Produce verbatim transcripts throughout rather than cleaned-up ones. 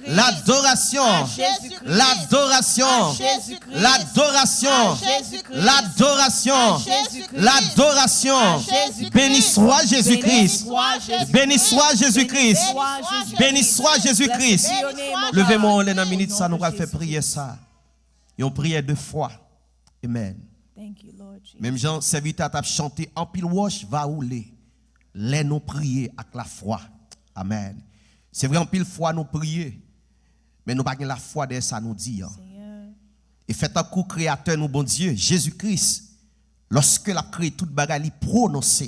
L'adoration. L'adoration. L'adoration. L'adoration. Béni soit Jésus-Christ. Béni soit Jésus-Christ. Béni soit Jésus-Christ. Leve men w anlè nan minit sa, nou pral fè priyè sa. Yon priyè de fwa. Amen. Menm jan sèvitè a t ap chante, anpil wòch va woule lè nou priye ak lafwa. Amen. Se vre, anpil fwa nou priye, men nou pa gen lafwa dèyè sa nou di an. E fè tankou Kreyatè nou, Bondye, Jezi Kris, lòske l ap kreye tout bagay, li pwononse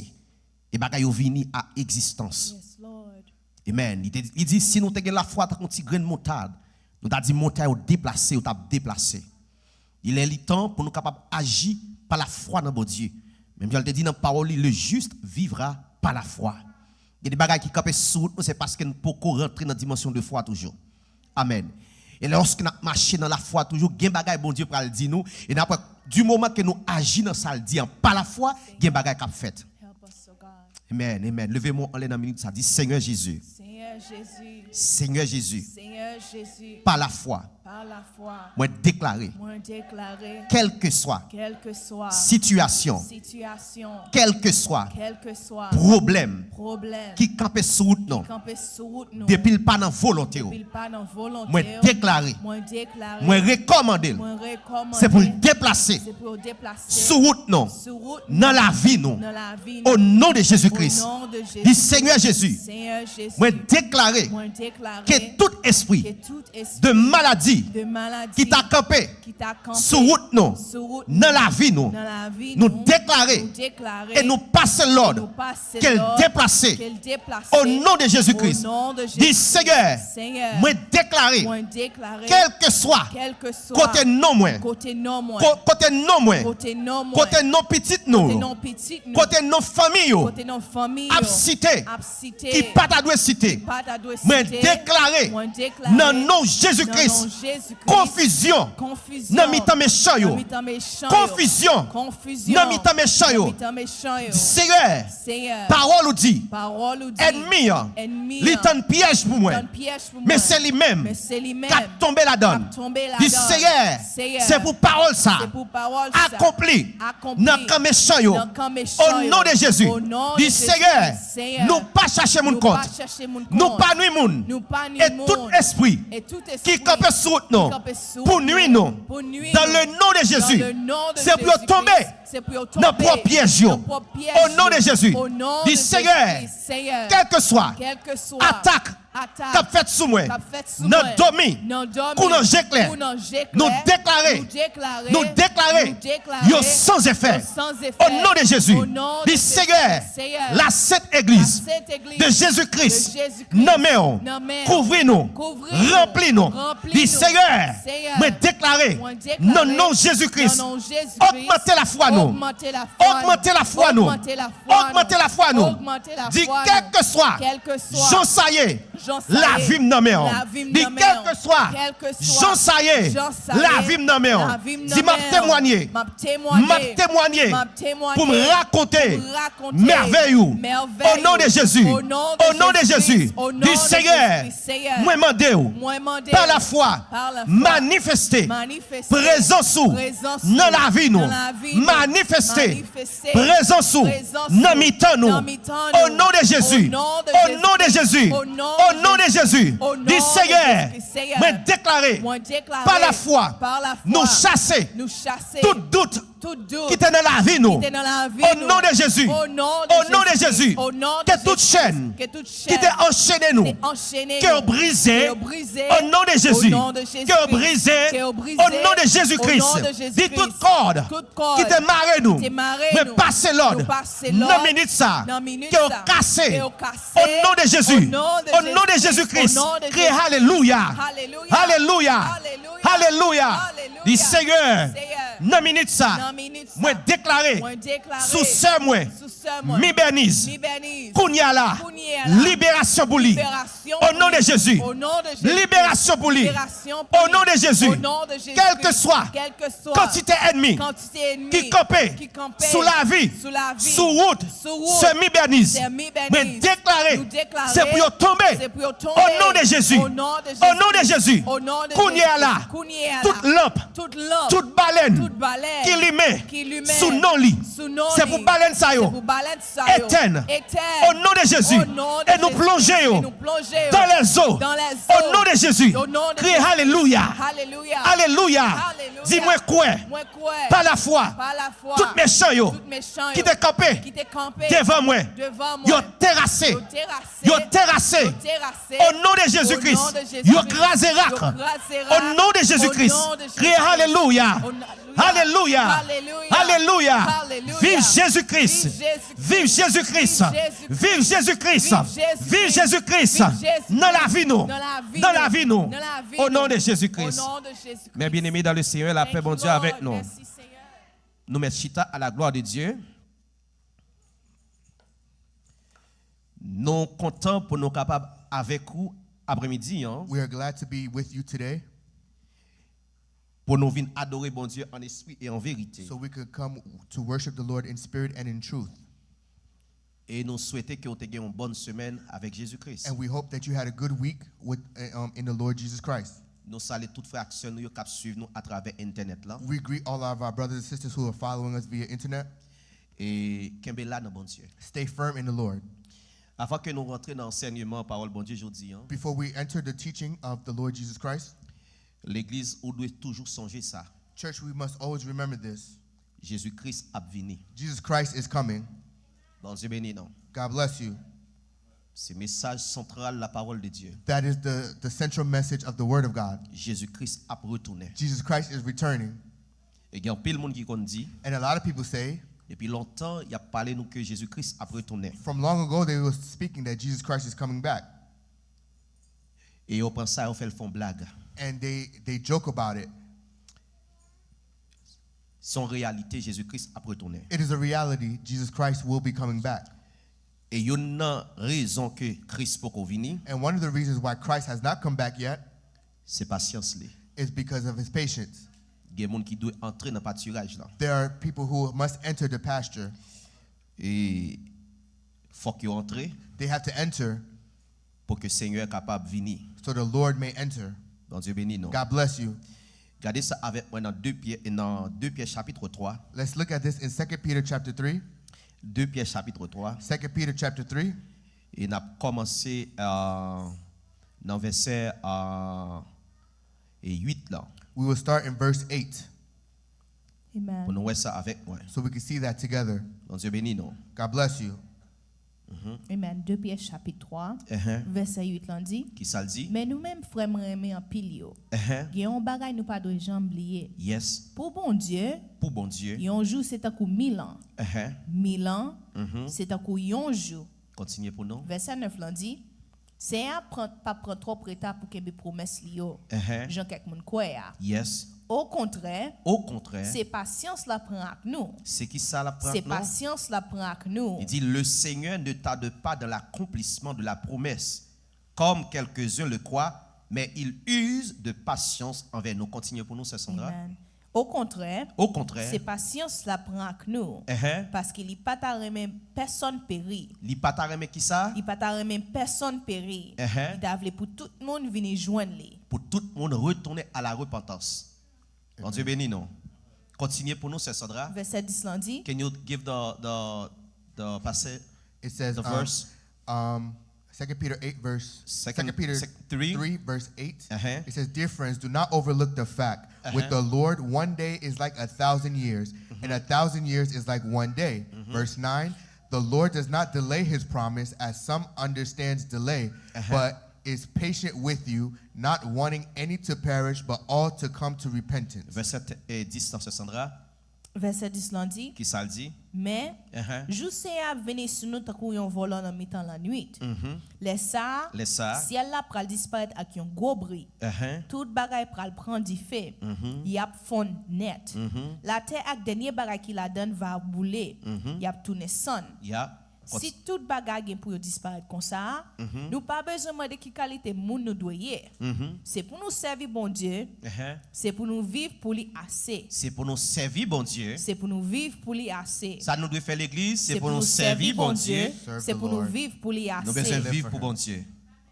e bagay yo vini a egzistans. Amen. Li te, li di, si nou te gen lafwa tankou yon ti grenn moutad, nou ta di montay yo deplase, yo t ap deplase. Li lè, li tan pou nou kapab aji pa lafwa nan Bondye. Menm jan l te di nan pawòl li, le juste vivra par la foi. Gen de bagay ki kanpe sou wout nou, se paske n poko rantre nan dimansyon de fwa toujou. Amen. E lòske n ap mache nan lafwa toujou, gen bagay Bondye pral di nou, e n ap wè, di moman ke nou aji nan sa l di an pa lafwa, gen bagay k ap fèt. Amen, amen. Leve men w anlè nan minit sa, di, Senyè Jezi. Senyè Jezi. Senyè Jezi. Senyè Jezi. Pa lafwa. Pa lafwa. Mwen deklare. Mwen deklare. Kèlkeswa. Kèlkeswa. Sitiyasyon. Sitiyasyon. Kèlkeswa. Kèlkeswa. Pwoblèm. Pwoblèm. Ki kanpe sou wout nou. Ki kanpe sou wout nou. Depi l pa nan volonte w. Depi l pa nan volonte w. Mwen deklare. Mwen deklare. Mwen rekòmande l. Mwen rekòmande l. Se pou l deplase. Se pou l deplase. Sou wout nou. Sou wout nou. Nan lavi nou. Nan lavi nou. O non de Jezi Kris. O non de Jezi Kris. Di, Senyè Jezi. Senyè Jezi. Mwen deklare. Mwen deklare. Ke tout espri. Ke tout espri. De maladi. De maladi. Ki ta kanpe. Ki ta kanpe. Sou wout nou. Sou wout nou. Nan lavi nou. Nan lavi nou. Nou deklare. Nou deklare. E nou pase lòd. E nou pase lòd. Ke l deplase. Ke l deplase. O non de Jezi Kris. O non de Jezi Kris. Di, Senyè. Senyè. Mwen deklare. Mwen deklare. Kèlkeswa. Kèlkeswa. Kote non mwen. Kote non mwen. Ko-, kote non mwen. Kote non mwen. Kote non pitit nou. Kote non pitit nou. Kote non fanmi yo. Kote non fanmi yo. Ap site. Ap site. Ki pa ta dwe site. Ki pa ta dwe site. Mwen deklare. Mwen deklare. Nan non Jezi Kris. Nan non Jezi Kris. Konfizyon. Konfizyon. Nan mitan mechan yo. Nan mitan mechan yo. Konfizyon. Konfizyon. Nan mitan mechan yo. Nan mitan mechan yo. Senyè. Senyè. Pawòl ou di. Pawòl ou di. Ènmi an. Ènmi an. Li tann pyèj pou mwen. Li tann pyèj pou mwen. Men se li menm. Men se li menm. K ap tonbe ladan l. K ap tonbe ladan l. Di, Senyè. Senyè. Se pou pawòl sa. Se pou pawòl sa. Akonpli. Akonpli. Nan kan mechan yo. Nan kan mechan yo. O non de Jezi. O non de Jezi. Di, Senyè. Senyè. Nou pa chache moun kont. Nou pa chache moun kont. Nou pa nwi moun. Nou pa nwi moun. E tout espri. E tout espri. Ki kanpe sou wout nou. Ki kanpe sou wout nou. Pou nwi nou. Pou nwi nou. Dans le nom de Jésus. Dans le nom de Jésus-Christ. Se pou yo tonbe. Se pou yo tonbe. Nan pwòp pyèj yo. Nan pwòp pyèj yo. O non de Jezi. O non de Jezi. Di, Senyè. Senyè. Kèlkeswa. Kèlkeswa. Atak. Atak. K ap fèt sou mwen. K ap fèt sou mwen. Nan dòmi. Nan dòmi. Kou nan je klè. Kou nan je klè. Nou deklare. Nou deklare. Nou deklare. Nou deklare. Yo san efè. Yo san efè. O non de Jezi. O non de Jezi. Di, Senyè. Senyè. La sent egliz. La sent egliz. De Jezi Kris. De Jezi Kris. Nan men w. Nan men w. Kouvri nou. Kouvri nou. Ranpli nou. Ranpli nou. Di, Senyè. Senyè. Mwen deklare. Mwen deklare. Nan non Jezi Kris. Nan non Jezi Kris. Ogmante lafwa nou. Ogmante lafwa nou. Ogmante lafwa nou. Ogmante lafwa nou. Ogmante lafwa nou. Di, kèlkeswa. Kèlkeswa. Jan sa ye. Jan sa ye. Lavi m nan men w. Lavi m nan men w. Di, kèlkeswa. Kèlkeswa. Jan sa ye. Jan sa ye. Lavi m nan men w. Lavi m nan men w. Di, m ap temwanye. M ap temwanye. M ap temwanye. M ap temwanye. Pou m rakonte. Pou m rakonte. Mèvèy ou. Mèvèy ou. O non de Jezi. O non de Jezi. O non de Jezi. O non de Jezi. Di, Senyè. Senyè. Mwen mande w. Mwen mande w. Pa lafwa. Pa lafwa. Manifeste. Manifeste. Prezans ou. Prezans ou. Nan lavi nou. Nan lavi nou. Manifeste. Manifeste. Prezans ou. Prezans ou. Nan mitan nou. Nan mitan nou. O non de Jezi. O non de Jezi. O non de Jezi. O non de Jezi. O non de Jezi. Di, Senyè. Senyè. Mwen deklare. Mwen deklare. Pa lafwa. Pa lafwa. Nou chase. Nou chase. Tout dout. Tout dout. Ki te nan lavi nou. Ki te nan lavi nou. O non de Jezi. O non de Jezi. O non de Jezi. Ke tout chèn. Ke tout chèn. Ki te anchene nou. Ki te anchene nou. Ke yo brize. Ke yo brize. O non de Jezi. O non de Jezi. Ke yo brize. Ke yo brize. O non de Jezi Kris. O non de Jezi Kris. Di, tout kòd. Tout kòd. Ki te mare nou. Ki te mare nou. Mwen pase lòd. Nou pase lòd. Nan minit sa. Nan minit sa. Ke yo kase. Ke yo kase. O non de Jezi. O non de Jezi Kris. O non de Jezi Kris. Kriye alelouya. Alelouya. Alelouya. Alelouya. Alelouya. Di, Senyè. Senyè. Nan minit sa, nan minit sa, mwen deklare mwen deklare sou sè mwen, sou sè mwen, Mi Bernice, Mi Bernice, kounye a la, kounye a la, liberasyon pou li. Liberasyon pou li. O non de Jezi, o non de Jezi, liberasyon pou li. Liberasyon pou li. O non de Jezi, o non de Jezi, kèlkeswa, kèlkeswa, kantite ènmi, kantite ènmi, ki kanpe, ki kanpe, sou lavi, sou lavi, sou wout, sou wout, sè Mi Bernice, sè Mi Bernice, mwen deklare, nou deklare, se pou yo tonbe. Se pou yo tonbe. O non de Jezi, o non de Jezi, o non de Jezi, o non de Jezi, kounye a la, kounye a la, tout lanp, tout lanp, tout balèn, tout balèn, ki limen, ki limen, sou non li, sou non li, se pou balèn sa yo, se pou balèn sa yo, etèn, etèn, o non de Jezi, o non de Jezi, e nou plonje yo, e nou plonje yo, dans les eaux, dans les eaux, o non de Jezi, o non de Jezi, kriye alelouya, alelouya, alelouya, alelouya. Di, mwen kwè, mwen kwè, pa lafwa, pa lafwa, tout mechan yo, tout mechan yo, ki te kanpe, ki te kanpe, devan mwen, devan mwen, yo terase, yo terase, yo terase, yo terase, o non de Jezi Kris, o non de Jezi Kris, yo kraze rak, yo kraze rak, o non de Jezi Kris, o non de Jezi Kris, kriye alelouya, o non, alelouya, alelouya, alelouya, alelouya, alelouya. Viv Jezi Kris, viv Jezi Kris, viv Jezi Kris, viv Jezi Kris, viv Jezi Kris, viv Jezi Kris, viv Jezi Kris, nan lavi nou, nan lavi nou, nan lavi nou, nan lavi nou, o non de Jezi Kris. O non de Jezi Kris. Mes bien-aimés dans le Seigneur, la paix Bondye avèk nou. Thank you, Lord. Merci, Seigneur. Nou mèt chita à la gloire de Dieu. Nou kontan pou nou kapab avèk ou aprèmidi an. We are glad to be with you today. Pou nou vin adore Bondye an espri e an verite. So we could come to worship the Lord in spirit and in truth. E nou swete ke w te gen yon bòn semèn avèk Jezi Kris. And we hope that you had a good week with, uh, um, in the Lord Jesus Christ. Nou salye tout frè ak sè nou yo k ap swiv nou atravè entènèt la. We greet all of our brothers and sisters who are following us via internet. E kenbe la nan Bondye. Stay firm in the Lord. Avan ke nou rantre nan ansèyman pawòl Bondye jodi an, Before we enter the teaching of the Lord Jesus Christ, legliz, ou dwe toujou sonje sa. Church, we must always remember this. Jezi Kris ap vini. Jesus Christ is coming. Bondye beni nou. God bless you. Se mesaj santral la pawòl de Dye. That is the, the central message of the Word of God. Jezi Kris ap retounen. Jesus Christ is returning. E gen anpil moun ki konn di, And a lot of people say, depi lontan, y ap pale nou ke Jezi Kris ap retounen. From long ago, they were speaking that Jesus Christ is coming back. E yo pran sa, yo fè l fè yon blag. And they, they joke about it. Se yon reyalite, Jezi Kris ap retounen. It is a reality. Jesus Christ will be coming back. E youn nan rezon ke Kris poko vini, And one of the reasons why Christ has not come back yet se pasyans li. Is because of his patience. Gen moun ki dwe antre nan patiraj la. There are people who must enter the pasture. E fòk yo antre They have to enter pou ke Senyè kapab vini. So the Lord may enter. Bondye beni nou. God bless you. Gade sa avèk mwen nan de Pyè, nan de Pyè chapit twa. Let's look at this in Second Peter chapter three. de Pyè chapit twa. Second Peter chapter three. E n ap kòmanse, euh, nan vèsè, euh, e uit la. We will start in verse eight. Amen. Pou nou wè sa avèk mwen. So we can see that together. Bondye beni nou. God bless you. Mhm. Amen. de Pyè chapit twa, Ehe. vèsè uit lan di, Kisa l di? Men nou menm, frè m renmen anpil yo, Ehe. gen yon bagay nou pa dwe janm bliye. Yes. Pou Bondye, Pou Bondye. yon jou se tankou mil an. Ehe. Mil an, Mhm. se tankou yon jou. Kontinye pou nou. Vèsè nèf lan di, Senyè a pran, pa pran twòp reta pou kenbe pwomès li yo, Ehe. jan kèk moun kwè a. Yes. Okontrè, Okontrè. se pasyans l ap pran ak nou. Se ki sa l ap pran Se ak nou? pasyans l ap pran ak nou. Il dit, le Seigneur ne tarde pas dans l'accomplissement de la promesse, comme quelques-uns le croient, mais il use de patience envers nous. Kontinye pou nou, sè Sandra. Amen. Okontrè, Okontrè. se pasyans l ap pran ak nou, Ehe. paske li pa ta renmen pèsonn peri. Li pa ta renmen ki sa? Li pa ta renmen pèsonn peri. Ehe. Li ta vle pou tout moun vini jwenn li. Pou tout moun retounen à la repentance. Bondye beni nou. Kontinye pou nou, sè Sandra. Vèsè dis lan di, Can you give the, the, the passage, It says, the um, verse? um, Second Peter eight verse, Second, Second Peter sec-, three? three verse eight. Uh-huh. It says, "Dear friends, do not overlook the fact, with Uh-huh. the Lord, one day is like a thousand years, Mm-hmm. and a thousand years is like one day." Mm-hmm. Verse nine, "The Lord does not delay his promise, as some understands delay, Uh-huh. but is patient with you, not wanting any to perish, but all to come to repentance." Vèsè, eh, dis lan, sè Sandra. Vèsè dis lan di, Ki sa l di? Men, Ehe. Jou Senyè a ap vini sou nou tankou yon vòlò nan mitan lannwit. Mhm. Lè sa a, Lè sa a. Syèl la pral disparèt ak yon gwo bri. Ehe. Tout bagay pral pran dife. Mhm. Y ap fonn nèt. Mhm. Latè ak dènye bagay ki ladan l va boule. Mhm. Y ap tounen sann. Ya. Si tout bagay gen pou yo disparèt konsa a, Mhm. nou pa bezwen mande ki kalite moun nou dwe ye. Mhm. Se pou nou sèvi Bondye, Ehe. se pou nou viv pou li ase. Se pou nou sèvi Bondye. Se pou nou viv pou li ase. Sa nou dwe fè legliz, se pou nou sèvi Bondye. Se pou nou viv pou li ase. Nou bezwen viv pou Bondye.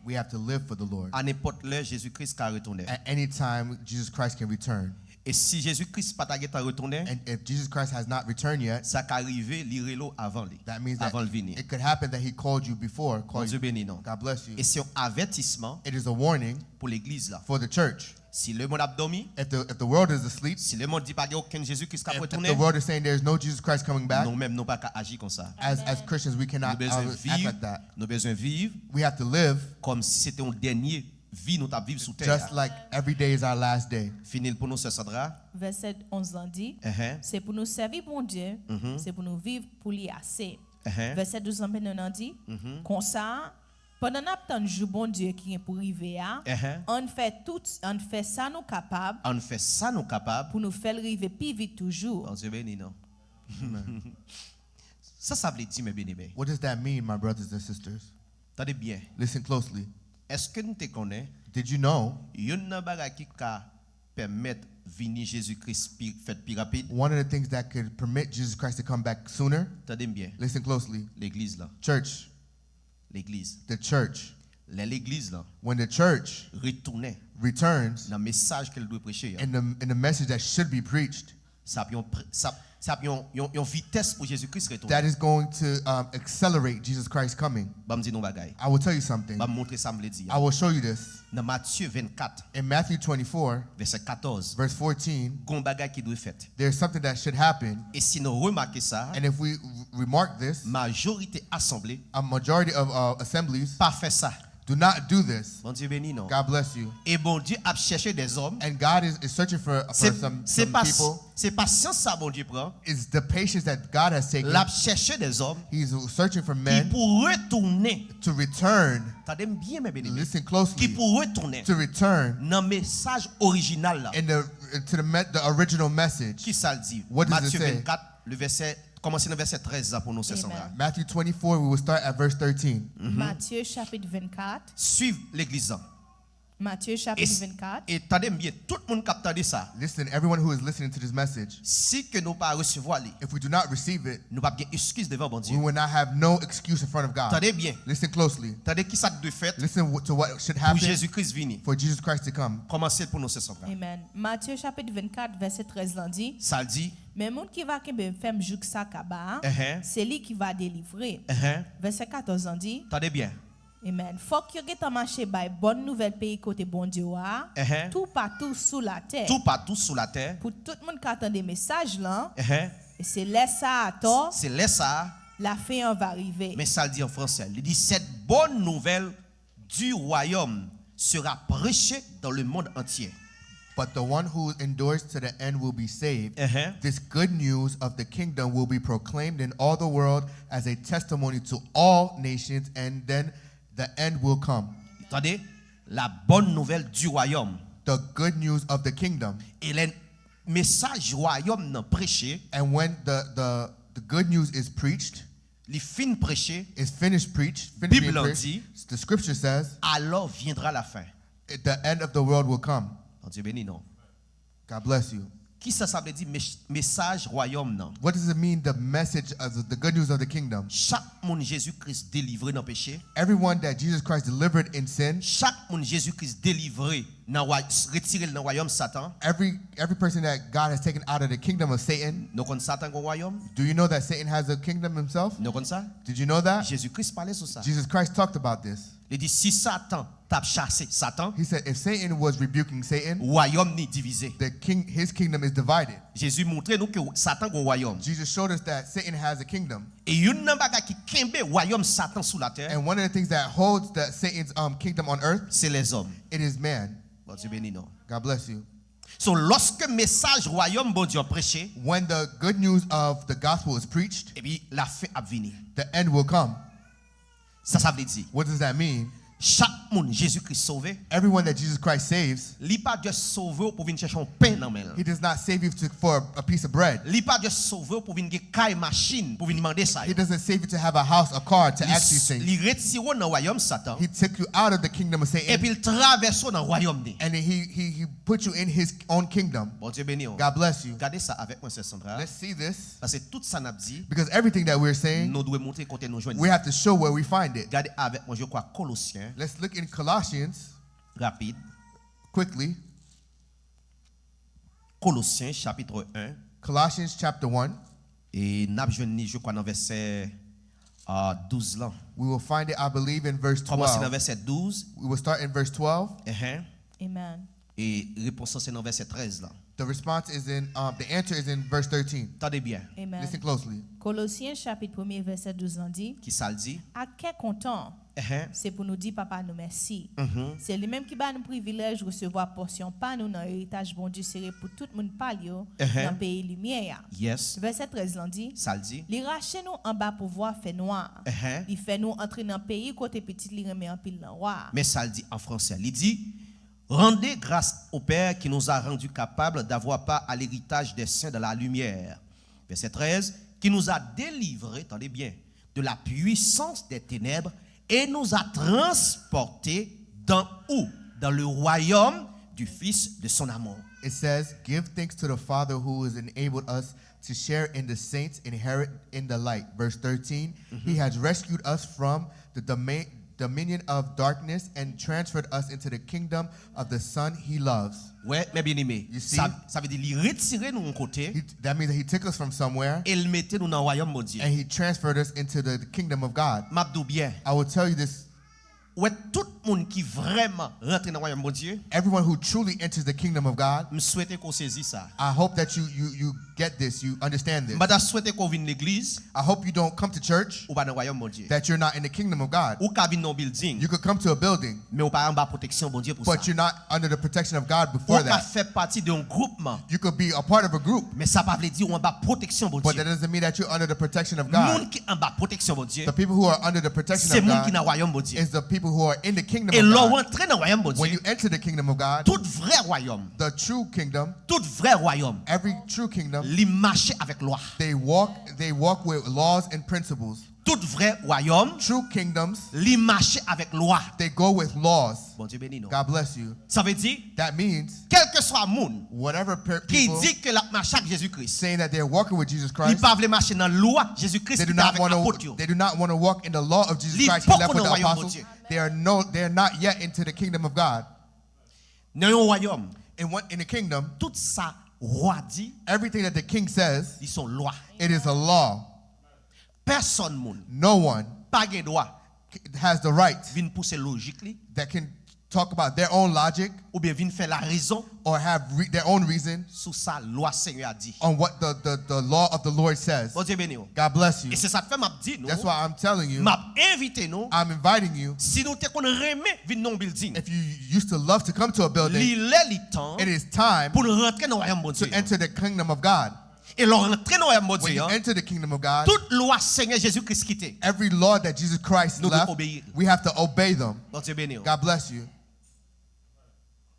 We have to live for the Lord. A nenpòt lè, Jezikri ka retounen. At any time, Jesus Christ can return. E si Jezikri pa ta gentan retounen, And if Jesus Christ has not returned yet, sa ka rive, li rele w avan li. That means that Avan l vini. It could happen that he called you before, called Bondye you. Beni non. God bless you. E se yon avètisman It is a warning pou legliz la. For the church. Si lemonn ap dòmi, If the, if the world is asleep, si lemonn di pa gen okenn Jezikri ka if, if retounen, the world is saying there's no Jesus Christ coming back, nou menm nou pa ka aji konsa. As, as Christians, we cannot Nou bezwen uh, act viv, like that. Nou bezwen viv We have to live kòm si se te yon dènye vi nou t ap viv sou tè just a. Like every day is our last day. Fini l pou nou, sè Sandra. Vèsè onz lan di, Ehe. Se pou nou sèvi Bondye, Mhm. se pou nou viv pou li ase. Ehe. Vèsè douz lan mennen nan di, Mhm. Konsa, pandan n ap tann jou Bondye ki gen pou rive a, Ehe. ann fè tout, ann fè sa nou kapab Ann fè sa nou kapab. Pou nou fè l rive pi vit toujou. Bondye beni nou. Sa sa vle di, men beni men. What does that mean, my brothers and sisters? Tande byen. Listen closely. Èske n te konnen Did you know youn nan bagay ki ka pèmèt vini Jezikri pi- fèt pi rapid? One of the things that could permit Jesus Christ to come back sooner? Tande m byen. Listen closely. Legliz lan. Church, Legliz. The church. Lè legliz lan When the church retounen returns nan mesaj ke l dwe preche a, in the, in the message that should be preached, sa ap yon pre- sa ap- sa ap yon, yon, yon vitès pou Jezikri retounen. That is going to um, accelerate Jesus Christ coming. Ban m di nou bagay. I will tell you something. Ban m montre sa m vle di I a. Will show you this. Nan Matye vennkat, In Matthew twenty-four, vèsè katòz, verse fourteen, gon bagay ki dwe fèt. There's something that should happen. E si nou remake sa, And if we r- remark this, majorite asanble a majority of uh, assemblies pa fè sa. Do not do this. Bondye beni nou. God bless you. E Bondye ap chèche dèzòm. And God is, is searching for, Se for some, se some pa people. Se pa syans sa Bondye pran. It's the patience that God has taken. L ap chèche dèzòm He's searching for ki men pou retounen. To return. Tande m byen, men beni. Listen closely. Ki pou retounen To return nan mesaj orijinal la. In the, to the, me- the original message. Ki sa l di? What does it Matye say? vennkat, le vèsè, kòmanse nan vèsè trèz la pou nou, sè Amen. Sandra. Matthew twenty-four, we will start at verse thirteen. Matye chapit vennkat. Swiv legliz lan. Matye E, chapit vennkat. E tande m byen, tout moun k ap tande sa. Listen, everyone who is listening to this message, Si ke nou pa resevwa li, if we do not receive it, nou p ap gen eskiz devan we Bondye. Will not have no excuse in front of God. Tande byen. Listen closely. Tande ki sa k dwe fèt Listen w- to what should pou happen Jezikri vini. For Jesus Christ to come. Kòmanse pou nou, sè Sandra. Amen. Matye chapit vennkat, vèsè trèz lan di, Sa l di. Men moun ki va kenbe m fèm jouk sa kaba a, Ehe. se li ki va delivre. Ehe. Vèsè katòz lan di, Tande byen. Amen. Fòk yo gentan mache bay bòn nouvèl peyi kote Bondye w a, Ehe. Toupatou sou latè. Toupatou sou latè. Pou tout moun ka tande mesaj lan. Ehe. E se lè sa a atò. Se lè sa a. Lafen an va rive. Men sa l di an fransè. Li di, cette bonne nouvelle du royaume sera prêchée dans le monde entier. But the one who endures to the end will be saved. Ehe. This good news of the kingdom will be proclaimed in all the world as a testimony to all nations, and then the end will come. Tande, la bonne nouvelle du royaume. The good news of the kingdom. E lè mesaj wayòm nan preche, And when the, the, the good news is preached, li fin preche, is finished preached, finished Bib being lan preached, di, the scripture says, alò viendra la fin. the end of the world will come. Bondye beni nou. God bless you. Kisa sa vle di mes- mesaj wayòm nan? What does it mean, the message of the, the good news of the kingdom? Chak moun Jezikri delivre nan peche, Everyone that Jesus Christ delivered in sin, chak moun Jezikri delivre nan wa- retire l nan wayòm Satan. Every, every person that God has taken out of the kingdom of Satan, Nou konn Satan gon wayòm? Do you know that Satan has a kingdom himself? Nou konn sa? Did you know that? Jezikri pale sou sa. Jesus Christ talked about this. Li di si Satan t ap chase Satan, He said if Satan was rebuking Satan, wayòm ni divize. The king, his kingdom is divided. Jezi montre nou ke Satan gon wayòm. Jesus showed us that Satan has a kingdom. E youn nan bagay ki kenbe wayòm Satan sou latè, And one of the things that holds the Satan's um, kingdom on earth, se lèzòm. It is man. Bondye beni nou. God bless you. So, lòske mesaj wayòm Bondye an preche, when the good news of the gospel is preached, epi lafen ap vini. The end will come. Sa sa vle di? What does that mean? Chak moun Jezi Kris sove, everyone that Jesus Christ saves, li pa just sove w pou vin chèche yon pen nan men l. He does not save you to, for a piece of bread. Li pa just sove w pou vin gen kay, machin, pou vin mande sa yo. He doesn't save you to have a house, a car, to ask these things. Li retire w nan wayòm Satan. He took you out of the kingdom of Satan. Epi l travèse w nan wayòm li. And he, he, he put you in his own kingdom. Bondye beni w. God bless you. Gade sa avèk mwen, sè Sandra. Let's see this. Paske tout sa n ap di, because everything that we're saying, nou dwe montre kote nou jwenn li. We have to show where we find it. Gade avèk mwen, je crois, Kolosyen. Let's look in Colossians. Rapid. Quickly. Kolosyen, chapit en. Colossians chapter one. E n ap jwenn li, je crois, nan vèsè, ah, douz lan. We will find it, I believe, in verse twelve. Kòmanse nan vèsè douz. We will start in verse twelve. Enhen. Amen. E repons lan se nan vèsè trèz lan. The response is in, um, the answer is in verse thirteen. Tande byen. Amen. Listen closely. Kolosyen chapit premye vèsè douz lan di, ki sa l di? Ak kè kontan, enhen, se pou nou di Papa nou mèsi. Mhm. Se li menm ki ba nou privilèj resevwa pòsyon pa nou nan eritaj Bondye sere pou tout moun pa l yo, enhen, nan peyi limyè a. Yes. Vèsè trèz lan di, sa l di? Li rache nou anba pouvwa fènwa. Enhen. Li fè nou antre nan peyi kote pitit li renmen anpil lan, wa a. Men sa l di an fransè. Li di, Rendez grâce au Père qui nous a rendus capables d'avoir part à l'héritage des saints dans la lumière. Verset treize, qui nous a délivrés, tendez bien, de la puissance des ténèbres et nous a transportés dans où? Dans le royaume du Fils de son amour. It says, "Give thanks to the Father who has enabled us to share in the saints' inherit in the light." Verse thirteen, "He has rescued us from the domain, dominion of darkness and transferred us into the kingdom of the Son he loves." Wè, men byeneme, you see, sa, sa vle di li retire nou yon kote, he, that means that he took us from somewhere, e l mete nou nan wayòm Bondye. And he transferred us into the, the kingdom of God. M ap di w byen. I will tell you this. Ou wè, tout moun ki vrèman rantre nan wayòm Bondye, everyone who truly enters the kingdom of God, m swete ke w sezi sa. I hope that you, you, you get this, you understand this. M pa ta swete ke w vin legliz, I hope you don't come to church, ou pa nan wayòm Bondye. That you're not in the kingdom of God. Ou ka vin nan yon building, you could come to a building, men ou pa anba pwoteksyon Bondye pou sa. But you're not under the protection of God before that. Ou ka fè pati de yon groupman, you could be a part of a group, men sa pa vle di ou anba pwoteksyon Bondye. But that doesn't mean that you're under the protection of God. Moun ki anba pwoteksyon Bondye, the people who are under the protection of God, se moun ki nan wayòm Bondye, is the people who are in the kingdom of God. E lè w antre nan wayòm Bondye, when you enter the kingdom of God, tout vrè wayòm, the true kingdom, tout vrè wayòm, every true kingdom, li mache avèk lwa. They walk, they walk with laws and principles. Tout vrè wayòm, true kingdoms, li mache avèk lwa. They go with laws. Bondye beni nou. God bless you. Sa vle di, that means, kèlkeswa moun, whatever per-, ki people di ke l ap mache ak Jezi Kris, saying that they're walking with Jesus Christ, li pa vle mache nan lwa Jezi Kris ki te avèk apot yo. They do not want to walk in the law of Jesus Christ he left with the apostles. Li poko nan wayòm Bondye. They are no, they are not yet into the kingdom of God. Nan yon wayòm, in what, in the kingdom, tout sa wa di, everything that the king says, li se yon lwa. It is a law. Pèsonn moun, no one, pa gen dwa, has the right, vin pouse lojik li, that can talk about their own logic, oubyen vin fè larezon, or have re-, their own reason, sou sa lwa Senyè a di, on what the, the, the law of the Lord says. Bondye beni w. God bless you. E se sa k fè m ap di nou, that's why I'm telling you, m ap envite nou, I'm inviting you, si nou te konn renmen vin nan yon building, if you used to love to come to a building, li lè, li tan, it is time, pou n rantre nan wayòm Bondye, to enter the kingdom of God. E lè w rantre nan wayòm Bondye an, when you enter the kingdom of God, tout lwa Senyè Jezi Kris kite, every law that Jesus Christ left, nou dwe obeyi, we have to obey them. Bondye beni w. God bless you.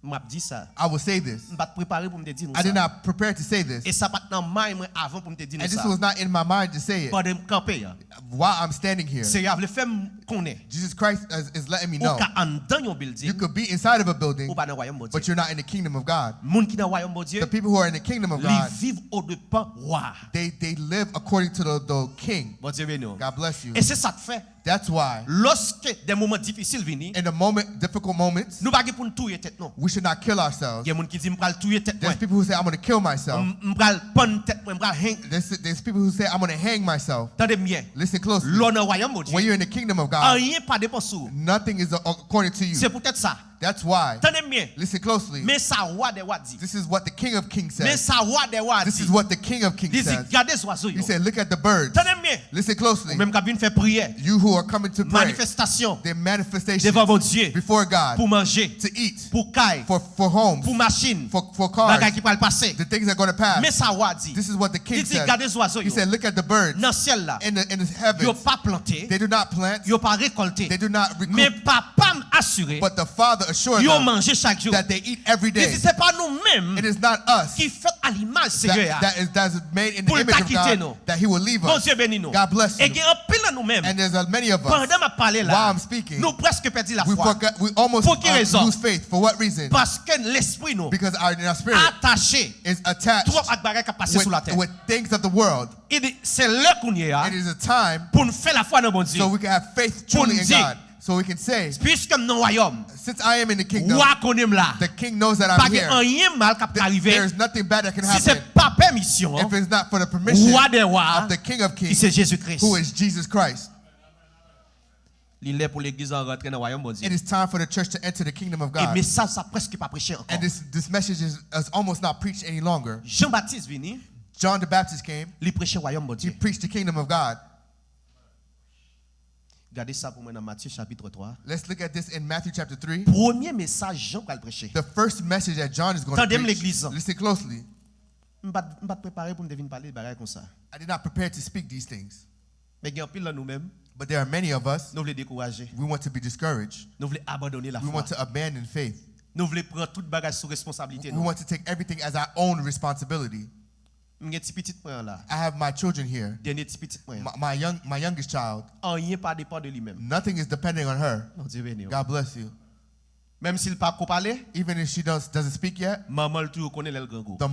M ap di sa. I will say this. M pa t prepare pou m te di nou sa. I did not prepare to say this. E sa pa t nan may mwen avan pou m te di nou sa. And this was not in my mind to say it. Pandan m kanpe a, while I'm standing here, Senyè a vle fè m konnen, Jesus Christ is, is letting me know, ou ka anndan yon building, you could be inside of a building, ou pa nan wayòm Bondye, but you're not in the kingdom of God. Moun ki nan wayòm Bondye, the people who are in the kingdom of God, li viv odepan wa. They, they live according to the, the king. Bondye beni w. God bless you. E se sa k fè, that's why, lòske de moman difisil vini, in the moment, difficult moments, nou pa gen pou n touye tèt nou. We should not kill ourselves. Gen moun ki di, "M pral touye tèt mwen. There's people who say, "I'm gonna kill myself." M, m pral pann tèt mwen, m pral hang." There's, there's people who say, "I'm gonna hang myself." Tande m byen. Listen closely. Lè w nan wayòm Bondye, when you're in the kingdom of God, anyen pa depan sou ou. Nothing is according to you. Se poutèt sa, That's why. Tande m byen. Listen closely. Men sa wa dè wa di. This is what the King of Kings Men says. Sa wa dè wa This di. is what the King of Kings Li di, says. Gade zwazo He yo. Said, "Look at the birds. Tande m byen. Listen closely. Ou menm k ap vin fè priyè. You who are coming to pray, Manifestasyon. Their manifestation Devan Bondye. Before God. Pou manje. To eat. Pou kay. For, for homes. Pou machin. For, for cars. Bagay ki pral pase. The things that are going to pass. Men sa wa di. This is what the king Li di, said. Gade zwazo He yo. Said, "Look at the birds Nan syèl la. In the, in the heavens. Yo pa plante. They do not plant. Yo pa rekolte. They do not recoup. Men papa m asire. But the Father assured Yo them manje chak jou. That they eat every Li day. Di, Se pa nou menm It is not us ki fèt a limaj Senyè that, a. That is, that is made in the Pou l image ta of kite God nou. That He will leave us. Bondye beni nou. God bless you. E gen anpil nan nou menm. And there's uh, many of us. Pandan m ap pale la, While I'm speaking, nou prèske pèdi we, lafwa. Forget, we almost Pou ki uh, rezon? Lose faith. For what reason? Paske lespri nou Because our, in our spirit atache is attached twòp ak bagay k ap pase sou with, latè. With things of the world. Li di, Se lè kounye a It is a time pou n fè lafwa nan Bondye. So we can have faith truly in God. So we can say, Piske m nan wayòm, Since I am in the kingdom, wa konnen m la. The king knows that Pa I'm gen here. Anyen mal k ap ka rive. There is nothing bad that can Si se happen. Pa pèmisyon If it's not for the permission wa dè wa, Of the King of ki Kings, se Jezi Kris. Who is Jesus Christ. Li lè pou legliz an rantre nan wayòm Bondye. It is time for the church to enter the kingdom of God. E mesaj sa prèske pa preche ankò. And this, this message is, is almost not preached any longer. Jan Batis vini. John the Baptist came. Li preche wayòm Bondye. He preached the kingdom of God. Gade sa pou mwen nan Matye chapit twa. Let's look at this in Matthew chapter three. Premye mesaj Jan pral preche. The first message that John is going to Tande m preach. Legliz. Listen closely. M pa t m pa t prepare pou m te vin pale bagay konsa. I did not prepare to speak these things. Men gen anpil nan nou menm, But there are many of us, nou vle dekouraje. We want to be discouraged. Nou vle abandone We lafwa. Want to abandon faith. Nou vle pran tout bagay sou responsablite We nou. Want to take everything as our own responsibility. M gen ti pitit mwen an la. I have my children here. Dènye ti pitit mwen an. My, my, young, my youngest child. Anyen pa depann de li menm. Nothing is depending on her. Bondye beni w. God bless you. Menm si l pa ko pale, Even if she does, doesn't speak yet, manman l toujou konnen lè l grangou. The,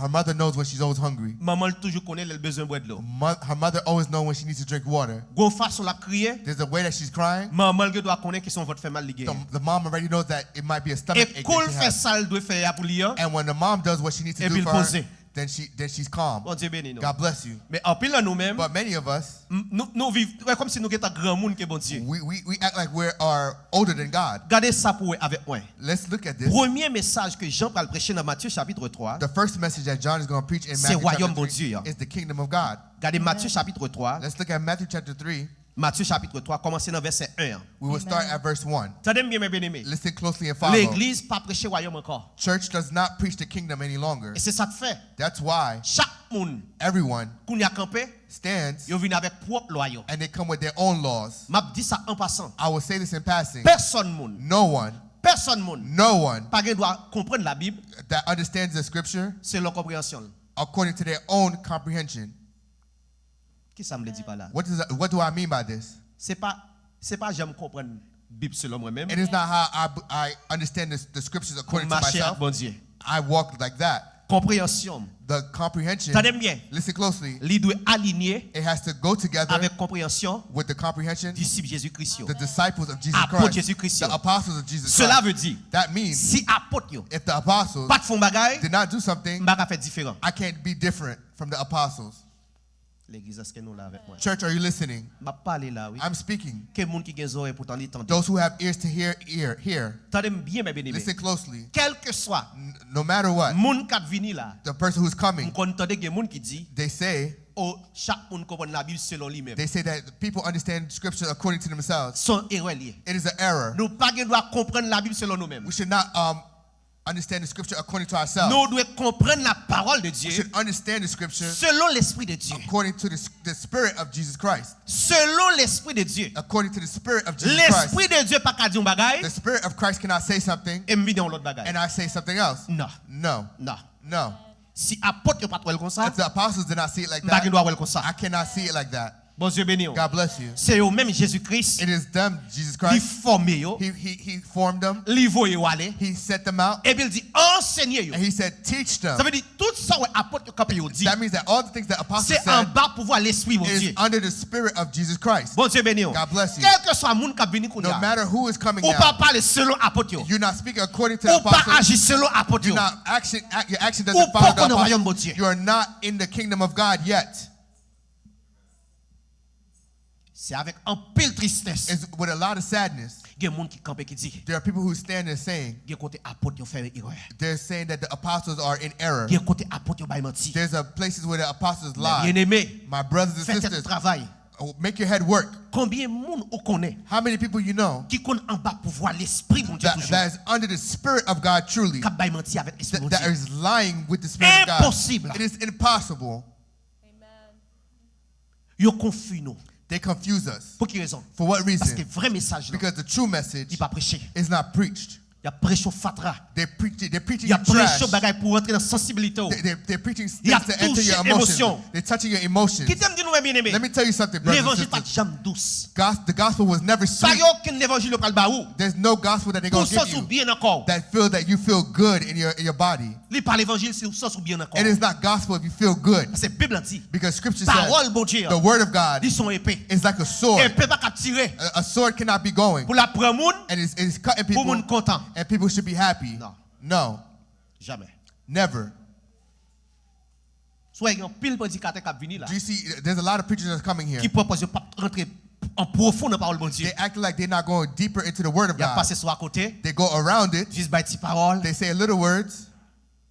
her mother knows when she's always hungry. Manman l toujou konnen lè l bezwen bwè dlo. Mo- her mother always knows when she needs to drink water. Gon fason l ap kriye, There's a way that she's crying. Manman l gen dwa konnen ke se yon vant fè mal li The, genyen. The mom already knows that it might be a stomach ache. E kou l fè sa l dwe fè a pou li an, And when the mom does what she needs to do for her, then, she, then she's calm. Bondye beni nou. God bless you. Men anpil nan nou menm, But many of us, m- nou, nou viv wè kòmsi nou gentan granmoun ke Bondye. We, we, we act like we are older than God. Gade sa pou wè avèk mwen. Let's look at this. Premye mesaj ke Jan pral preche nan Matye chapit twa, The first message that John is going to preach in Se Matthew wayòm chapter Bondye three an. Is the kingdom of God. Gade Matye chapit twa, Let's look at Matthew chapter three. Matye chapit twa, kòmanse nan vèsè en an. We will start at verse one. Tande m byen, men byeneme. Listen closely and follow. Legliz pa preche wayòm ankò. Church does not preach the kingdom any longer. E se sa k fè. That's why Chak moun everyone kounye a kanpe, stands yo vin avèk pwòp lwa yo. And they come with their own laws. M ap di sa an pasan. I will say this in passing. Pèsòn moun, No one, pèsòn moun no one pa gen dwa konprann Labib that understands the scripture selon konpreyansyon l. According to their own comprehension. Ki sa m vle di pa la? What, does that, what do I mean by this? Se pa, se pa jan m konprann Bib selon mwen menm. It is not how I, I understand this, the scriptures Pou according m to mache ak myself. Bondye. I walk like that. Konpreyansyon m. The comprehension, Tande m byen. Listen closely, Li dwe alinye it has to go together avèk konpreyansyon with the comprehension, disip Jezi Kris yo. The disciples of Jesus Apot Christ, Jezi Kris yo. The apostles of Jesus Sela Christ. Vle di, That means, si apot yo If the apostles pa t fè yon bagay, did not do something, m pa ka fè diferan. I can't be different from the apostles. Legliz, èske nou la avèk mwen? Church, are you listening? M ap pale la, wi. I'm speaking. Ke moun ki gen zòrèy pou tande, tande. Those who have ears to hear, ear, hear. Tande m byen, men byeneme. Listen closely. Kèlkeswa N- no matter what, moun k ap vini la, the person who's m coming, konn tande gen moun ki di, they say, o, chak moun konprann Labib selon li menm. They say that people understand scripture according to themselves. Se yon erè li ye. It is an error. Nou pa gen dwa konprann Labib selon nou menm. We should not um, understand the scripture according to ourselves. Nou dwe konprann la pawòl de We Dye should understand the scripture selon Lespri de Dye. According to the, the Spirit of Jesus Christ. Selon Lespri de Dye. According to the Spirit of Jesus Christ. Lespri de Dye pa ka di yon bagay, The Spirit of Christ cannot say something e m vin di yon lòt bagay. And I say something else. Non. No. Non. No. Si apot yo pa t wè l konsa, If the apostles did not see it like m pa gen that, dwa wè l konsa. I cannot see it like that. Bondye beni w. God bless you. Se yo menm Jezi Kris. It is them, Jesus Li Christ. Fòme yo. He, he, he formed them. Li voye yo ale. He sent them out. Epi l di, Ansenye yo. And he said, Teach them. Sa vle di, tout sa w wè apot yo kanpe yo di, That means that all the things that apostles se said anba pouvwa Lespri is Bondye. Under the Spirit of Jesus Christ. Bondye beni w. God bless you. Kèlkeswa moun k ap vini kounye No a, matter who is coming ou pa now, pale selon apot yo. You're not speaking according to the Ou pa apostles. Aji selon apot You're yo. Not action, act- your action Ou doesn't follow poko the nan wayòm apostles. Bondye. You're not in the kingdom of God yet. Se avèk anpil tristès. It's with a lot of sadness. Gen moun ki kanpe ki di, there are people who stand there saying, gen kote apot yo fè erè. They're saying that the apostles are in error. Gen kote apot yo bay manti. There's a places where the apostles lie. Byeneme, my brothers and sisters, fè tèt travay. Oh, make your head work. Konbyen moun ou konnen, how many people you know, ki konn anba pouvwa Lespri Bondye that, toujou, that is under the Spirit of God truly, k ap bay manti avèk Lespri Bondye? That is lying with the Spirit of God. Enposib. It is impossible. Yo konfi nou. They confuse us. Pou ki rezon? For what reason? Paske vrè mesaj la, because the true message, li pa preche, is not preached. Y ap preche yon fatra. They're preaching, they're preaching trash. Y ap preche yon bagay pou rantre nan sansibilite w. They, they're, they're preaching things to enter your emotions. Y ap touche emosyon. They're touching your emotions. Kite m di nou, byeneme, let me tell you something, brothers and sisters. Levanjil pa t janm dous. Gos-, the gospel was never sweet. Pa gen okenn levanjil yo pral ba ou. There's no gospel that they're going to give you that feel that you feel good in your, in your body. Li pa levanjil si w santi w byen nan kò w. It is not gospel if you feel good. Paske Bib la di, because scripture says, pawòl Bondye an, the word of God, li se yon epe. Is like a sword. Epe pa ka tire. A, a sword cannot be going. Pou l ap pran moun, and it's, it's cutting people, pou moun kontan. And people should be happy. Non. No. Jamè. Never. Sou wè gen anpil predikatè k ap vini la. Do you see, there's a lot of preachers that's coming here. Ki pran pòz yo p ap rantre an pwofon nan pawòl Bondye. They act like they're not going deeper into the word of God. Y ap pase sou akote. They go around it. Jis bay ti pawòl. They say little words.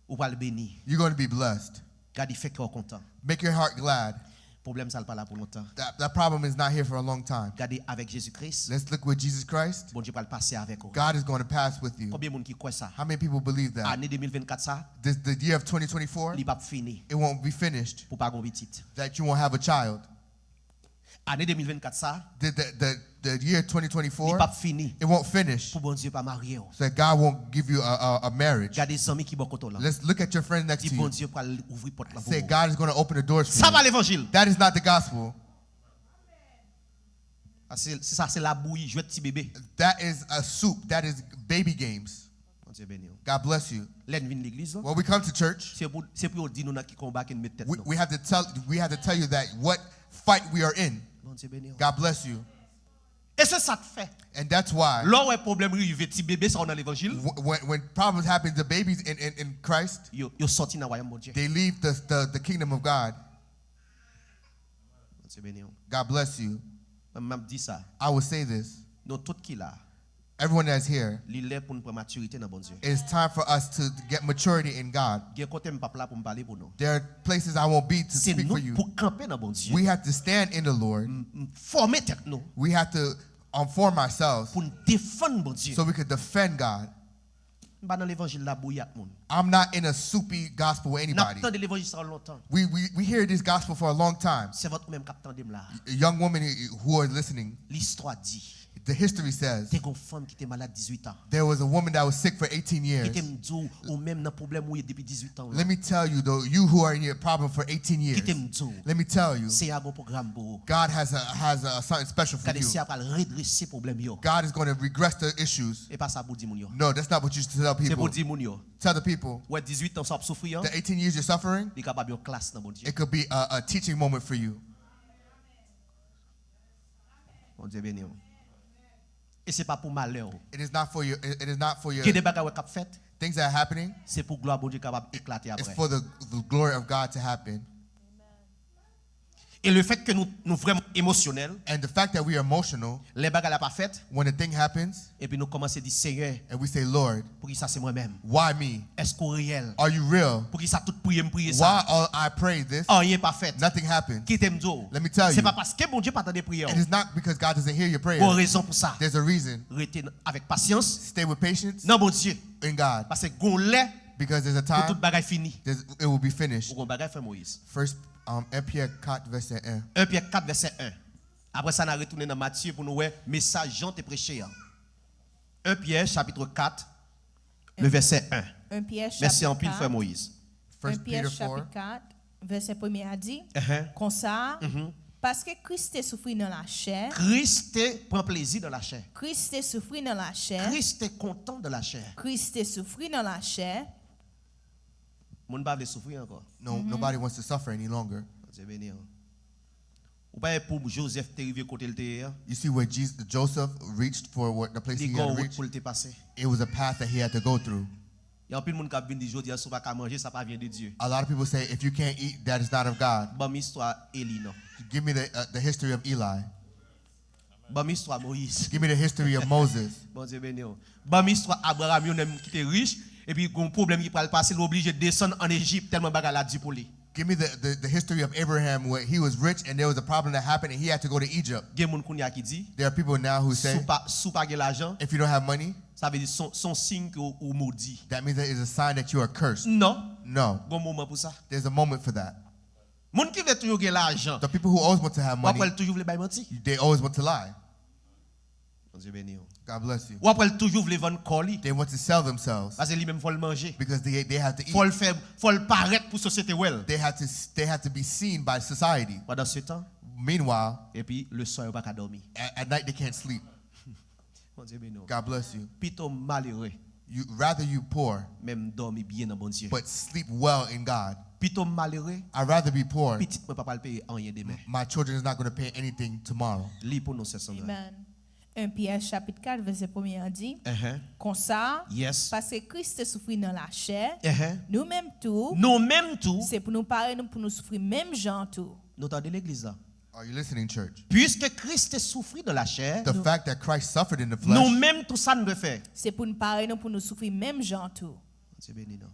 Ou pral beni. You're going to be blessed. Gade, fè kè w kontan. Make your heart glad. Pwoblèm sa l pa la pou lontan. That, that problem is not here for a long time. Gade, avèk Jezi Kris, let's look with Jesus Christ. Bondye pral pase avèk ou. God is going to pass with you. Konbyen moun ki kwè sa? How many people believe that? Ane de mil vennkat sa, this, the year of twenty twenty-four, li p ap fini, it won't be finished, pou pa gon pitit. That you won't have a child. Ane de mil vennkat sa, the, the, the, the year twenty twenty-four, li p ap fini, it won't finish, pou Bondye pa marye w. So that God won't give you a, a, a marriage. Gade zanmi ki bò kote w lan. Let's look at your friend next to you. Di, Bondye pral ouvri pòt lan pou ou. Say, God is going to open the doors for you. Sa pa levanjil. That is not the gospel. A, se, se sa, se labouyi, jwèt ti bebe. That is a soup. That is baby games. Bondye beni w. God bless you. Lè n vin legliz lan, when we come to church, se pou, se pou yo di nou nan ki konba ke n met tèt nou. We, we have to tell, we have to tell you that what fight we are in. Bondye beni w. God bless you. E se sa k fè, and that's why, lè w wè pwoblèm rive ti bebe sa yo nan levanjil, w-, when, when problems happen to babies in, in, in Christ, yo, yo sòti nan wayòm Bondye. They leave the, the, the kingdom of God. Bondye beni w. God bless you. Mwen, m ap di sa. I will say this. Nou tout ki la, everyone that's here, li lè pou n pran matirite nan Bondye. It's time for us to get maturity in God. Gen kote m p ap la pou m pale pou nou. There are places I won't be to speak for you. Se nou pou kanpe nan Bondye. We have to stand in the Lord. M, m fòme tèt nou. We have to, um, form ourselves, pou n defann Bondye, so we could defend God. M pa nan levanjil labouyi ak moun. I'm not in a soupy gospel with anybody. N ap tande levanjil sa yo lontan. We, we, we hear this gospel for a long time. Sèvant ou menm k ap tande m la. Y-, young women who are listening, listwa di, the history says, te gen yon fanm ki te malad dizuit an. There was a woman that was sick for eighteen years. Kite m di w, ou menm nan pwoblèm ou ye depi dizuit an w lan. Let me tell you, though, you who are in your problem for eighteen years, kite m di w, let me tell you, Senyè a gon pwogram pou ou. God has a, has a, something special for you. Gade, Senyè a pral redrese pwoblèm yo. God is going to regress the issues. E pa sa pou di moun yo. No, that's not what you should tell people. Se pou di moun yo. Tell the people. Wè, dizuit an sa w ap soufri an, the eighteen years you're suffering, li kapab yon klas nan Bondye. It could be a, a teaching moment for you. Bondye beni w. E se pa pou malè w. It is not for your, it, it is not for your, gen de bagay wè k ap fèt, things that are happening, se pou glwa Bondye kapab eklate, it's apre, for the, the glory of God to happen. E lefèt ke nou, nou vrèman emosyonèl, and the fact that we are emotional, lè bagay la pa fèt, when a thing happens, epi nou kòmanse di, Senyè, and we say, Lord, poukisa se mwen menm? Why me? Èske w reyèl? Are you real? Poukisa tout priye m priye sa, why all I pray this, anyen pa fèt? Nothing happens. Kite m di w, let me tell you, se pa paske Bondye pa tande priyè w. It is not because God doesn't hear your prayers. Gon rezon pou sa. There's a reason. Rete n-, avèk pasyans, stay with patience, nan Bondye, in God, paske gon lè, because there's a time, pou tout bagay fini, there's, it will be finished. Ou gon bagay, frè Moyiz. First, um, un Pierre quatre, verset un. Un Pierre quatre, verset un. Apre sa, n a retounen nan Matye pou nou wè mesaj Jan te preche an. Un Pierre, chapitre quatre, le verset un. Un Pierre, mèsi anpil, frè Moyiz. First Peter four. Un Pierre, chapitre quatre, verset premier a di, uh-huh, konsa, mhm, paske Kris te soufri nan lachè. Kris te pran plezi nan lachè. Kris te soufri nan lachè. Kris te kontan nan lachè. Kris te soufri nan lachè. Moun pa vle soufri ankò. No, mhm, nobody wants to suffer any longer. Bondye beni w. Ou pa wè pou Joseph te rive kote l te ye an? You see where Jesus, Joseph reached for what, the place he had reached? Li gen yon wout pou l te pase. It was a path that he had to go through. Gen anpil moun k ap vin di jodi a, si w pa ka manje, sa pa vyen de Dye. A lot of people say, if you can't eat, that is not of God. Ban m istwa Eli non. Give me the, uh, the history of Eli. Ban m istwa Moyiz. Give me the history of Moses. Bondye beni w. Ban m istwa Abraram, yon nonm ki te rich, epi gon pwoblèm ki pral pase, l oblije desann ann Ejip tèlman bagay la di pou li. Give me the, the, the history of Abraham where he was rich and there was a problem that happened and he had to go to Egypt. Gen moun kounye a ki di, There are people now who si say, w pa, si w pa gen lajan, if you don't have money, sa vle di se yon, se yon siy ke w, ou modi. That means that it's a sign that you are cursed. Non. No. Gon moman pou sa. There's a moment for that. Moun ki vle toujou gen lajan, The people who always want to have w ap wè money, l toujou vle bay manti. They always want to lie. Bondye beni w. God bless you. W ap wè l toujou vle vann kò li. They want to sell themselves Paske li menm fò l manje. Because they, they have to eat. Fò l fè, fò l parèt pou sosyete wè l. They have to, they have to be seen by society. Pandan se tan, Meanwhile, epi leswa yo pa ka dòmi. At, at night they can't sleep. Bondye beni w. God bless you. Pito malere. You rather you poor, men m dòmi byen nan Bondye. But sleep well in God. Pito m malere, I'd rather be poor. Pitit mwen pa pral peye anyen demen. My children is not going to pay anything tomorrow. Li pou nou, sè Sandra. Amen. En Pyè chapit kat vèsè premye an di, Ehe. Konsa, Yes. Paske Kris te soufri nan lachè, Ehe. Nou menm tou, Nou menm tou. Se pou nou pare nou pou nou soufri menm jan tou. Nou tande legliz la? Are you listening, church? Puisque Christ te soufri dans la chair, The fact that Christ suffered in the flesh, nou menm tou sa n dwe fè. Se pou n pare nou pou nou soufri menm jan tou. Bondye beni nou.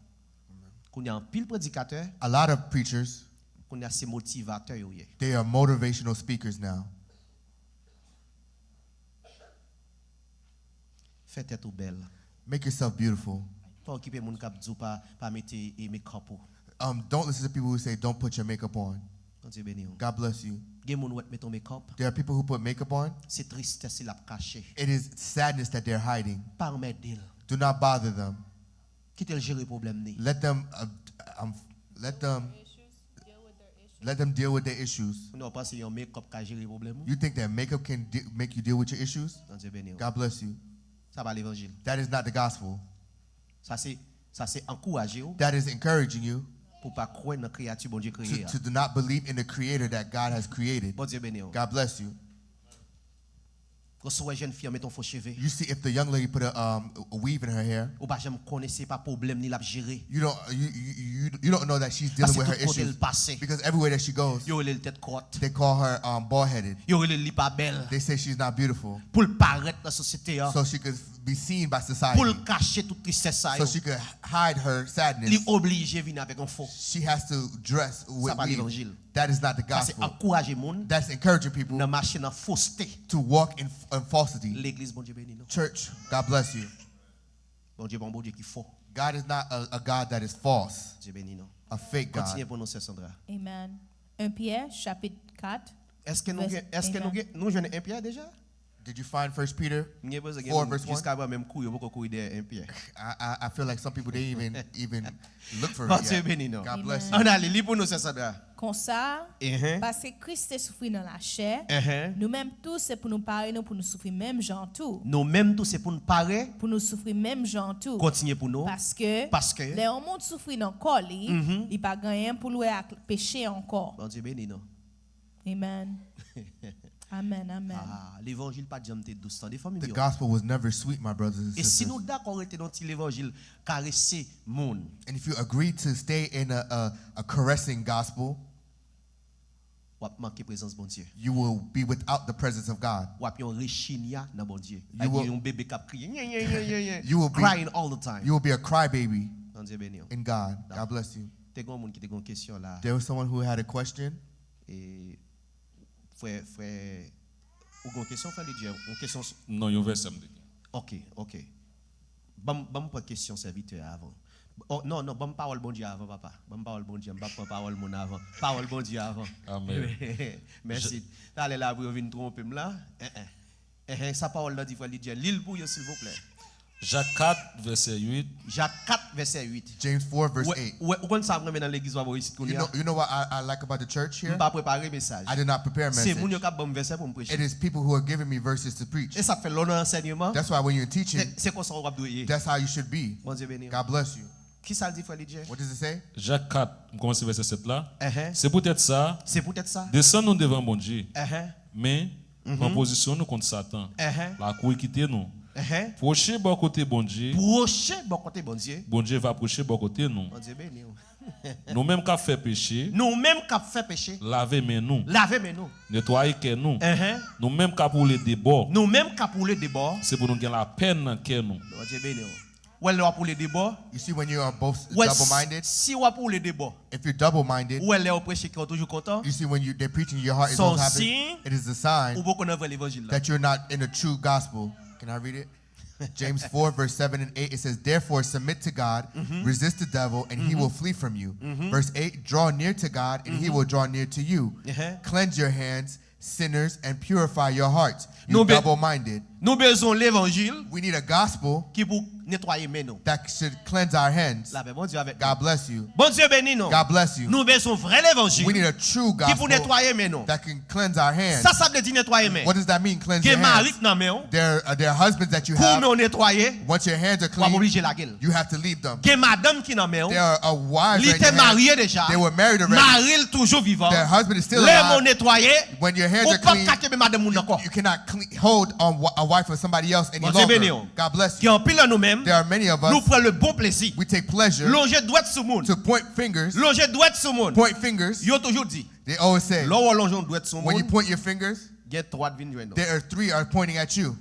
Kounye a anpil predikatè, a lot of preachers, kounye a se motivatè yo ye. They are motivational speakers now. Fè tèt ou bèl. Make yourself beautiful. Pa okipe moun k ap di w pa, pa mete e makeup ou. Um, don't listen to people who say don't put your makeup on. Bondye beni w. God bless you. Gen moun ou wè k mete yon makeup. There are people who put makeup on. Se tristès li l ap kache. It is sadness that they're hiding. Pa anmède l. Do not bother them. Kite l jere pwoblèm li. Let them, uh, um, let them, let them deal with their issues. Kounye a w panse yon makeup ka jere pwoblèm ou? You think that makeup can de- make you deal with your issues? Bondye beni w. God bless you. Sa pa levanjil. That is not the gospel. Sa se, sa se ankouraje w That is encouraging you pou pa kwè nan kreyati Bondye kreye to, a. To do not believe in the creator that God has created. Bondye beni w. God bless you. Ou si w wè jèn fi an mete yon fo cheve. You see if the young lady put a, um, a weave in her hair. Ou pa janm konnen se pa pwoblèm li l ap jere. You don't, you, you, you, you don't know that she's dealing with her issues. Paske tout kote l pase, because everywhere that she goes, yo rele l tèt kòt. They call her, um, bald headed. Yo rele l li pa bèl. They say she's not beautiful. Pou l parèt nan sosyete an. So she could be seen by society. Pou l kache tout tristès sa yo. So she could hide her sadness. Li oblije vin avèk yon fo. She has to dress with weave. Sa pa levanjil. That is not the gospel. Sa se ankouraje moun That's encouraging people nan mache nan foste. To walk in, in falsity. Legliz, Bondye beni nou. Church, God bless you. Bondye pa yon Bondye ki fo. God is not a, a God that is false, Bondye beni nou. A fake God. Kontinye pou nou, sè Sandra. Amen. En Pyè, chapit kat. Èske nou gen, èske nou gen, nou jwenn en Pyè deja? Did you find First Peter four verse one? M gen enpresyon gen moun jiskaprezan menm kouri, yo poko kouri dèyè en Pyè. I, I, I feel like some people, they even, even look for it yet. Bondye beni nou. God bless you. Ann ale, li pou nou, sè Sandra. Konsa, Ehe. Paske Kris te soufri nan lachè, Ehe. Nou menm tou se pou nou pare nou pou nou soufri menm jan tou. Nou menm tou se pou n pare. Pou nou soufri menm jan tou. Kontinye pou nou. Paske, Paske. Lè yon moun soufri nan kò li, Mhm. Li pa gen anyen pou l wè ak peche ankò. Bondye beni nou. Amen. Amen, amen. Ah, levanjil pa t janm te dous, tande fanmi m yo. The gospel was never sweet, my brothers and sisters. E si nou dakò rete nan ti levanjil karese moun, And if you agree to stay in a, a, a caressing gospel, w ap manke prezans Bondye. You will be without the presence of God. W ap yon rechinya nan Bondye. You will, yon bebe k ap kriye. Nye, nye, nye, nye, nye. You will be, Crying all the time. You will be a crybaby Bondye beni w. In God. God bless you. Te gen yon moun ki te gen yon kesyon la. There was someone who had a question. E, frè, frè, ou gen yon kesyon, frè Lidye? Yon kesyon s- Non, yon vèsè m te gen. Ok, ok. Ban m, ban m pran kesyon sèvitè a avan. Oh, non, non, ban m pawòl Bondye avan, papa. Ban m pawòl Bondye, m pa pran pawòl moun avan. Pawòl Bondye avan. Amen. Mèsi. Talè la pou yo vin twonpe m la. Eh, eh. Eh, eh, sa pawòl la di, frè Lidye? Li l pou yo, silvouplè. Jak kat, vèsè uit. Jak kat, vèsè uit. James four verse eight. Ou wè, ou wè, ou konn sa m renmen nan legliz pa bò isit kounye a? You know, you know what I, I like about the church here? M pa prepare mesaj. I did not prepare a message. Se moun yo k ap ban m vèsè pou m preche. It is people who are giving me verses to preach. E sa k fè lè w nan ansèyman, That's why when you're teaching, se, se konsa w ap dwe ye. That's how you should be. Bondye beni w. God bless you. Kisa l di, frè Lidye? What does it say? Jak kat, m kòmanse vèsè sèt la. Ehe. Se poutèt sa, Se poutèt sa. Desann nou devan Bondye. Ehe. Men, Mhm. Pran pozisyon nou kont Satan. Ehe. L a kouri kite nou. Pwoche bò kote Bondye. Pwoche bò kote Bondye. Bondye va pwoche bò kote nou. Bondye beni w. Nou menm k ap fè peche. Nou menm k ap fè peche. Lave men nou. Lave men nou. Netwaye kè nou. Nou menm k ap woule de bò. Nou menm k ap woule de bò. Se pou nou gen lapè nan kè nou. Bondye beni w. Ou wè lè w ap woule de bò. You see, when you are both double minded, si w ap woule de bò, if you're double minded, ou wè lè w preche kè w toujou kontan. You see, when you, they're preaching, your heart is always happy. Se yon siy. It is a sign, ou poko nan vrè levanjil la, that you're not in the true gospel. Can I read it? James four, verse seven and eight, it says, "Therefore, submit to God, resist the devil, and he will flee from you." Verse eight, "Draw near to God, and he will draw near to you. Cleanse your hands, sinners, and purify your hearts." You double minded. Nou bezwen levanjil. We need a gospel, ki pou netwaye men nou, that should cleanse our hands. Lapè Bondye avèk nou. God bless you. Bondye beni nou. God bless you. Nou bezwen vrè levanjil. We need a true gospel, ki pou netwaye men nou, that can cleanse our hands. Sa sa vle di netwaye men? What does that mean, cleanse your hands? Gen mari k nan men w. There are, there are husbands that you have. Kou men w netwaye, once your hands are clean, w ap oblije lage l. You have to leave them. Gen madanm ki nan men w. There are, uh, wives right in your hand. Li te marye deja. They were married already. Mari l toujou vivan. Their husband is still alive. Lè men w netwaye, when your hands are clean, ou p ap ka kenbe madanm moun ankò. You cannot cle- hold on wa- a wife of somebody else any longer. Bondye beni w. God bless you. Gen anpil nan nou menm, there are many of us, nou pran le bon plezi. We take pleasure. Lonje dwèt sou moun. To point fingers. Lonje dwèt sou moun. Point fingers. Yo toujou di, they always say, lè w lonje yon dwèt sou moun, when you point your fingers, gen twa k vin jwenn ou. There are three are pointing at you.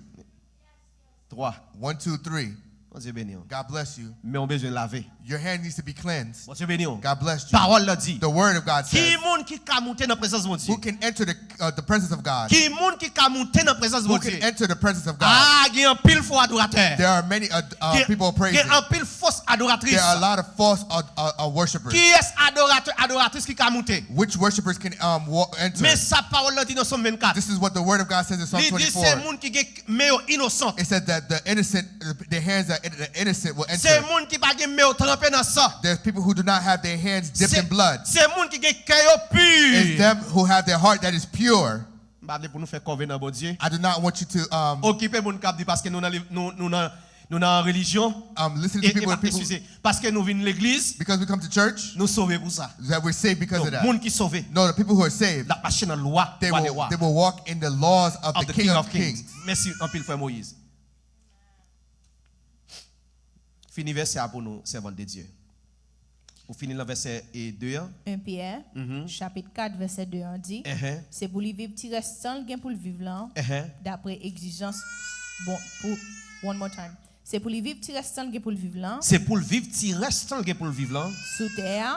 Twa. One, two, three. Bondye beni w. God bless you. Men w bezwen lave. Your hand needs to be cleansed. Bondye beni w. God bless you. Pawòl la di, the word of God says, ki moun ki ka moute nan prezans Bondye? Who can enter the, uh, the presence of God? Ki moun ki ka moute nan prezans Bondye? Who can enter the presence of God? Ah, gen anpil fo adoratè. There are many, uh, uh, people praising. Gen anpil fos adoratris. There are a lot of false, uh, uh, uh, worshipers. Kiyès adoratè, adoratris ki ka moute? Which worshipers can, um, wa- enter? Men sa pawòl la di nan Sòm vennkat. This is what the word of God says in Psalm twenty-four. Li di se moun ki gen men yo inosan. It said that the innocent, the hands that the innocent will enter. Se moun ki pa gen men yo tranpe nan san. There's people who do not have their hands dipped in blood. Se moun ki gen kè yo pi. It's them who have their heart that is pure. M pa vle pou nou fè kòve nan Bondye. I do not want you to, um, okipe moun k ap di paske nou nan, nou, nou nan, nou nan relijyon. Um, listen to people, people, eskize, paske nou vin legliz, because we come to church, nou sove pou sa. That we're saved because of that. Non, moun ki sove, no, the people who are saved, l ap mache nan lwa, they will, they will walk in the laws of the King of Kings. Mèsi anpil, frè Moyiz. Fini vèsè a pou nou, sèvant de Dye. Ou fini nan vèsè, e, de an? En Pyè, chapit kat, vèsè de an di, se pou li viv ti rès tan l gen pou l viv lan, dapre egzijans, bon, pou, one more time. Se pou li viv ti rès tan l gen pou l viv lan. Se pou l viv ti rès tan l gen pou l viv lan. Sou tè a,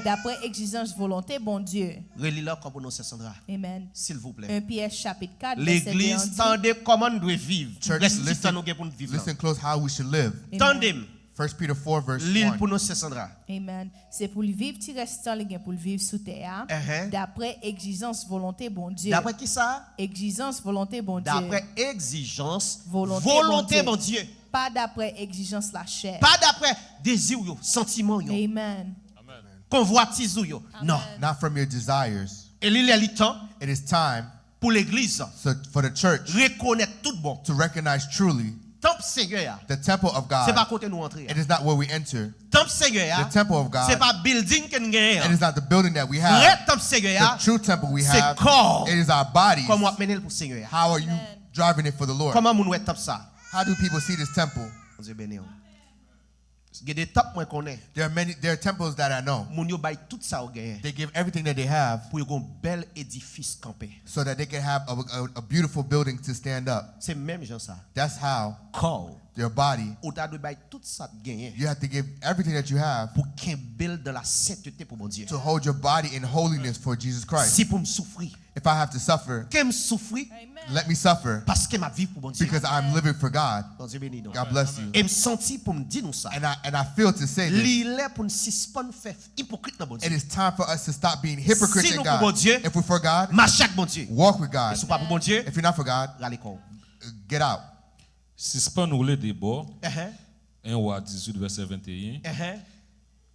dapre egzijans volonte Bondye. Reli l ankò pou nou, sè Sandra. Amen. Silvouplè. En Pyè chapit kat, vèsè de an di. Legliz, tande kòman n dwe viv. Church, listen, rès ti tan nou gen pou n viv lan. Listen close how we should live. Amen. Tande m. First Peter four, verse one. Li l pou nou, sè Sandra. Amen. Se pou li viv ti rès tan li gen pou l viv sou tè a, dapre egzijans volonte Bondye. Dapre ki sa? Egzijans volonte Bondye. Dapre egzijans volonte Bondye. Pa dapre egzijans lachè. Pa dapre dezi w yo, santiman w yo. Amen. Konvwatiz ou yo. Non. Not from your desires. E li lè li tan. It is time pou legliz, so, for the church, rekonèt tout bon, to recognize truly, tanp Senyè a, the temple of God, se pa kote nou antre a. It is not where we enter. Tanp Senyè a, the temple of God, se pa bilding ke n genyen an. It is not the building that we have. Vrè tanp Senyè a, the true temple we have, se kò w. It is our bodies. Kòman w ap mennen l pou Senyè a? How are you driving it for the Lord? Kòman moun wè tanp sa? How do people see this temple? Bondye beni w. Gen de tanp mwen konnen. There are many, there are temples that I know. Moun yo bay tout sa yo genyen. They give everything that they have, pou yo gen yon bèl edifis kanpe, so that they can have a, a, a beautiful building to stand up. Se menm jan sa. That's how, kò w, your body, ou ta dwe bay tout sa w genyen, you have to give everything that you have, pou kenbe l dans la sainteté pou Bondye, to hold your body in holiness for Jesus Christ. Si pou m soufri, if I have to suffer, ke m soufri, let me suffer, paske m ap viv pou Bondye. Because I'm living for God. Bondye beni nou. God bless you. E m santi pou m di nou sa. And I, and I feel to say this. Li lè pou n sispann fè ipokrit nan Bondye. It is time for us to stop being hypocrites in God. Si nou pou Bondye, if we're for God, mache ak Bondye. Walk with God. E si w pa pou Bondye, if you're not for God, rale kò w. Get out. Sispann woule de bò. Enhen. En Wa dizuit, vèsè venteyen. Enhen.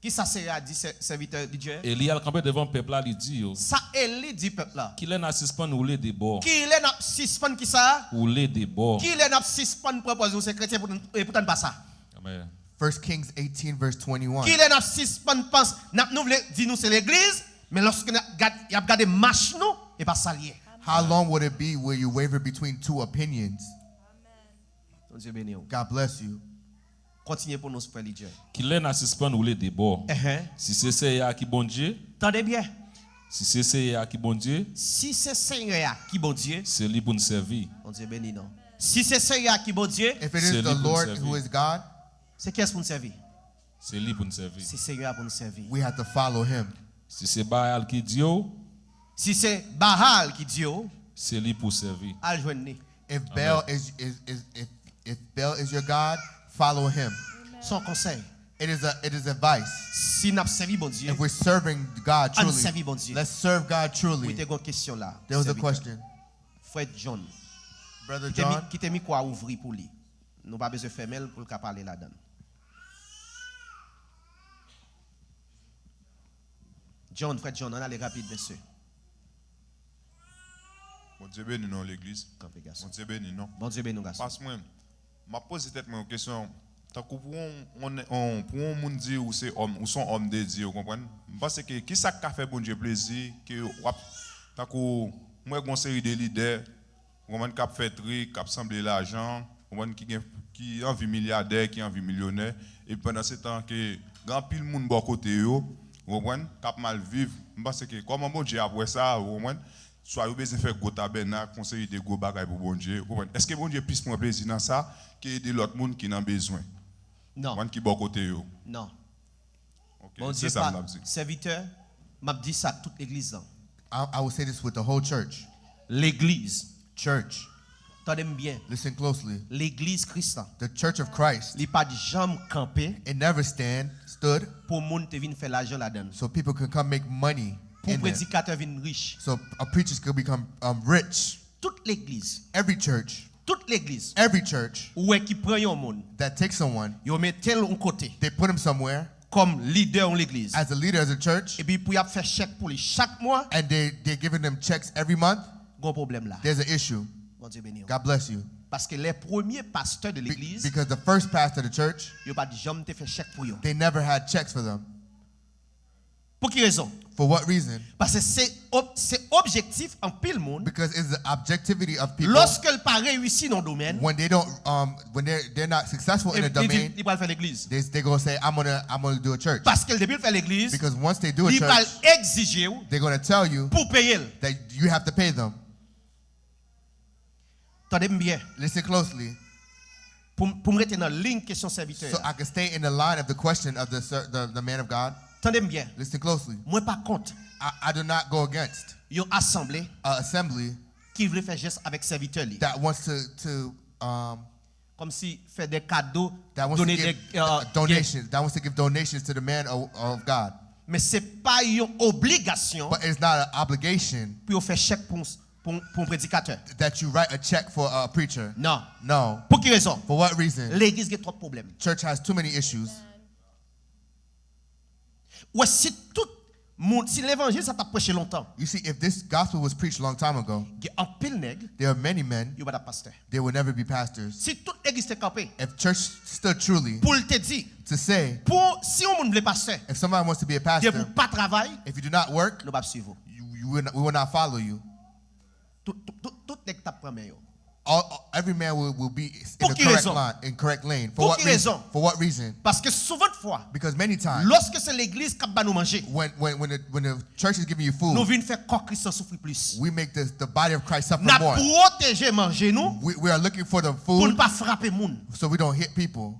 Kisa Senyè a di sè-, sèvitè Lidye? Eli al kanpe devan pèp la, li di yo, sa Eli di pèp la. Kilè n a sispann woule de bò? Kilè n ap sispann kisa? Woule de bò. Kilè n ap sispann pran pòz nou se kretyen pou n, e poutan n pa sa? Amen. First Kings eighteen, verse twenty-one. Kilè n ap sispann panse, n ap, nou vle di nou se legliz, men lòske n ap gad-, y ap gade mach nou, e pa sa l ye. How long would it be where you waver between two opinions? Amen. Bondye beni w. God bless you. Kontinye pou nou, frè Lidye. Kilè n a sispann woule de bò? Ehe. Si se Seyè a ki Bondye, Tande byen. Si se Seyè a ki Bondye, Si se Seyè a ki Bondye, se li pou n sèvi. Bondye beni nou. Si se Seyè a ki Bondye, If it is the Lord who is God, se kiyès pou n sèvi? Se li pou n sèvi. Se Seyè a pou n sèvi. We have to follow him. Si se Baal ki dye w, Si se Baal ki dye w, se li pou w sèvi. Al jwenn li. If Baal is, is, is if, if Baal is your God, follow him. Se yon konsèy. It is a it is advice. Si n ap sèvi Bondye, If we're serving God ann truly, sèvi Bondye. Let's serve God Mwen truly. Te gen yon kesyon la. There was a Sèvitè. Question. Frè John. Brother Kite mi- John, Kite mikwo a ouvri pou li. Nou pa bezwen fèmen l pou l ka pale ladan. John, frè John, ann ale rapid, mesye. Bondye beni nou legliz. Kanpe gason. Bondye beni nou. Bondye beni w gason. Pas mwen, m ap poze tèt mwen yon kesyon. Tankou pou yon, yon, yon, pou yon moun di ou se òm, ou se yon òm de Dye, ou konprann? M panse ke ki sa k ka fè Bondye plezi ke w ap, tankou, m wè gon seri de lidè, ou konprann, k ap fè trik, k ap sanble lajan, ou konprann, ki gen, ki anvi milyadè, ki anvi milyonè, epi pandan se tan ke gen anpil moun bò kote yo, ou konprann, k ap mal viv. M panse ke kòman Bondye ap wè sa, ou konprann? Swa yo bezwen fè gwo tabènak, yon seri de gwo bagay pou Bondye. Ou konprann? Èske Bondye plis pran plezi nan sa ke ede lòt moun ki nan bezwen? Non. Ou konprann, ki bò kote yo? Non. Ok, Bondye se sa pa m ap di. Sèvitè, m ap di sa ak tout legliz lan. I, I will say this with the whole church. Legliz. Church, Tande m byen. Listen closely. Legliz Kris lan. The church of Christ, Li pa t janm kanpe it never stand, stood pou moun te vin fè lajan ladan l. So people can come make money Pou in there. Predikatè vin rich. So a preachers could become um, rich. Tout legliz. Every church, Tout legliz. Every church Ou wè ki pran yon moun. That takes someone, Yo mete l yon kote. They put him somewhere Kòm lidè yon legliz. As a leader as a church, Epi pou y ap fè chèk pou li chak mwa. And they, they're giving them checks every month. Gon pwoblèm la. There's an issue. Bondye beni w. God bless you. Paske lè premye pastè de Be- legliz, because the first pastor of the church, yo pa t janm te fè chèk pou yo. They never had checks for them. Pou ki rezon? For what reason? Paske se ob- se objektif anpil moun. Because it's the objectivity of people. Lòske l pa reyisi nan domèn, When they don't, um, when they're they're not successful in a li di domain, li pral fè legliz. they they gonna say, I'm gonna I'm gonna do a church. Paske depi l fè legliz, Because once they do a li pral church, egzije w They're gonna tell you pou w peye l. That you have to pay them. Tande m byen. Listen closely. Pou m- pou m rete nan liy kesyon sèvitè So a. I can stay in the line of the question of the ser- the, the man of God. Tande m byen. Listen closely. Mwen pa kont I, I do not go against yon asanble an assembly ki vle fè jès avèk sèvitè li. That wants to to um, Kòmsi fè de kado, that wants to done give de uh, donations. That wants to give donations to the man of, of God. Men se pa yon obligasyon But it's not an obligation pou yo fè chèk pou, pou, pou yon predikatè. That you write a check for a preacher. Non. No. Pou ki rezon? For what reason? Legliz gen twòp pwoblèm. Church has too many issues. Wè, si tout moun, si levanjil sa t ap preche lontan, You see, if this gospel was preached a long time ago, gen anpil nèg, there are many men, yo pa t ap pastè. They will never be pastors. Si tout legliz te kanpe If church stood truly pou l te di, to say, pou si yon moun vle pastè, if somebody wants to be a depi pastor, w pa travay, if you do not work, nou p ap swiv ou. you, you will not, we will not follow you. Tout, tout, tout, tout nèg t ap pran men yo. All, every man will, will be in Pou the ki correct rezon? Line, in correct lane. For Pou what ki reason? Rezon? For what reason? Paske souvantfwa, Because many times, lòske se legliz k ap ba nou manje, when, when, when, the, when the church is giving you food, nou vin fè kò Kris lan soufri plis. We make the, the body of Christ suffer N ap more. Pwoteje manje nou We, we are looking for the pou n food. Pa frape moun. So we don't hit people.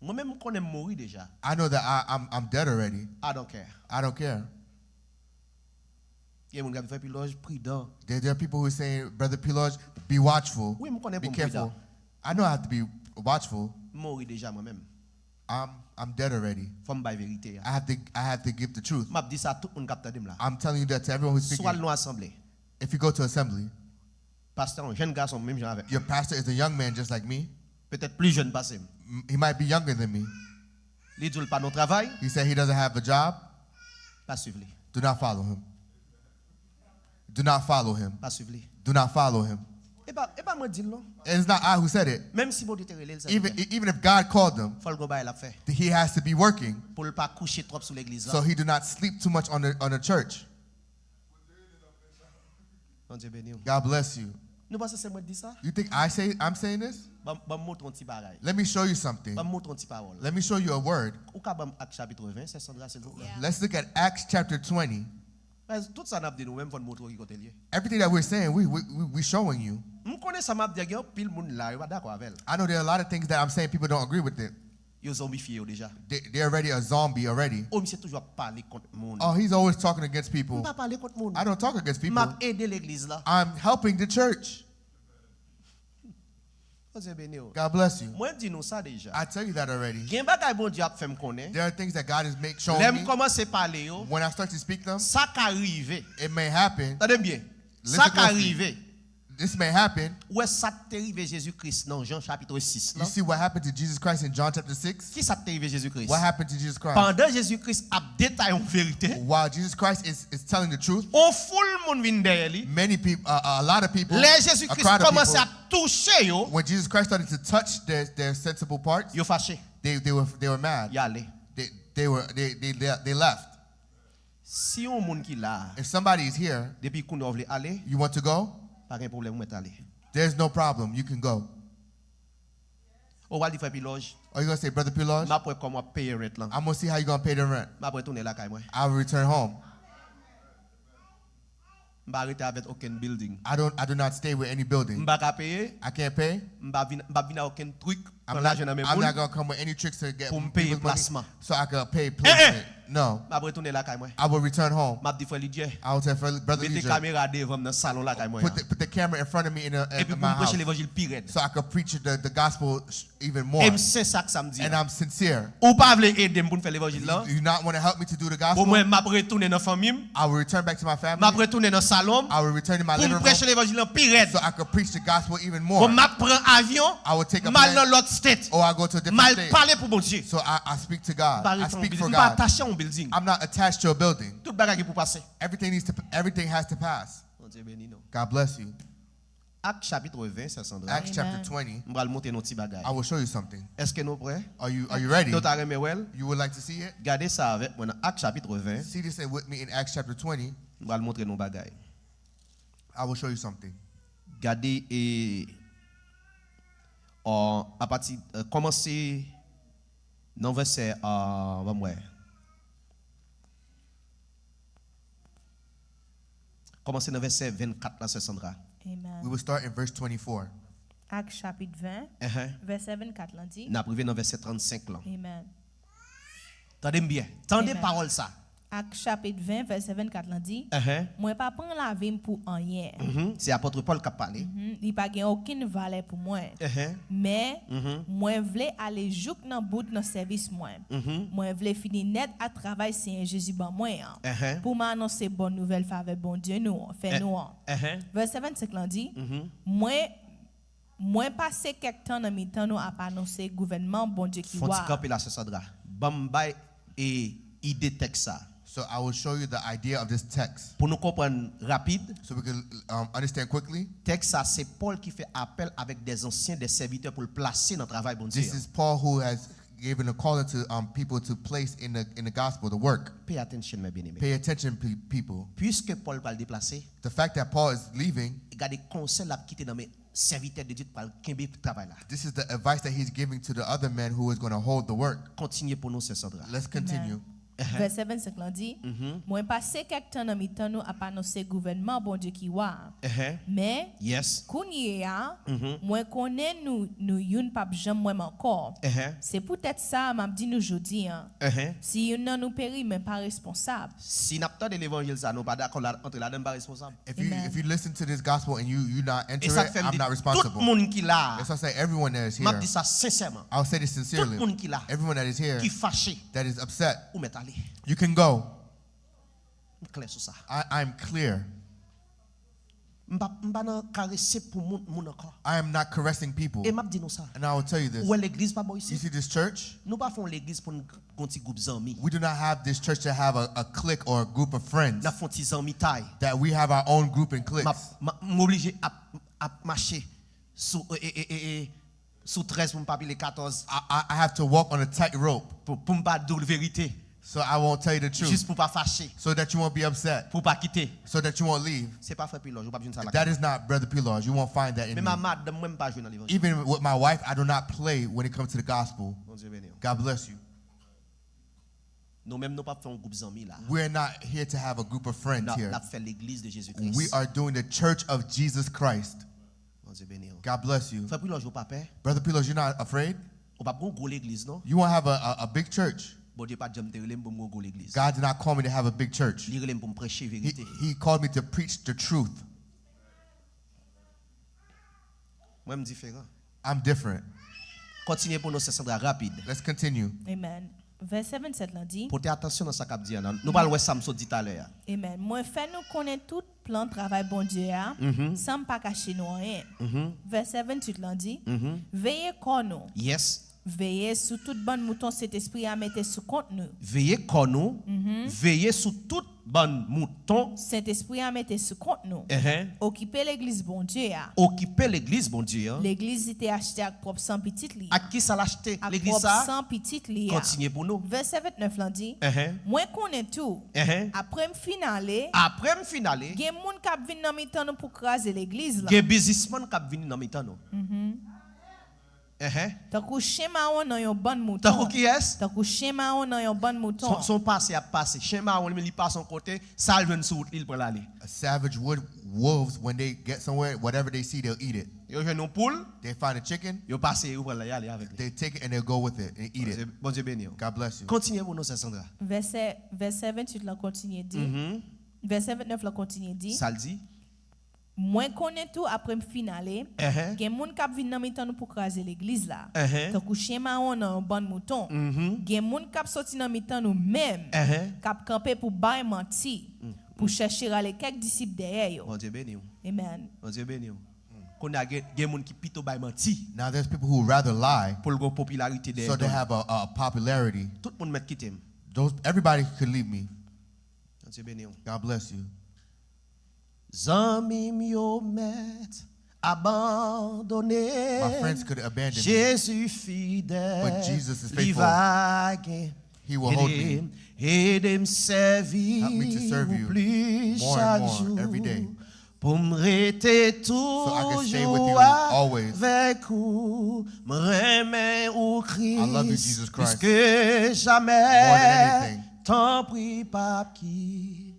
Mwen menm, m konnen m mouri deja. I know that I, I'm, I'm dead already. I don't care. I don't care. Gen moun k ap fè Pilòj, pridan. There, there are people who are saying, Brother Piloj, be watchful. Wi, m konnen Be pou m careful. Pridan. I know I have to be watchful. M mouri deja mwen menm. I'm, I'm dead already. Fò m bay verite a. I have to, I have to give the truth. M ap di sa a tout moun k ap tande m la. I'm telling you that to everyone who's Si w al speaking. Nan asanble, If you go to assembly, pastè yon jenn gason menm jan avèk your pastor is a young man just like me. Petèt pli jèn pase m. M- He might be younger than me. Li di w l pa nan travay. He said he doesn't have a job. Pa swiv li. Do not follow him. Do not follow him. Pa swiv li. Do not follow him. E pa, e pa mwen di l non. And it's not I who said it. Menm si Bondye te rele l sa. Even, e- even if God called them, Fò l gon bagay l ap fè. He has to be working. Pou l pa kouche twòp sou legliz So la. He do not sleep too much on the, on the church. Bondye beni w. God bless you. Nou panse se mwen ki di sa? You think I say I'm saying this? Ban ban m montre yon ti bagay. Let me show you something. Ban m montre yon ti pawòl. Let me show you a word. Ou ka ban m Ak chapit ven, sè Sandra, silvouplè? Let's look at Acts chapter twenty. Tout sa n ap di nou menm, fò n montre w ki kote l ye. Everything that we're saying, we, we, we, we showing you. M konnen sa m ap di a, gen anpil moun la, yo pa dakò avè l. I know there are a lot of things that I'm saying people don't agree with it. Yo zonbifye yo deja. They, they're already a zombie already. Oh, misye toujou ap pale kont moun. Oh, he's always talking against people. M pa pale kont moun. I don't talk against people. M ap ede legliz la. I'm helping the church. Bondye beni w. God bless you. Mwen di nou sa deja. I tell you that already. Gen bagay Bondye ap fè m konnen. There are things that God is make, showing me. Lè m kòmanse pale yo, when I start to speak them, sa ka rive. It may happen. Tande m byen. Sa ka rive. This may happen. Ou wè sa k te rive Jezi Kris nan Jan chapit sis lan? You see what happened to Jesus Christ in John chapter six? Ki sa k te rive Jezi Kris? What happened to Jesus Christ? Pandan Jezi Kris ap detay yon verite, While Jesus Christ is, is telling the truth, yon foul moun vin dèyè li. Many people, uh, a lot of people, Lè Jezi Kris kòmanse ap touche yo, when Jesus Christ started to touch their, their sensible parts, yo fache. They, they, were, they were mad. Y ale. They, they, were, they, they, le- they left. Si yon moun ki la a, If somebody is here, depi kounye a w vle ale, you want to go? Pa gen pwoblèm, ou mèt ale. There's no problem. You can go. Ou pral di frè Pilòj. Are you going to say, Brother Piloj? M ap wè kòman w ap peye rent lan. I'm going to see how you're going to pay the rent. M ap retounen lakay mwen. I will return home. M pa rete avèk okenn building. I don't, I do not stay with any building. M pa ka peye. I can't pay. M pa vin, m pa vin ak okenn trik, pran lajan nan men moun. I'm not going to come with any tricks to get people's money so I could pay place rent. No. M ap retounen lakay mwen. I will return home. M ap di frè Lidye, I will tell Brother Lidye, mete kamera devan m nan salon lakay mwen an. Put the, put the camera in front of me in a, in my house. Epi pou m preche levanjil pi rèd. So I could preach the, the gospel even more. E m sensè ak sa m di a. And I'm sincere. Ou pa vle ede m pou n fè levanjil lan? You, you not want to help me to do the gospel? Bon, mwen, m ap retounen nan fanmi m. I will return back to my family. M ap retounen nan salon m. I will return in my living room. Pou m preche levanjil lan pi rèd. So I could preach the gospel even more. Bon, m ap pran avyon. I will take a plane. M al nan lòt state. Or I go to a different state. M al pale pou Bondye. So I, I speak to God. I speak for God. M pa rete nan yon building. M pa atache a yon building. I'm not attached to a building. Tout bagay gen pou pase. Everything needs to, everything has to pass. Bondye beni nou. God bless you. Ak chapit ven, sè Sandra. Acts chapter twenty. M pral montre nou ti bagay. I will show you something. Èske nou prè? Are you, are you ready? Èske nou ta renmen wè l? You would like to see it? Gade sa avèk mwen nan Ak chapit ven. See this with me in Acts chapter twenty. M pral montre nou bagay. I will show you something. Gade e, uh, apati, uh, kòmanse nan vèsè, uh, ban m wè. Kòmanse nan vèsè vennkat la, sè Sandra. Amen. We will start in verse twenty-four. Ak chapit ven, vèsè vennkat lan di. N ap rive nan vèsè trannsenk lan. Amen. Tande m byen. Tande pawòl sa. Ak chapit ven, vèsè vennkat lan di, Mwen pa pran lavi m pou anyen. Mhm. Se apot Pòl k ap pale. Mhm. Li pa gen okenn valè pou mwen. Men, mwen vle ale jouk nan bout nan sèvis mwen. Mwen vle fini nèt ak travay Senyè Jezi ban mwen an, pou m anonse bon nouvèl favè Bondye nou an, fè nou an. Vèsè vennsenk lan di, Mwen, mwen pase kèk tan nan mitan nou ap anonse gouvènman Bondye ki wa a. Fon ti kanpe la, sè Sandra. Ban m bay e ide tèks sa. So I will show you the idea of this text. Pou nou konprann rapid, so we can, um, understand quickly, tèks sa se Pòl ki fè apèl avèk de zansyen, de sèvitè pou l plase nan travay Bondye an. This is Paul who has given a calling to, um, people to place in the, in the gospel, the work. Pay attention, mes bien-aimés. Pay attention, pe- people. Piske Pòl pral deplase, the fact that Paul is leaving, gade konsèy l ap kite nan men sèvitè de Dye pral kenbe travay la. This is the advice that he's giving to the other men who is going to hold the work. Kontinye pou nou, sè Sandra. Let's continue. Amen. Vèsè vennsenk lan di, Mwen pase kèk tan nan mitan nou ap anonse gouvènman Bondye ki wa a. Men, kounye a, mwen konnen nou, nou youn p ap janm wè m ankò. Se poutèt sa, m ap di nou jodi a, si youn nan nou peri, mwen pa responsab. Si n ap tande levanjil sa, nou pa dakò antre ladan, n pa responsab. If you, if you listen to this gospel and you, you not enter it, I'm not responsible. E sa k fè m di tout moun ki la a, m ap di sa sensèman. I'll say this sincerely. Tout moun ki la a, ki fache, that is upset, ou mèt ale. You can go. M klè sou sa. I, I'm clear. M pa, m pa nan karese pou moun, moun ankò. I am not caressing people. E m ap di nou sa. And I will tell you this. Ou wè legliz pa bò isit? You see this church? Nou pa fè yon legliz pou n gon ti gwoup zanmi. We do not have this church to have a, a clique or a group of friends. N ap fè yon ti zanmitay. That we have our own group and cliques. M ap, m ap, m oblije ap, ap mache sou, e, e, e, e, e, sou trèz pou m pa pile katòz. I, I, I have to walk on a tightrope. Pou, pou m pa di w verite. So I won't tell you the truth. Jis pou pa fache. So that you won't be upset. Pou pa kite. So that you won't leave. Se pa frè Pilòj, ou p ap jwenn sa lakay. That is not Brother Pilòj. You won't find that in me. Menm a madanm mwen, m pa jwenn nan levanjil. Even with my wife, I do not play when it comes to the gospel. Bondye beni w. God bless you. Nou menm nou p ap fè yon gwoup zanmi la. We're not here to have a group of friends here. N ap fè Legliz de Jezi Kris. We are doing the Church of Jesus Christ. Bondye beni w. God bless you. Frè Pilòj, ou pa pè? Brother Pilòj, you're not afraid? Ou p ap gen yon gwo legliz, non? You won't have a, a, a big church. Bondye pa t janm te rele m pou m gen yon gwo legliz. God did not call me to have a big church. Li rele m pou m preche He, verite. He called me to preach the truth. Mwen, m diferan. I'm different. Kontinye pou nou, Sè Sandra, rapid. Let's continue. Amen. Vèsè vennsèt lan di. Pote atansyon nan sa k ap di an nan. Nou pral wè sa m sot di talè a. Amen. Mwen fè nou konnen tout plan travay Bondye a, san m pa kache nou anyen. Vèsè venntuit lan di, Veye kò nou. Yes. Veye sou tout bann mouton Sentespri a mete sou kont nou. Veye kò nou. Veye sou tout bann mouton. Sentespri a mete sou kont nou. Enhen. Okipe legliz Bondye a. Okipe legliz Bondye a. Legliz li te achte ak pwòp san pitit li a. Ak kisa l achte legliz sa a? Ak pwòp san pitit li a. Kontinye pou nou. Vèsè vennèf lan di, Enhen. Mwen konnen tou, Enhen. apre m fin ale, Apre m fin ale, gen moun k ap vin nan mitan nou pou kraze legliz la. Gen biznismann k ap vin nan mitan nou. Enhen. Tankou chen mawon nan yon bann mouton. Tankou kiyès? Tankou chen mawon nan yon bann mouton. Se yon pase y ap pase. Chen mawon li menm li pase yon kote, sa l jwenn sou wout li, l pran l ale. A savage wood, wolves, when they get somewhere, whatever they see, they'll eat it. Yo jwenn yon poul, They find a chicken, yo pase, yo pran l, y ale avèk li. they take it and they'll go with it and eat it. Bondye beni w. God bless you. Kontinye pou nou, Sè Sandra. Vèsè, vèsè venntuit lan kontinye di, vèsè vennèf lan kontinye di, Sa l di? Mwen konnen tou apre m fin ale, gen moun k ap vin nan mitan nou pou kraze legliz la, tankou chen mawon nan yon bann mouton. Gen moun k ap soti nan mitan nou menm, k ap kanpe pou bay manti, pou chèche rale kèk disip dèyè yo. Bondye beni w. Amen. Bondye beni w. Kounye a gen, gen moun ki pito bay manti. Now there's people who rather lie Pou l gen popilarite dèyè so they do l. have a, a popularity. Tout moun mèt kite m. Those, everybody could leave me. Bondye beni w. God bless you. Zanmi m yo mèt abandone. My friends could abandon me. Jezi fidèl, But Jesus is li faithful. va gen. He will hold me. Ede m, ede m sèvi ou plis chak jou. Help me to serve you more and more every day. Pou m rete toujou avèk ou, m renmen ou Kris plis ke jamè. Tanpri pa kite.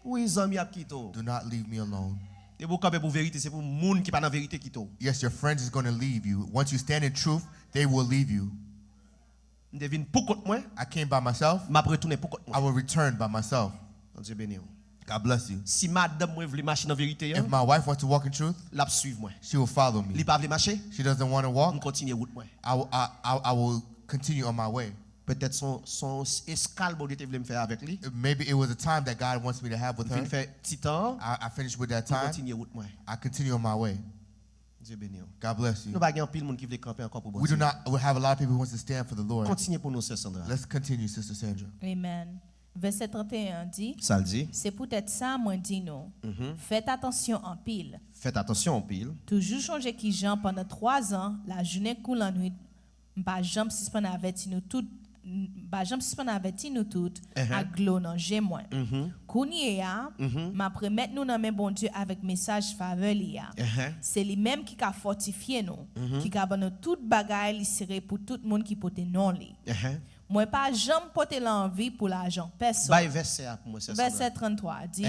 Wi, zanmi ap kite w. Do not leave me alone. Depi w kanpe pou verite, se pou moun ki pa nan verite kite w. Yes, your friends is gonna leave you. Once you stand in truth, they will leave you. M te vin poukont mwen. I came by myself. M ap retounen poukont mwen. I will return by myself. Bondye beni w. God bless you. Si madanm mwen vle mache nan verite an, If my wife wants to walk in truth, l ap suiv mwen. She will follow me. Li pa vle mache, She doesn't want to walk. M kontinye wout mwen. I, will- I, I, I will continue on my way. Petèt se yon, se yon eskal Bondye te vle m fè avèk li. Maybe it was a time that God wants me to have with M fin her. fè ti tan an, I, I finished with that m time. kontinye wout mwen. I continue on my way. Bondye beni w. God bless you. Nou pa gen anpil moun ki vle kanpe ankò pou We do Bondye. not we have a lot of people who want to stand for the Lord. Kontinye pou nou, Sè Sandra. Let's continue, Sister Sandra. Amen. Vèsè trannteyen an di, Sa l di? Se poutèt sa mwen di nou, fèt atansyon anpil. Fèt atansyon anpil. Toujou chonje kijan pandan twazan, lajounen kou lannwit, m pa janm sispann avèti nou tout, m pa janm sispann avèti nou tout ak dlo nan je mwen. Kounye a, m ap remèt nou nan men Bondye avèk mesaj favè li a. Se li menm ki ka fòtifye nou, ki ka ban nou tout bagay li sere pou tout moun ki pote non li. Mwen pa janm pote l anvi pou lajan pèsonn. Bay vèsè a pou mwen, sè Sandra. Vèsè tranntwa a di,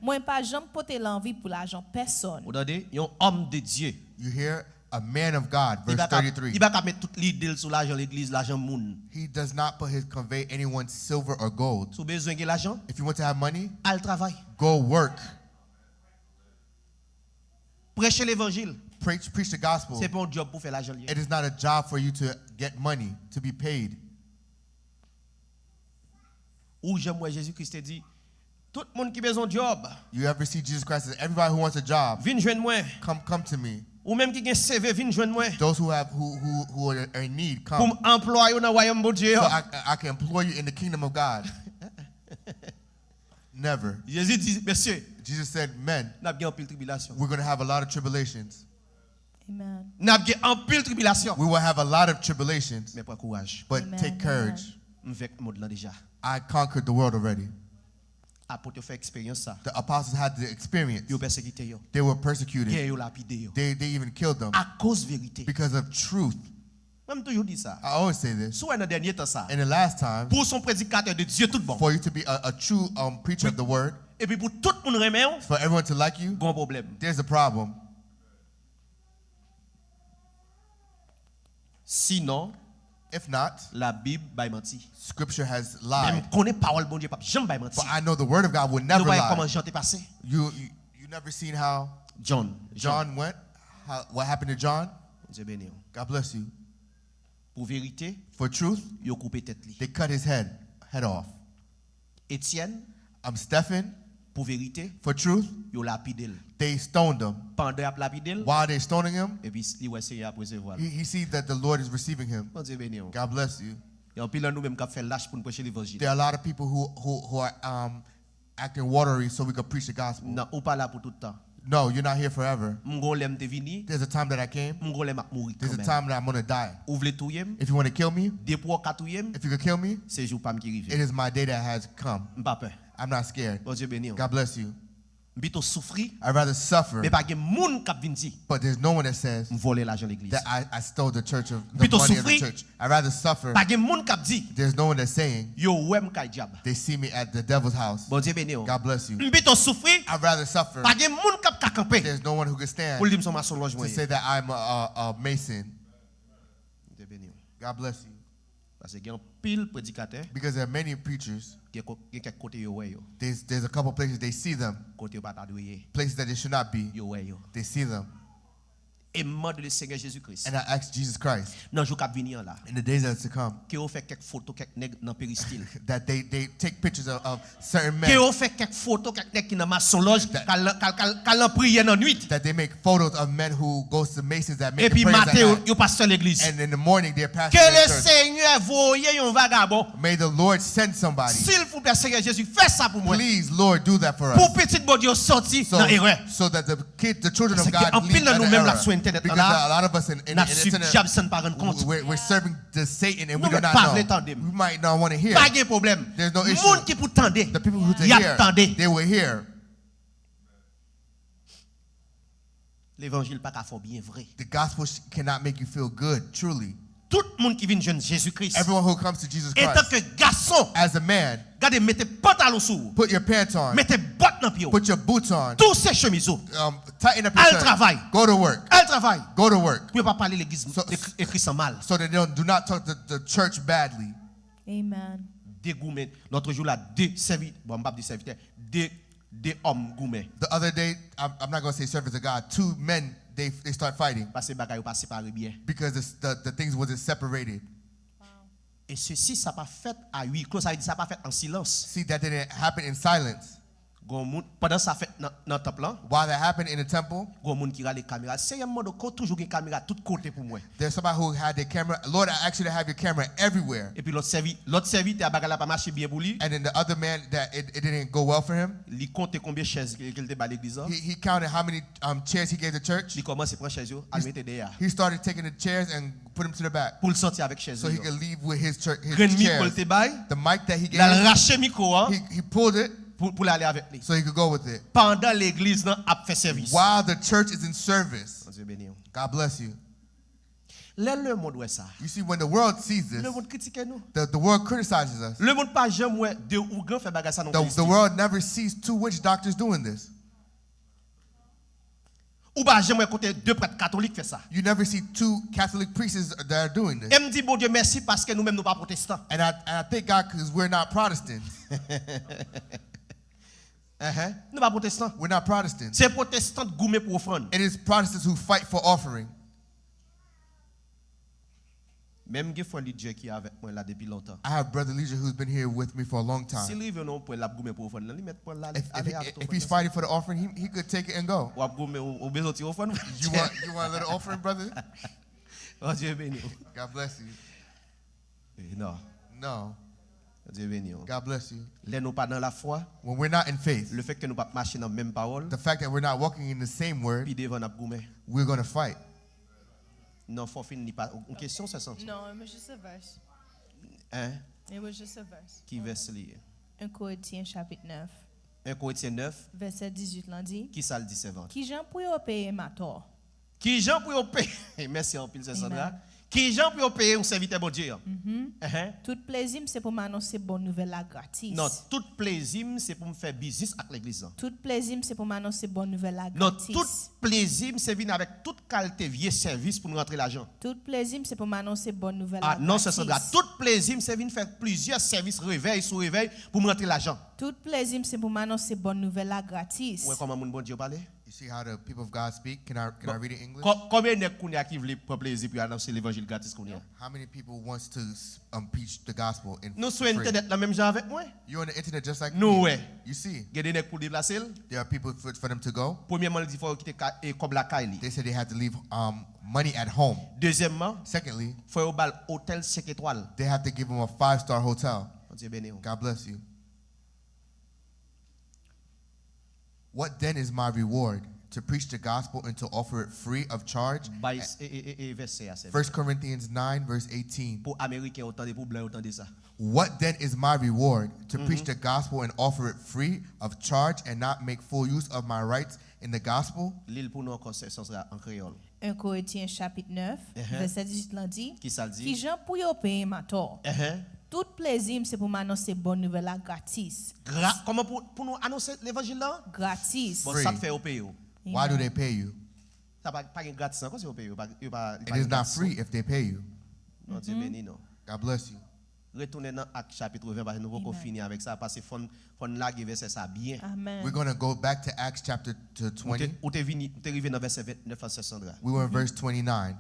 Mwen pa janm pote l anvi pou lajan pèsonn. Ou tande? Yon homme de Dieu. You hear? A man of God, verse thirty-three. Li pa ka, li pa ka met tout lide l sou lajan legliz, lajan moun. He does not put his, convey anyone's silver or gold. Si w bezwen gen lajan, If you want to have money, al travay. Go work. Preche levanjil. Preach, preach the gospel. Se pa yon djòb pou fè lajan li ye. It is not a job for you to get money, to be paid. Ou janm wè Jezi Kris te di, tout moun ki bezwen djòb, You ever see Jesus Christ says, "Everybody who wants a job, vin jwenn mwen. Come, come to me." Ou menm ki gen C V, vin jwenn mwen. Those who have, who, who, who are in need, come. Pou m anplwaye w nan wayòm Bondye So an. I, I can employ you in the kingdom of God. Never. Jezi di, mesye, Jesus said, Men, n ap gen anpil tribilasyon. We're going to have a lot of tribulations. N ap gen anpil tribilasyon. We will have a lot of tribulations. Men pran kouraj. But take courage. M venk mond lan deja. I conquered the world already. Apot yo fè eksperyans sa. The apostles had the experience. Yo pèsekite yo. They were persecuted. Gen yo lapide yo. They, they even killed them. Akoz verite. Because of truth. Mwen, m toujou di sa. I always say this. Si w wè nan dènye tan sa, in the last time, pou w se yon predikatè de Dye tout bon, for you to be a, a true, um, preacher of the word, epi pou tout moun renmen w, for everyone to like you, gon pwoblèm. There's a problem. Sinon, if not, Labib bay manti. Scripture has lied. Men m konnen pawòl Bondye p ap janm bay manti. But I know the word of God will never lie. Nou pa wè kòman Jan te pase? You, you, you never seen how John, John went? How, what happened to John? Bondye beni w. God bless you. Pou verite, for truth, yo koupe tèt li. They cut his head, head off. Etyèn, um, Stephen, pou verite, for truth, yo lapide l. They stoned him. Pandan y ap lapide l, while they stoning him, epi li wè Senyè ap resevwa l. He, he see that the Lord is receiving him. Bondye beni w. God bless you. Gen anpil nan nou menm k ap fè lach pou n preche levanjil. There are a lot of people who, who, who are, um, acting watery so we could preach the gospel. Non, ou pa la pou tout tan. No, you're not here forever. M gon lè m te vini. There's a time that I came. M gon lè m ap mouri kanmenm. There's a time that I'm gonna die. Ou vle touye m? If you wanna kill me, de pwa w ka touye m, if you could kill me, se jou pa m ki rive. It is my day that has come. M pa pè. I'm not scared. Bondye beni w. God bless you. M pito soufri, I'd rather suffer, men pa gen moun k ap vin di, but there's no one that says, m vòlè lajan legliz. That I, I stole the church of, the money of the church. M pito soufri, I'd rather suffer. Pa gen moun k ap di, there's no one that's saying, yo wè m kay dyab. They see me at the devil's house. Bondye beni w. God bless you. M pito soufri, I'd rather suffer. Pa gen moun k ap ka kanpe, there's no one who can stand, pou l di m se yon masonlòj mwen ye. To say that I'm a, a, a mason. Bondye beni w. God bless you. Paske gen anpil predikatè, because there are many preachers, gen ko-, gen kèk kote yo wè yo. There's, there's a couple places they see them. Kote yo pa ta dwe ye. Places that they should not be. Yo wè yo. They see them. E m mande le Senyè Jezi Kris, and I ask Jesus Christ, nan jou k ap vini an la, in the days that's to come, ke yo fè kèk foto kèk nèg nan peristil. That they, they take pictures of, of certain men. Ke yo fè kèk foto kèk nèg ki nan masonlòj, that, k al, k al, k al, k al nan priyè nan nwit. That they make photos of men who goes to masons that make the prayers at night. Epi maten, yo, yo pastè legliz. And in the morning, they're pastors in church. Ke le Senyè voye yon vagabon. May the Lord send somebody. Silvouplè, Senyè Jezi, fè sa pou mwen. Please, Lord, do that for us. Pou pitit Bondye yo sòti nan erè. So, so that the kid, the children of God leave out of error. Paske gen anpil nan nou menm n ap sou entènèt lan la, n ap swiv dyab san n pa rann kont. Because a lot of us in, in, in internet era, we, we're serving the Satan and we do not know. Nou menm pa vle tande m. We might not wanna hear. Pa gen pwoblèm. There's no issue. Moun ki pou tande, y ap tande. The people who to hear, they will hear. Levanjil pa ka fè w byen vre. The gospel sh-, cannot make you feel good, truly. Tout moun ki vin jwenn Jezi Kris, everyone who comes to Jesus Christ, antanke gason, as a man, gade, mete pantalon sou ou, put your pants on, mete bòt nan pye w, put your boots on, touse chemiz ou, um, tighten up your shirt, al travay, go to work, al travay, go to work, pou yo pa pale legliz, so, e, e Kris an mal. So they don't, do not talk the, the church badly. Amen. De goumen, lòt jou la, de sèvi-, bon, m p ap di sèvitè, de de òm goumen. The other day, I'm, I'm not gonna say servants of God, two men, they, they start fighting. Paske bagay yo pa separe byen. Because the, the, the things wasn't separated. E sesi, sa pa fèt a huis clos, sa vle di sa pa fèt an silans. See, that didn't happen in silence. Gon moun, pandan sa fèt nan, nan tanp lan, while that happened in the temple, gon moun ki rale kamera. Senyè, m mande w ke w toujou gen kamera tout kote pou mwen. There's somebody who had their camera. Lord, I ask you to have your camera everywhere. Epi lòt sèvi-, lòt sèvitè a, bagay la pa mache byen pou li. And then the other man, that it, it didn't go well for him. Li konte konbyen chèz ke, ke l te ba legliz la. He, he counted how many, um, chairs he gave the church. Li kòmanse pran chèz yo, al mete dèyè a. He started taking the chairs and put them to the back. Pou l sòti avèk chèz yo. So he could leave with his chur-, his chairs. Grenn mikwo l te bay, the mic that he gave, l al rache mikwo an, he, he pulled it, pou, pou l ale avèk li. So he could go with it. Pandan legliz lan ap fè sèvis. While the church is in service. Bondye beni w. God bless you. Lè lemonn wè sa, you see, when the world sees this, lemonn kritike nou. The, the world criticizes us. Lemonn pa janm wè de ougan fè bagay sa nan yon peristil. The, the world never sees two witch doctors doing this. Ou pa janm wè kote de prèt katolik fè sa. You never see two Catholic priests that are doing this. E m di Bondye mèsi paske nou menm nou pa pwotestan. And I, and I thank God 'cause we're not Protestants. Enhen. Nou pa pwotestan. We're not Protestants. Se pwotestan k goumen pou ofrann. It is Protestants who fight for offering. Men m gen frè Lidje ki avèk mwen la depi lontan. I have Brother Leisure who's been here with me for a long time. Si l rive nan yon pwen l ap goumen pou ofrann nan, li mèt pran l ale, if, if, ale he, avèk if he's ofrann nan. Fighting for the offering, he, he could take it and go. W ap goumen, ou, ou bezwen ti ofrann? You want, you want a little offering, brother? Bondye beni w. God bless you. Eh, non. No. Bondye beni w. God bless you. Lè nou pa nan lafwa, when we're not in faith, le fèt ke nou p ap mache nan menm pawòl, the fact that we're not walking in the same word, pi devan n ap goumen. We're gonna fight. Non, fò w fin li pa yon kesyon, sè Samson. Non, men jis yon vès. Hein? It was just a verse. Ki vès li ye? Un Corinthiens chapitre neuf, un Korentyen nèf, verset dix-huit lan di, ki sa l di, sèvant? Kijan pou yo peye m atò? Kijan pou yo peye? Mèsi anpil, sè Sandra. Amen. Kijan pou yo peye yon sèvitè Bondye an? Ehe. Tout plezi m se pou m anonse bon nouvèl la gratis. Non, tout plezi m se pou m fè biznis ak legliz lan. Tout plezi m se pou m anonse bon nouvèl la Non, gratis. Tout plezi m se vin avèk tout kalite vye sèvis pou m rantre lajan. Tout plezi m se pou m anonse bon nouvèl Ah, la non, sè Sandra, gratis. Tout plezi m se vin fè plizyè sèvis revèy sou revèy pou m rantre lajan. Tout plezi m se pou m anonse bon nouvèl la gratis. Ou wè kòman moun Bondye yo pale? You see how the people of God speak? Can I can I read it in English? Kò- Konbyen nèg kounye a ki vle pran plezi pou yo anonse levanjil gratis kounye a? How many people wants to s- um, preach the gospel in Nou sou free? Entènèt la menm jan avèk mwen? You're on the internet just like Nou me. Wè. You see, Gen de nèg pou deplase l. There are people for, for them to go. Premyèman, li di fò yo kite ka- e kòb lakay li. They said they had to leave um, money at home. Dezyèmman, Secondly, fò yo ba l otèl senk etwal. They have to give them a five star hotel. Bondye beni w. God bless you. What then is my reward? To preach the gospel and to offer it free of charge? Bay e, e, e, e vèsè a sèvi. First Corinthians nine, verse eighteen. Pou Ameriken yo tande, pou blan yo tande sa. What then is my reward? To preach the gospel and offer it free of charge and not make full use of my rights in the gospel? Li l pou nou ankò, sè Sandra, an kreyòl. Un Corinthiens chapitre neuf, Ehe. Verset dix-huit lan di, Ki sa l di? Kijan pou yo peye m atò? Ehe. Tout plezi m se pou m anonse bon nouvèl la gratis. Gra, kòman pou, pou nou anonse levanjil la? Gratis. Bon, Free. Sa k fè yo peye w? Why do they pay you? Sa pa, pa gen gratis ankò, si yo peye w. Pa, yo pa, li It pa is gen not gratis. Free if they pay you. Bondye beni nou. God bless you. Retounen nan Ak chapit ven, paske nou poko Amen. Fini avèk sa, paske fò n, fò n lage vèsè sa byen. Amen. We're going to go back to Acts chapter to Ou te, twenty. Ou te vini, ou te rive nan vèsè ventnèf an, sè Sandra. We were in verse twenty-nine.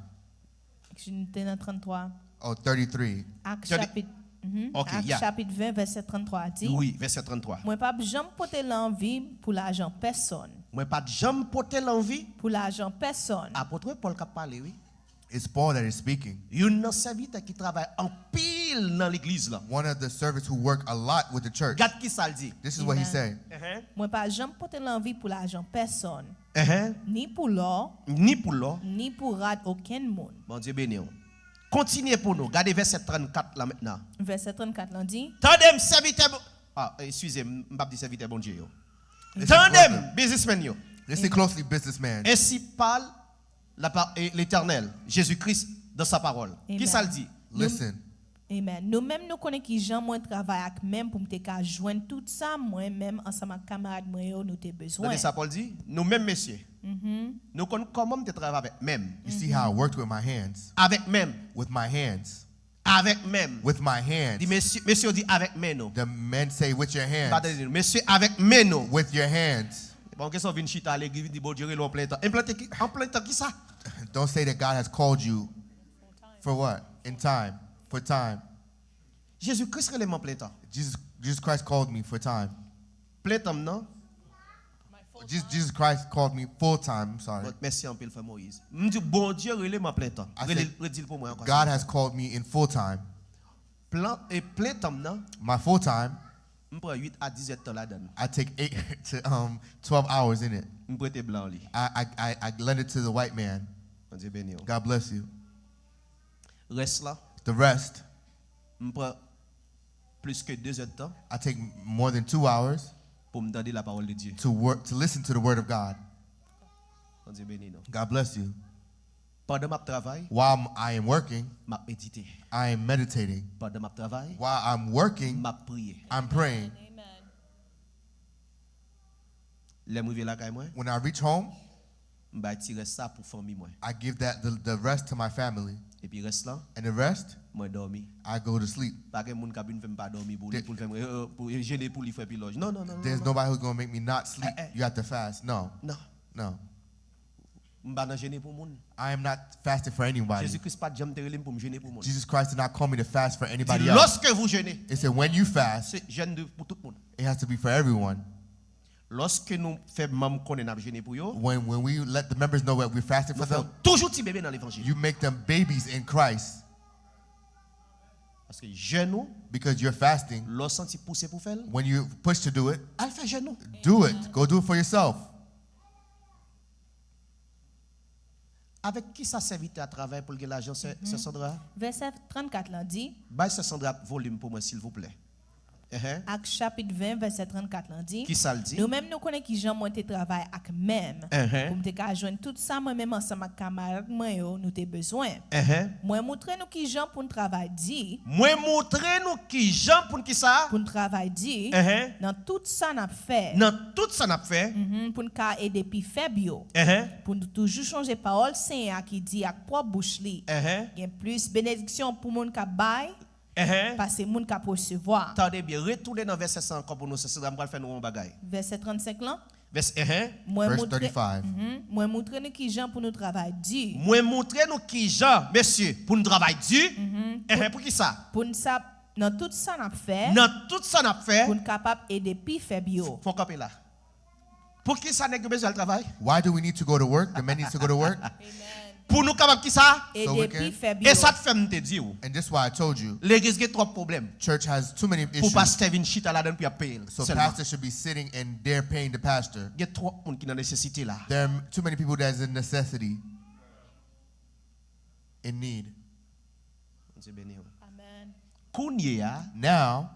Nou te nan tranntrwa. Oh, thirty-three. Ak Twenty- chapit, mhm. Ok, Ak yeah. Chapit ven, vèsè tranntrwa a di, Wi, vèsè tranntrwa. Mwen p ap janm pote lanvi pou lajan pèsonn. Mwen pa t janm pote lanvi. Pou lajan pèsonn. Apot Pòl k ap pale, wi. It's Paul that is speaking. Youn nan sèvitè ki travay anpil nan legliz la. One of the servants who work a lot with the church. Gad ki sa l di. This is what he Amen. said. Ehe. Mwen pa janm pote lanvi pou lajan pèsonn, Ehe. ni pou lò, Ni pou lò. Ni pou rad okenn moun. Bondye beni w. Kontinye pou nou. Gade vèsè trannkat la mentnan. Vèsè trannkat lan di, Tande m, sèvitè Bon-, ah, eskize m, m p ap di sèvitè Bondye yo. Listen Tande m, closely. Biznismen yo. Listen closely, businessman. Ainsi parle la pa, eh, l'Éternel, Jésus-Christ, dans sa parole. Amen. Ki sa l di? Listen. Amen. Nou menm nou konnen ki jan mwen travay ak men m pou m te ka jwenn tout sa mwen menm ansanm ak kamarad mwen yo nou te bezwen. Tande sa Pòl di? Nou menm mesye. Nou konn kòman m te travay avèk men m. You see how I worked with my hands. Avèk men m. With my hands. Avèk men m. With my hands. Di mesye, mesye yo di avèk men nou. The men say with your M pa hands. tande nou. Mesye avèk men nou. With your hands. Bon, kesyon vin chita legliz, vin di Bondye rele w an plen tan. An plen tan ki, an plen tan ki sa? Don't say that God has called you for what? In time. For time. Jezi Kris rele m an plen tan. Jesus, Jesus Christ called me for time. Plen tan m nan. Jesus, Jesus Christ called me full time. I'm sorry. Bon, mèsi anpil, frè Moyiz. M di, Bondye rele m an plen tan. I Rele, said, Redil pou mwen ankò. God has called me in full time. Plan, e plen tan m nan, My full time, m pran uit a diz èdtan ladan l. I take eight to um, twelve hours in it. M prete blan li. I, I, I, I lend it to the white man. Bondye beni w. God bless you. Rès la, The rest, m pran plis ke de zèdtan I take more than two hours pou m tande la parole de Dieu. To work, to listen to the word of God. Bondye beni nou. God bless you. Pandan m ap travay, While I'm- I am working, m ap medite. I am meditating. Pandan m ap travay, While I'm working, m ap priye. I'm praying. Lè m rive lakay mwen, When I reach home, m bay ti rès sa pou fanmi mwen. I give that the, the rest to my family. Epi rès lan, And the rest, mwen dòmi. I go to sleep. Pa gen moun k ap vin fè m pa dòmi pou li, There- pou l fè m, eh, eh, pou jene pou li, frè Pilòj. Non, non, non, non. There's Non. Nobody who's going to make me not sleep. Eh, eh. You have to fast. No, Non. No. M pa nan jene pou moun. I am not fasting for anybody. Jezi Kris pa t janm te rele m pou m jene pou moun. Jesus Christ did not call me to fast for Di, anybody else. Lorsque vous jeûnez, It said when you fast, se jèn de, pou tout moun. It has to be for everyone. Lòske nou fè manm konnen n ap jene pou yo, When when we let the members know that we're fasting for nou fè them, toujou ti bebe nan levanjil. You make them babies in Christ. Paske jèn ou, Because you're fasting, lè w santi pouse pou fè l, when you push to do it, al fè jèn ou. Do it. Go do it for yourself. Avèk ki sa sèvitè a travay pou l gen lajan, sè, sè Sandra? Vèsè trannkat lan di, Bay sè Sandra volim pou mwen, silvouplè. Enhen. Ak chapit ven, vèsè trannkat lan di, Ki sa l di? Nou menm nou konnen kijan mwen te travay ak men m, Enhen. Pou m te ka jwenn tout sa mwen menm ansanm ak kamarad mwen yo nou te bezwen. Enhen. Mwen moutre nou kijan pou n travay di, Mwen moutre nou kijan pou n ki sa? Pou n travay di, Enhen. Nan tout sa n ap fè, Nan tout sa n ap fè. Mhm, pou n ka ede pi fèb yo, Enhen. Pou n toujou chonje pawòl Senyè a ki di ak pwòp bouch li, Enhen. Gen plis benediksyon pou moun k ap bay Enhen. Pase moun k ap resevwa. Tande byen, retounen nan vèsè sa ankò pou nou, sè Sandra, m pral fè nou yon bagay. Vèsè trannsenk lan. Vès, enhen. Mwen Verse moutre, thirty-five. Mhm. Mwen moutre nou kijan pou nou travay di. Mwen moutre nou kijan, mesye, pou nou travay di. Enhen, pou ki sa? Pou n sa, nan tout sa n ap fè, Nan tout sa n ap fè, Pou n kapab ede pi fèb yo. Fò kanpe la. Pou ki sa nèg yo bezwen al travay? Why do we need to go to work? The men needs to go to work. Pou nou kapab ki sa? So we Ede pi can- fèb E yo. sa k fè m te di w. And this is why I told you, Legliz gen twòp pwoblèm. Church has too many Pou issues. Pastè vin chita ladan l pou y ap peye l So sèlman. Pastor should be sitting and they're paying the pastor. Gen twòp moun ki nan nesesite la. There are too many people that's in necessity, in need. Bondye beni w. Amen. Kounye a, Now,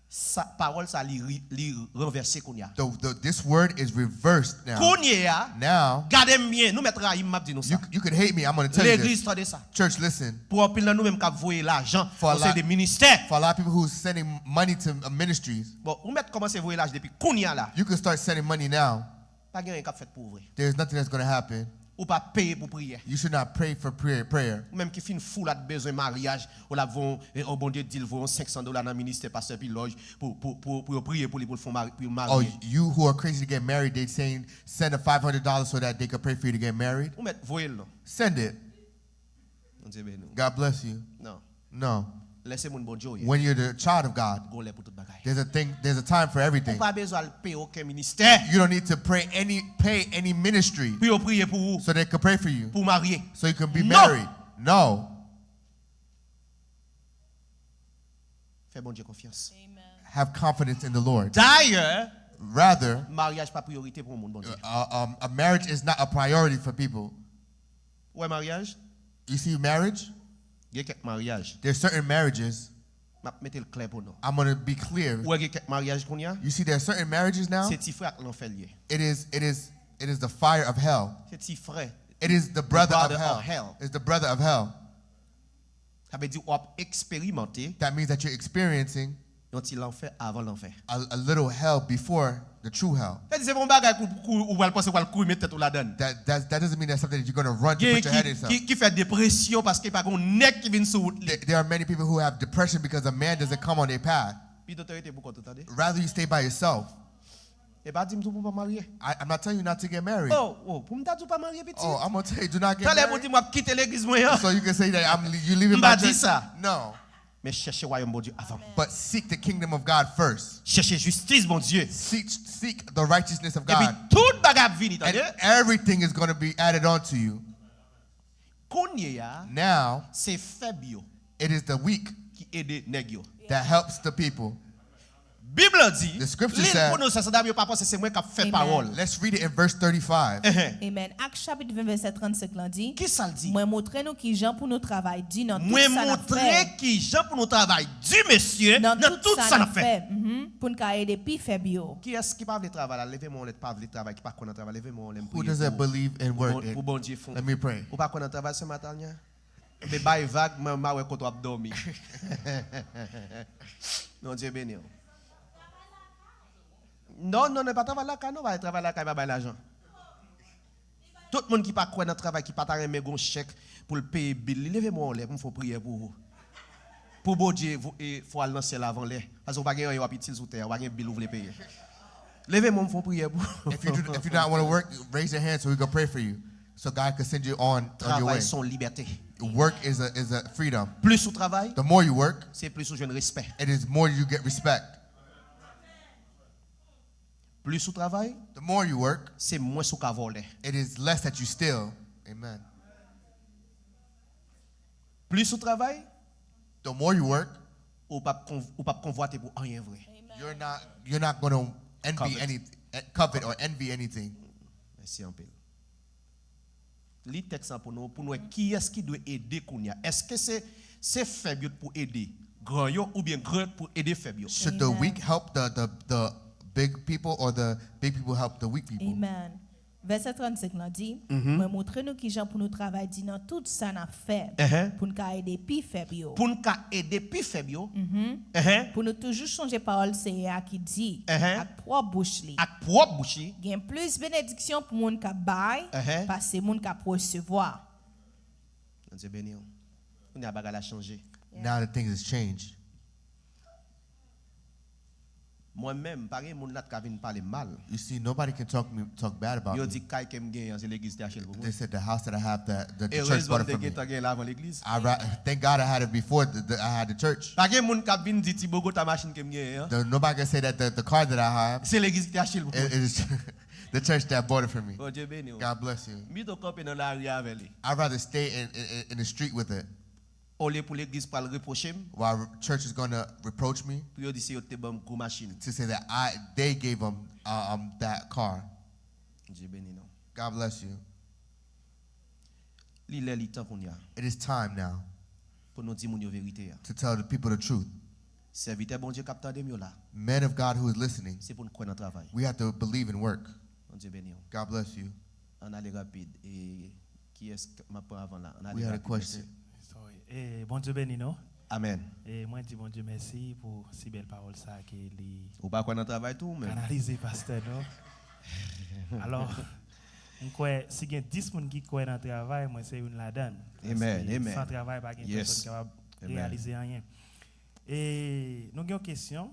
sa, pawòl sa li, ri- li ranvèse kounye a. the, the, this word is reversed now. Kounye a, Now, gade m byen, nou mèt rayi m, m ap di nou sa. You, you could hate me. I'm going to tell you this. Legliz, tande sa. Church, listen. Pou anpil nan nou menm k ap voye lajan For a nan seri lot- de ministè. For a lot of people who's sending money to uh, ministries, Bon, ou mèt kòmanse voye lajan depi kounye a la. You can start sending money now. Pa gen anyen k ap fèt pou ou vre. There's nothing that's going to happen. Ou pa peye pou priyè. You should not pray for prayer. prayer. Ou menm ki fin fou la, t bezwen maryaj, ou la voye yon, Bondye di l voye yon senk san dola nan ministè pastè Pilòj pou, pou, pou, pou yo priye pou li pou l fè yon mari, pou yo Oh, marye. You who are crazy to get married, they saying send a five hundred dollars so that they could pray for you to get married. Ou mèt voye l non. Send it. Bondye beni w. God bless you. Non. No. Lè se moun Bondye w ye. When you're the child of God, Gon lè pou tout bagay. there's a thing. There's a time for Ou everything. Pa bezwen al peye okenn ministè You don't need to pray any, pay any ministry pou yo priye pou ou, so they could pray for you, pou w marye. So you can be No. married. No. Fè Bondye konfyans. Have confidence in the Lord. Dayè, Rather, maryaj pa priyorite pou yon moun Bondye. uh, um, a marriage is not a priority for people. Ou wè maryaj? You see, marriage, Gen kèk maryaj. There's certain marriages. M ap mete l klè pou nou. I'm going to be clear. Ou wè gen kèk maryaj kounye a? You see, there are certain marriages now. Se ti frè ak lanfè l ye. It is, it is, it is the fire of hell. Se ti frè. It is the brother, brother of hell. of hell. It's the brother of hell. Sa vle di w ap eksperimante That means that you're experiencing yon ti lanfè avan lanfè. a, a little hell before the true hell. Sa di se pa yon bagay kou, kou, ou pral panse ou pral kouri met tèt ou ladan. That, that, that doesn't mean that's something that you're going to run to Gen put your head ki, inside. Ki, ki fè depresyon paske pa gen yon nèg ki vin sou wout li. There, there are many people who have depression because a man doesn't come on their path. Pito te rete pou kont ou, tande. Rather you stay by yourself. E pa di m tou pou pa marye. I, I'm not telling you not to get married. Oh, oh, pou m ta di w pa marye, pitit. Oh, I'm going to tell you, do not get Talè pou married. Di m w ap kite legliz mwen an. So you can say that I'm you leaving M my pa di church. Sa. No. Men chèche wayòm Bondye avan. But seek the kingdom of God first. Chèche jistis Bondye. Seek, seek the righteousness of Epi God. Tout bagay ap vini, And tande. Everything is going to be added on to you. Kounye a, Now, se fèb yo it is the weak ki ede nèg yo. That helps the people. Bib la di, The scripture li l said- pou nou, sè, sè dam yo pa panse se mwen k ap fè Amen. Pawòl. Let's read it in verse thirty-five. Enhen. Amen. Ak chapit ven, vèsè trannsenk lan di, Ki sa l di? Mwen moutre nou kijan pou nou travay di nan tout Mwen sa n ap moutre fè. Kijan pou nou travay di, mesye, Nan nan tout sa n ap fè. Mhm. Pou n ka ede pi fèb yo. Kiyès ki pa vle travay la? Leve men w lè ki pa vle travay, ki pa kwè nan travay. Leve men w lè m Who priye doesn't pou, believe in pou, work? Bon- pou Bondye fè. Let me pray. Ou pa kwè nan travay, sè Matalnya? Be bay vag, mwen ma wè kote w ap dòmi. Bondye beni w. Non, non, non, pa travay lakay, non, pa travay lakay, pa bay lajan. Tout moun ki pa kwè nan travay, ki pa ta renmen gon chèk pou l peye bil li, leve men w anlè pou m fè yon priyè pou ou. Pou Bondye vo- e, fè w al nan syèl avan lè. Paske w pa gen anyen w ap itil sou tè a, w pa gen bil ou vle peye. Leve men w, m fè yon priyè pou ou. If you do, if you not want to work, raise your hand so we can pray for you, so God can send you on on your way. Travay se yon libète. Work is a is a freedom. Plis ou travay, The more you work, se plis ou jwenn respè. It is more you get respect. Plis ou travay, The more you work, se mwens ou ka vòlè. It is less that you steal. Amen. Plis ou travay, The more you work, ou p ap konv- ou p ap konvwate pou anyen vre. You're not you're not going to envy Covet. any eh, covet or envy anything. Mèsi anpil. Li tèks lan pou nou, pou nou wè kiyès ki dwe ede kounye a. Èske se, se fèb yo t pou ede gran yo, oubyen gran yo t pou ede fèb yo? Should the weak help the, the, the big people, or the big people help the weak people? Amen. Vèsè trannsenk lan di, Mwen montre nou kijan pou nou travay di nan tout sa n ap fè, pou n ka ede pi fèb yo. Pou n ka ede pi fèb yo. Pou nou toujou chonje pawòl Seyè a ki di, ak pwòp bouch li, ak pwòp bouch li, Gen plis benediksyon pou moun k ap bay pase moun k ap resevwa. Bondye beni w. Kounye a bagay la chanje. Now the things has changed. Mwen menm, pa gen moun la t ka vin pale m mal. You see, nobody can talk me talk bad about Yo me. Di kay ke m genyen an, se legliz te achte l pou mwen. They said the house that I have, the, the, the church bought it for me. Erezman m te gentan gen l avan legliz. I ra- thank God I had it before the, the, I had the church. Pa gen moun k ap vin di ti Bogota machin ke m genyen an, The, nobody can say that the, the car that I have se legliz ki te achte l pou mwen. Is the church that bought it for me. Bondye beni w. God bless you. M pito kanpe nan lari avè li. I'd rather stay in, in, in the street with it. Olye pou legliz pral repwoche m. While church is gonna reproach me pou yo di se yo k te ban m gwo machin. To say that I, they gave him uh, um, that car. Bondye beni nou. God bless you. Li lè li tan kounye a. It is time now pou nou di moun yo verite a. To tell the people the truth. Sèvitè Bondye k ap tande m yo la. Men of God who is listening, se pou n kwè nan travay. We have to believe in work. Bondye beni w. God bless you. Ann ale rapid. E, kiyès m ap pran avan la? Ann ale rapid. Mesye. E, Bondye beni nou. Amèn. E mwen di Bondye mèsi pou si bèl pawòl sa ke li Ou pa kwè nan travay tou ou menm? Kanalize pastè nou. Alò, m kwè si gen dis moun ki kwè nan travay, mwen se youn ladan l. Paske san travay pa gen pèsòn ki kapab reyalize anyen. E nou gen yon kesyon,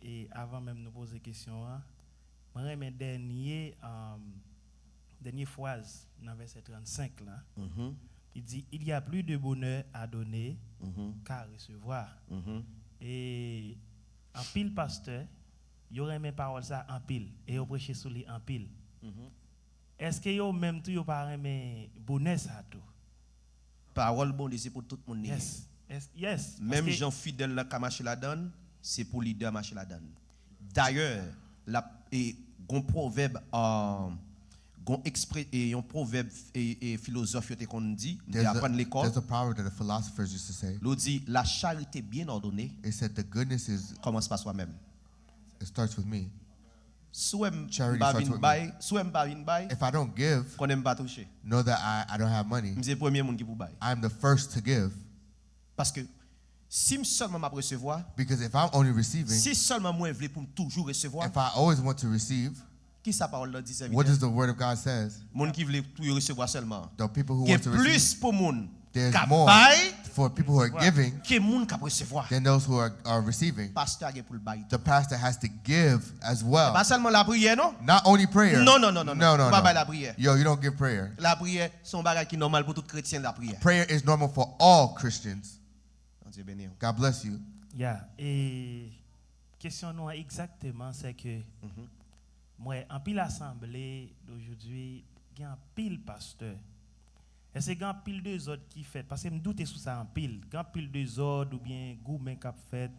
e avan menm nou poze kesyon an, mwen renmen dènye, um, dènye fraz nan vèsè trannsenk lan, ki di, Il y a plus de bonheur à donner qu'à recevoir. E anpil pastè, yo renmen pawòl sa anpil, e yo preche sou li anpil. Èske yo menm tou yo pa renmen bonè sa tou? Pawòl Bondye se pou tout moun li ye. Yes. Yes. Yes. Menm jan fidèl la ka mache ladan l, se pou lidè a mache ladan l. Dayè, l ap, e, gon pwovèb, e, gon ekspre, e, yon pwovèb, e, e, filozòf yo te konn di, m te aprann lekòl. There's a proverb that the philosophers used to say. Li di, la charité bien ordonnée commence par soi-même. It starts with me. Si w wè m pa vin bay, si w wè m pa vin bay, if I don't give, konnen m pa touche. Know that I, I don't have money. M se premye moun ki pou bay. I am the first to give. Paske si m sèlman m ap resevwa, because if I'm only receiving, si sèlman mwen vle pou m toujou resevwa, if I always want to receive, kisa pawòl la di sèvitè? What does the word of God says? Moun ki vle pou yo resevwa sèlman. The people who want to receive. Gen plis pou moun k ap bay for people who are giving ke moun k ap resevwa. Than those who are, are receiving. Pastè a gen pou l bay tou. The pastor has to give as well. Se pa sèlman lapriyè non. Not only prayer. Non, non, non, non. Non, non, non. Ou pa bay lapriyè. Yo, you don't give prayer. Lapriyè se yon bagay ki nòmal pou tout kretyen, lapriyè. Prayer is normal for all Christians. Bondye beni w. God bless you. Ya, e kesyon nou an egzakteman se ke m wè anpil asanble ojodwi gen anpil pastè. Èske gen anpil dezòd ki fèt? Paske m doute sou sa anpil. Gen anpil dezòd oubyen goumen k ap fèt,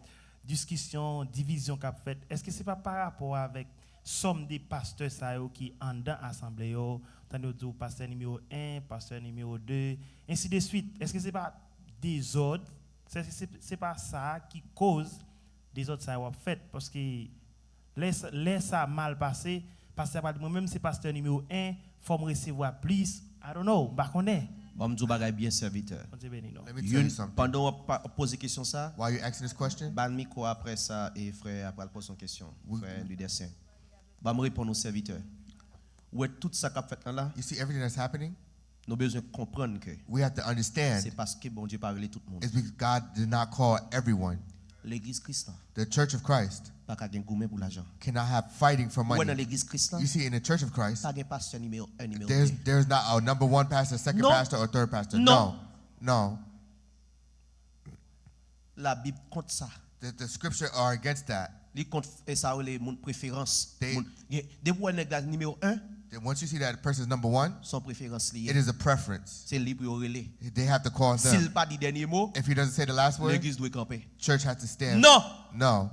diskisyon, divizyon k ap fèt. Èske se pa parapò avèk sòm de pastè sa yo ki anndan asanble yo? Tande yo di w pastè nimewo en, pastè nimewo de, ensideswit. Èske se pa dezòd? Se, se, se pa sa ki koz dezòd sa yo ap fèt? Paske Lè sa, lè sa mal pase, pastè a pral di mwen menm se pastè nimewo en, fò m resevwa plis. I don't know, m pa konnen. Ban m di w bagay byen sèvitè. Bondye beni nou. Let me tell you something. Pandan w ap pa- poze kesyon sa, While you asking this question, ban m mikwo a, aprè sa e frè a pral poze yon kesyon. Frè Ludesyen. Ban m reponn ou sèvitè. Ou wè tout sa k ap fèt lan la? You see everything that's happening? Nou bezwen konprann ke We have to understand se paske Bondye pa rele tout moun. It's because God did not call everyone. Legliz Kris lan The church of Christ pa ka gen goumen pou lajan. Cannot have fighting for Ou wè nan money. Legliz Kris lan, You see, in the church of Christ, pa gen pastè nimewo en, nimewo there's, de. There's not a number one pastor, second Non. Pastor, or third pastor. Non. No. No. Labib kont sa. The, the scripture are against that. Li kont e sa yo rele moun preferans. They, Moun, gen, depi w wè nèg la nimewo en, then once you see that person is number one, se yon preferans li it ye. Is a preference. Se li pou yo rele. They have to call Si them. L pa di dènye mo, If he doesn't say the last word, legliz dwe kanpe. Church has to stand. Non! No.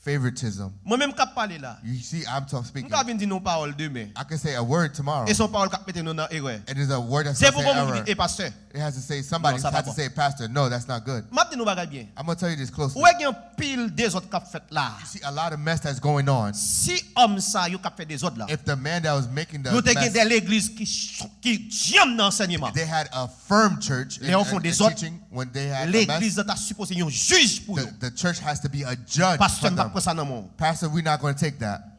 Favoritism. Mwen menm k ap pale la. You see, I'm talk M speaking. Ka vin di nou yon pawòl demen. I can say a word tomorrow. E se yon pawòl k ap mete nou nan erè. It is a word that's Se going to pou say gon moun ki error. Di, e pastè. It has to say, somebody Non, sa pa has to bon. Say, Pastor, no, that's not good. M ap di nou bagay byen. I'm going to tell you this closely. Ou wè gen pil dezòd k ap fèt la. You see a lot of mess that's going on. Si òm sa yo k ap fè dezòd la, If the man that was making the yo te gen mess, de legliz ki, ki dyanm nan ansèyman. They had a firm church in, Lè yo fè in, in dezòd, teaching. When they had a mess, Legliz la ta sipoze yon jij pou the, yo. The church has to be a judge Pastè, for m p ap them. Pran sa nan men w. Pastor, we're not going to take that.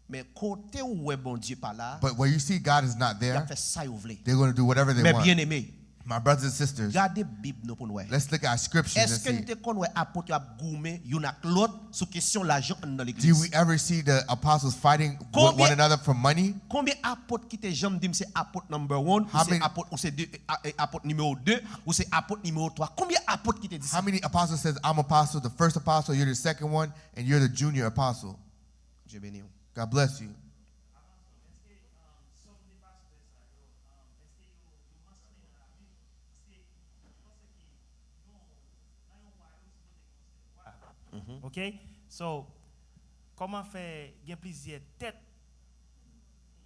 Men kote ou wè Bondye pa la, But where you see God is not y there, ap fè sa yo vle. They're going to do whatever they Men want. Byeneme, My brothers and sisters, gade Bib nou pou n wè. Let's look at scriptures and Èske n see. Te konn wè apot yo ap goumen youn ak lòt sou kesyon lajan anndan Do legliz? We ever see the apostles fighting with one another for money? Konbyen apot ki te janm di m se apot number one, ou se apot, ou se de, a- e- apot nimewo de, ou se apot nimewo twa? Konbyen apot ki te di sa? How many apostles says, "I'm apostle, the first apostle, you're the second one, and you're the junior apostle"? Bondye beni w. God bless you. Ok? So, kòman fè gen plizyè tèt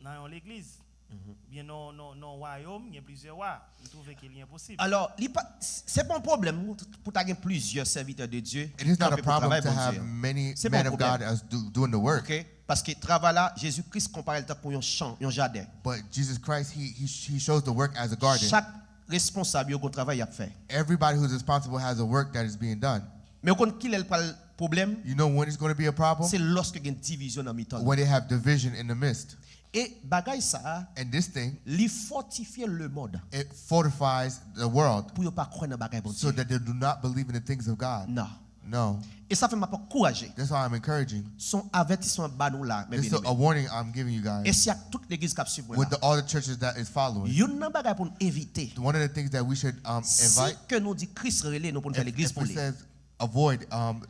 nan yon legliz? Oubyen nan nan nan wayòm, gen plizyè wa? M twouve ke li enposib. Alò, li pa, se pa yon pwoblèm pou ta gen plizyè sèvitè de Dye It is not a kanpe pou problem travay to have Bondye. Many Se pa men yon of God pwoblèm. As do, doing the work. Ok? Paske travay la, Jezi Kris konpare l tankou yon chan, yon jaden. But Jesus Christ, he, he, he shows the work as a garden. Chak responsab yo gon travay y ap fè. Everybody who's responsible has a work that is being done. Men ou konn kilè l pral pwoblèm? You know when it's going to be a problem? Se lòske gen divizyon nan mitan. When they have division in the midst. E bagay sa a, And this thing, li fòtifye lemonn it fortifies the world pou yo pa kwè nan bagay Bondye. So that they do not believe in the things of God. Non. No. E sa fè m ap ankouraje. That's why I'm encouraging. Se yon avètisman m ba nou la, men This is a byeneme. Warning I'm giving you guys. E si ak tout legliz k ap swiv mwen With la. The, all the churches that is following. Youn nan bagay pou n evite. One of the things that we should um, Si invite. Ke nou di Kris rele nou pou n fè If, legliz if pou we li. Says avoid, um,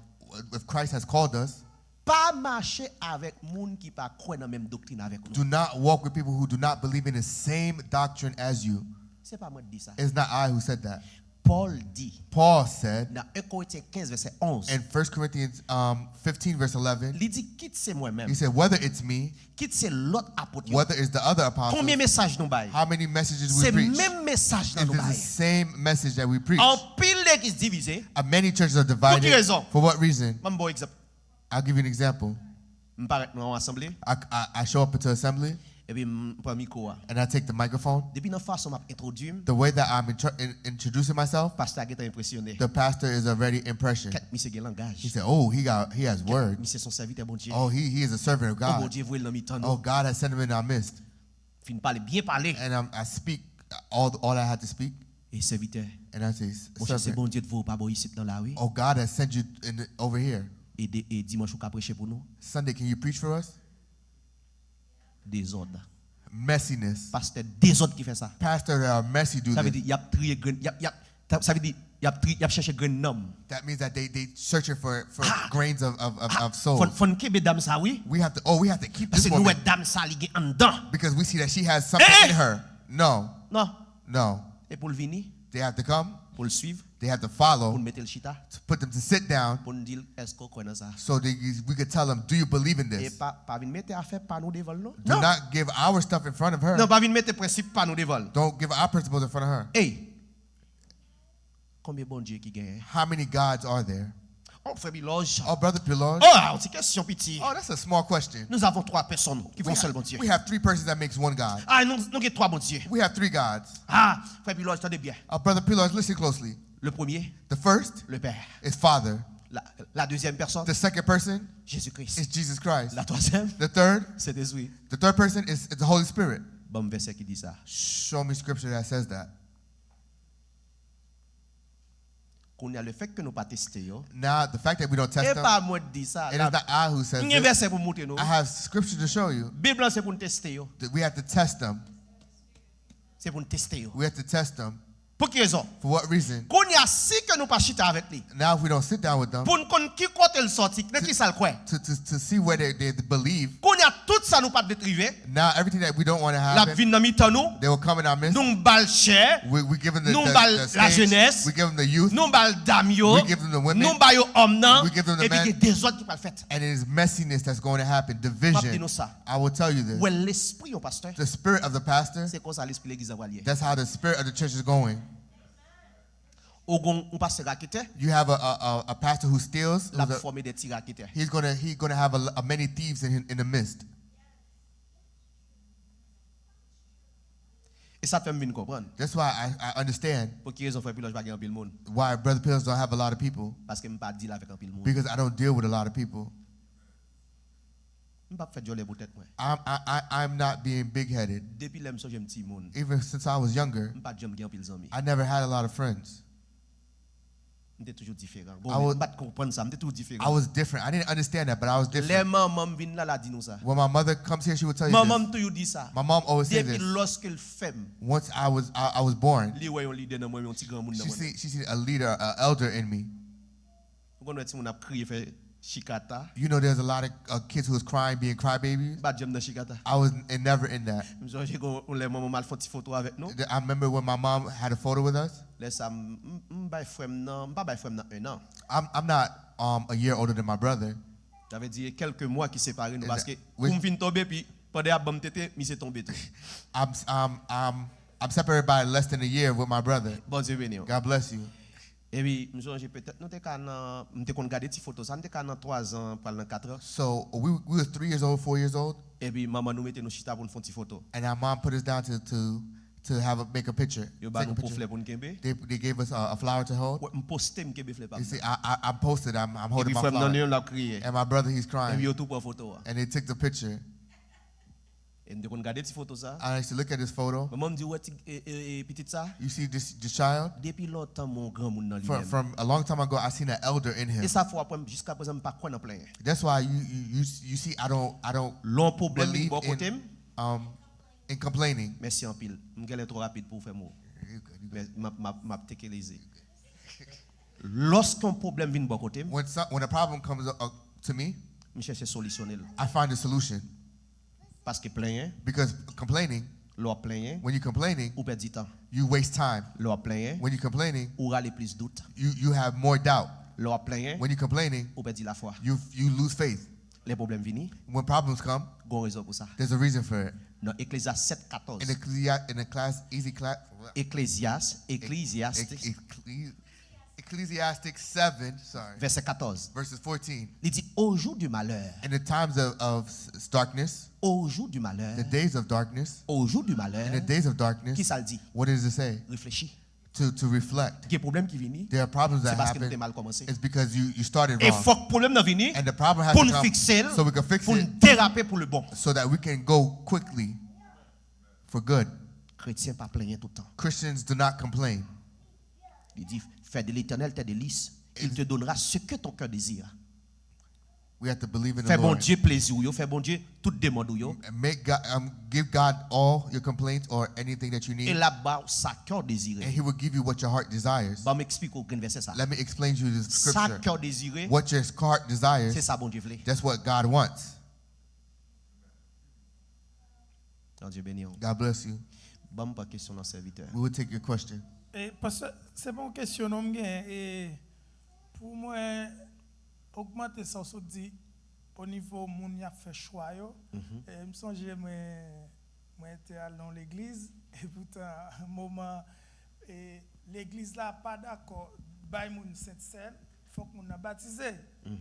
if Christ has called us, Pa mache avèk moun ki pa kwè nan menm doktrin avèk nou. Do not walk with people who do not believe in the same doctrine as you. Se pa mwen k di sa. It's not I who said that. Pòl di Paul said nan en Korentyen kenz vèsè onz, in First Corinthians um, fifteen, verse eleven, li di, kit se mwen menm, he said, "Whether it's me, kit se lòt apot yo, whether it's the other apostles, konbyen mesaj nou bay? How many messages we Se preach? Menm mesaj It nan nou is the bay. Same message that we preach." Anpil legliz divize. Uh, many churches are divided. Pou ki rezon? For what reason? Ban m ba w egzanp. I'll give you an example. M parèt nan yon asanble, I, I, I show up into assembly epi m pran mikwo a. And I take the microphone. Depi nan fason m ap entwodui m, The way that I'm intro- in, introducing myself, pastè a gentan enpresyone. The pastor is already impressioned. Kèt misye gen langaj. He said, "Oh, he got, he has words. Misye se yon sèvitè Bondye. Oh, he, he is a servant of Oh, God. Bondye voye l nan mitan Oh, nou. God has sent him in our midst." Fin pale byen pale. And I'm, I speak all, all I had to speak. E sèvitè, And I say, monchè, se "Servant, Bondye t voye w pa bò isit nan lari. Oh, God has sent you in the, over here. E, de, e dimanch ou ka preche pou nou? Sunday, can you preach for us?" Dezòd. Messiness. Pastè dezòd ki fè sa. Pastor that are messy do Sa vle this. Di y ap triye grenn, y ap, y ap, sa vle di y ap, tri, y ap chèche grenn nanm. That means that they, they searching for, for grains of, of, of, of Fò, souls. Fò n kenbe dam sa wi. We have to, oh, we have to keep this Paske nou wè woman dam sa li gen anndan. Because we see that she has something Eh, eh. In her. No, Non. No. E pou l vini, They have to come. Pou l swiv, They have to pou follow. N mete l chita, To put them to sit down. Pou n di l, èske w kwè nan sa? So they, we could tell them, "Do you believe in E this?" Pa, pa vin mete afè pa nou devan l non. Do not give our stuff in front of her. Non, pa vin mete prensip pa nou devan l. Don't give our principles in front of her. Ey, konbyen Bondye ki genyen? How many gods are there? Oh, frè Pilòj. Oh, Brother Pilon. Oh, ah, yon ti kesyon piti. Oh, that's a small question. Nous avons trois personnes qui We font seul have, Bondye. We have three persons that makes one God. Ah, nou, nou gen twa Bondye. We have three gods. Ah, frè Pilòj, tande byen. Uh, Brother Pilon, listen closely. Le premier, The first le Père. Is Father. La, la deuxième personne, The second person Jésus-Christ. Is Jesus Christ. La troisième, The third, Saint-Esprit. The third person is, is the Holy Spirit. Ban m vèsè ki di sa. Show me scripture that says that. Kounye a, le fèt ke nou pa teste yo, Now, the fact that we don't test e them, pa mwen k di sa. It is not I who says M gen this. Vèsè pou m montre nou. I have scripture to show you. Bib lan se pou n teste yo. That we have to test them. Se pou n teste yo. We have to test them. Pou ki rezon? For what reason? Kounye a, si ke nou pa chita avèk li, Now, if we don't sit down with them pou n konn ki kote l sòti, nan ki sa l kwè. to, to, to see where they, they believe, Kounye a, tout sa nou pa t vle t rive, now everything that we don't want to l ap happen, vin nan mitan nou, they will come in our midst. Nou ba l chè, We, we give them the, nou the, ba l the stage. Lajenès, We give them the youth. Nou ba l dam yo, We give them the women. Nou ba yo òm nan, We give them the epi men. Gen dezòd ki pral fèt. And it is messiness that's going to happen, M ap di division. Nou sa. I will tell you this. Wè lespri yon pastè, The spirit of the pastor, Se konsa lespri legliz la pral ye. That's how the spirit of the church is going. Ou gon yon pastè raketè, You have a, a, a, a pastor who steals. L ap Who's a, fòme de ti raketè. He's gonna he's gonna have a, a many thieves in, in the midst. E sa fè m vin konprann. That's why I, I understand Pou ki rezon frè Pilòj pa gen anpil moun? Why Brother Pills don't have a lot of people. Paske m pa deal avèk anpil moun. Because I don't deal with a lot of people. M p ap fè djòlè pou tèt mwen. I'm, I, I, I'm not being big headed. Depi lè m sonje m timoun, Even since I was younger, M pa t janm gen anpil zanmi. I never had a lot of friends. M te toujou diferan. I was- M pa t konprann sa, m te toujou diferan. I was different. I didn't understand that, but I was Lè different. Manman m vin la, la di nou sa. When my mother comes here, she will tell you Manman this. M toujou di sa. My mom always said Depi this. Lòske l fè m, Once I was I, I was born, Li wè yon lidè nan mwen, yon ti granmoun nan she mwen. See, she seen a leader, an elder in me. Ou konn wè timoun ap kriye, fè chikata. You know, there's a lot of uh, kids who was crying, being crybabies. M pa t janm nan chikata. I was n- never in that. M sonje gon yon lè manman m al fè yon ti foto avèk nou. I remember when my mom had a photo with us. Lè sa m, m, m bay frè m nan, m pa bay frè m nan en an. I'm, I'm not um, a year older than my brother. Sa vle di kèlke mwa ki separe nou And paske we- kou m vin tonbe pi pandan y ap ban m tete, misye tonbe tou. I'm, I'm, I'm, I'm separated by less than a year with my brother. Bondye beni w. God bless you. Epi m sonje petèt nou te ka nan, m te konn gade ti foto sa, m te ka nan twa zan pral nan kat an. So we, we was three years old, four years old, Epi manman nou mete nou chita pou n fè yon ti foto. And our mom put us down to, to, to have a, make a picture. Yo ba Take a nou pou picture. Flè pou n kenbe. They, they gave us a, a flower to hold. Wè, m poste, m kenbe flè pa You m see, nan. I, I, I'm posted. I'm, I'm holding Epi my frè m nan flower. Yon l ap kriye. And my brother, he's Epi crying. Yo tou pran foto a. And they took the picture. E m te konn gade ti foto sa. I used to look at this photo. Manman m di, "Ou wè ti e, e, e, pitit sa? You see this, this child? Depi lontan, m wè yon granmoun nan li From, menm." From a long time ago, I seen an elder in him. E sa fè w ap wè m jiska prezan m pa kwè nan plenyen. That's why you, you, you, you see, I don't, I don't Lè yon pwoblèm vin believe bò kote in, m, um, in complaining. Mèsi anpil. M genlè twò rapid pou w fè mo. You good, you good. Men m ap, m ap, m ap tekeleze. Lòske yon pwoblèm vin bò kote m, When, some, when a problem comes up, uh, to me, m chèche solisyone l. I find a solution. Paske plenyen, Because complaining, lè w ap plenyen, when you're complaining, ou pèdi tan. You waste time. Lè w ap plenyen, When you're complaining, ou rale plis dout. You, you have more doubt. Lè w ap plenyen, When you're complaining, ou pèdi lafwa. You, you lose faith. Lè pwoblèm vini, When problems come, gon rezon pou sa. There's a reason for it. Nan Eklezyas sèt katòz. In Ecclesi- in the class, easy class, Ecclesiastes, Ecclesi- Ecclesiastes seven, sorry, vèsè katòz. Verses fourteen. Li di, au jour du malheur, In the times of, of s- darkness, au jour du malheur, the days of darkness, au jour du in malheur, the days of darkness, ki sa l di? What does it say? Reflechi. To, to reflect. Gen pwoblèm ki vini, There are problems se that paske nou te happen. Mal kòmanse. It's because you, you started E wrong. Fòk pwoblèm nan vini And the problem has pou to n come fikse l, So we can fix pou n it, derape pou le bon. So that we can go quickly for good. Kretyen pa plenyen tout tan. Christians do not complain. Li di, fais de l'Éternel tes délices, il te donnera ce que ton cœur désire. We have to believe in the Fè Lord. Bondye plezi w yo, fè Bondye tout demann ou yo. And make God, um, give God all your complaints or anything that you E need, l ap ba w sa kè w and dezire. He will give you what your heart desires. Ban m eksplike w grenn vèsè sa. Let me explain to you the Sa scripture. Kè w dezire, What your heart desires, se sa Bondye vle. That's what God wants. Bondye beni w. God bless you. Ban m pran kesyon nan sèvitè. We will take your question. E, pastè, se pa yon kesyon non m gen. E, pou mwen, ogmante sa w sot di o nivo moun y ap fè chwa yo. E, m sonje mwen, mwen te al nan yon legliz, e poutan, moman, e, legliz la pa dakò bay moun Sentsèn, fòk moun nan batize.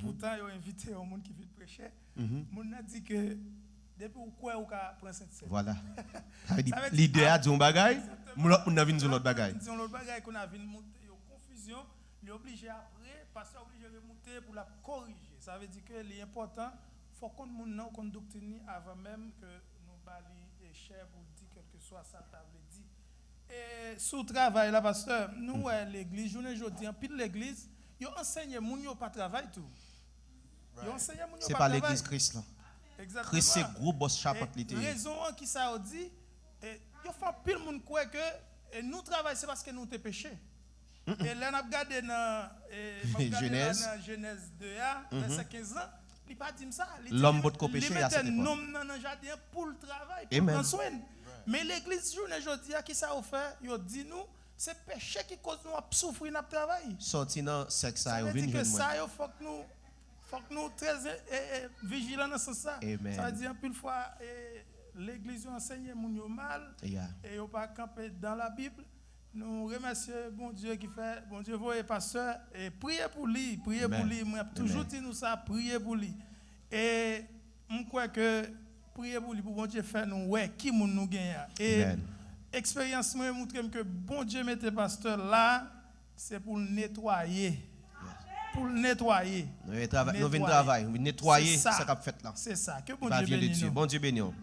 Poutan, yo envite yon moun ki vin preche. Moun nan di ke depi w kwè, ou ka pran Sentsèn. Vwala. Sa vle di, lidè a di yon bagay, moun lòt moun nan vin di yon lòt bagay. Di yon lòt bagay, kounye a vin monte yon konfizyon, li oblije apre, pastè oblije remoute pou l ap korije. Sa vle di ke li enpòtan, fò w konn moun nan, w konn doktrin li avan menm ke nou ba li, e, chè pou l di kèlkeswa sa l ta vle di. E sou travay la, pastè, nou wè legliz, jounen jodi, anpil legliz, yo ansenye moun yo pa travay tou. Yo ansenye moun yo Se pa pa travay. legliz Kris lan. Egzakteman. Kris se gwo bòs chapant li te E ye. Rezon an ki sa yo di, e, yo fè anpil moun kwè ke E nou travay, se paske nou te peche. E lè n ap gade nan, e, m ap gade la Jenèz. Nan Jenèz de a, vèsè kenz lan, li pa di m sa. Li di Lòm potko peche, li mete nonm nan nan jaden an pou l travay, pou l pran swen l. Men legliz jounen jodi a, kisa yo fè? Yo di nou, se peche ki koz nou ap soufri, n ap travay. Sòti nan sèk sa yo, vin jwenn mwen. Sa yo, fòk nou, fòk nou trè, e, e, vijilan nan sans sa. Sa vle di, anpil fwa, e, legliz yo ansenye moun yo mal, e yo pa kanpe dans la Bible. Nou remèsye Bondye ki fè, Bondye voye pastè, e priye pou li, priye pou li. Mwen ap toujou di nou sa, priye pou li. E m kwè ke priye pou li, pou Bondye fè nou wè ki moun nou genyen an. E eksperyans mwen moutre m ke Bondye mete pastè la, se pou l netwaye. Pou l netwaye. Nou vin travay, nou vin travay, nou vin netwaye sa k ap fèt la. Se sa. Ke Bondye beni nou. Bondye beni w.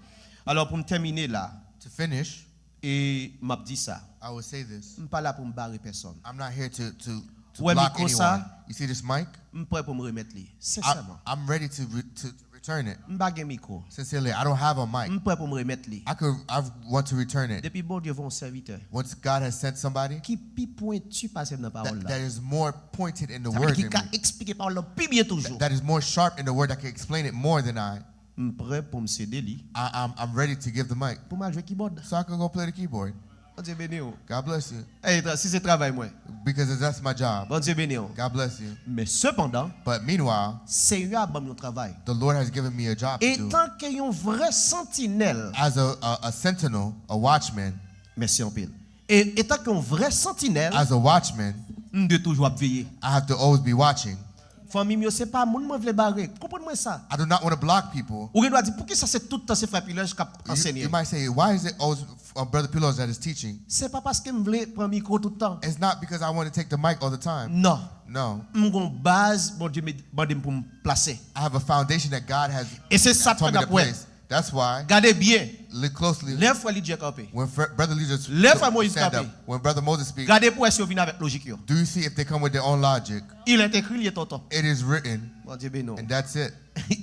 Alò, pou m tèmine la, to finish, e m ap di sa. I will say this. M pa la pou m bare pèsonn. I'm not here to, to, to block anyone. Ou wè mikwo sa? You see this mic? M prè pou m remèt li, sensèman. I'm ready to, re- to, to return it. M pa gen mikwo. Sincerely, I don't have a mic. M prè pou m remèt li. I could, I want to return it. Depi Bondye voye yon sèvitè Once God has sent somebody ki pi pwenti pase m nan pawòl that, la, that is more pointed in the sa vle word di than ki ka me. Eksplike pawòl la pi byen toujou. That is more sharp in the word that can explain it more than I. M prè pou m sede li. I, I'm, I'm ready to give the mic. Pou m al jwe kibòd. So I can go play the keyboard. Bondye beni w. God bless you. Ey, tra- si se travay mwen. Because that's my job. Bondye beni w. God bless you. Men sepandan, But meanwhile, Senyè a ban m yon travay. The Lord has given me a job to do. Etanke yon vrè santinèl. As a, a, a sentinel, a watchman, Mèsi anpil. E etanke yon vrè santinèl, as a watchman, m dwe toujou ap veye. I have to always be watching. Fanmi m yo, se pa moun mwen vle bare. Konprann mwen sa. I do not want to block people. Ou gen dwa di, "Poukisa se tout tan se frè Pilòj k ap ansenye?" You, you might say, "Why is it always uh, Brother Pilos that is teaching?" Se pa paske m vle pran mikwo tout tan. It's not because I want to take the mic all the time. Non. No. M gon baz Bondye met- mande m pou m plase. I have a foundation that God has E se sa told me to place. That's why. Gade byen. Look closely. Lè frè Lidye kanpe. When fr- Brother Leader Lè frè Moyiz stand kanpe. Up, when Brother Moses speak, Gade pou wè si yo vin avèk lojik yo. Do you see if they come with their own logic? Il est écrit, li ye tonton. It is written. Bondye beni w. And that's it.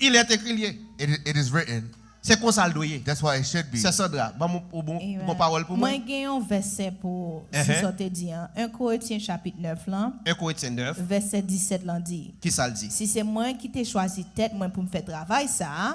Il est écrit, li ye. It, it is written. Se konsa l dwe ye. That's why it should be. Sè Sandra, ban m ou bon, ou bon pawòl pou mwen. Mwen gen yon vèsè pou si sa w te di an. En Korentyen chapit nèf lan. En Korentyen nèf. Vèsè disèt lan di. Kisa l di? Si se mwen ki te chwazi tèt mwen pou m fè travay sa a,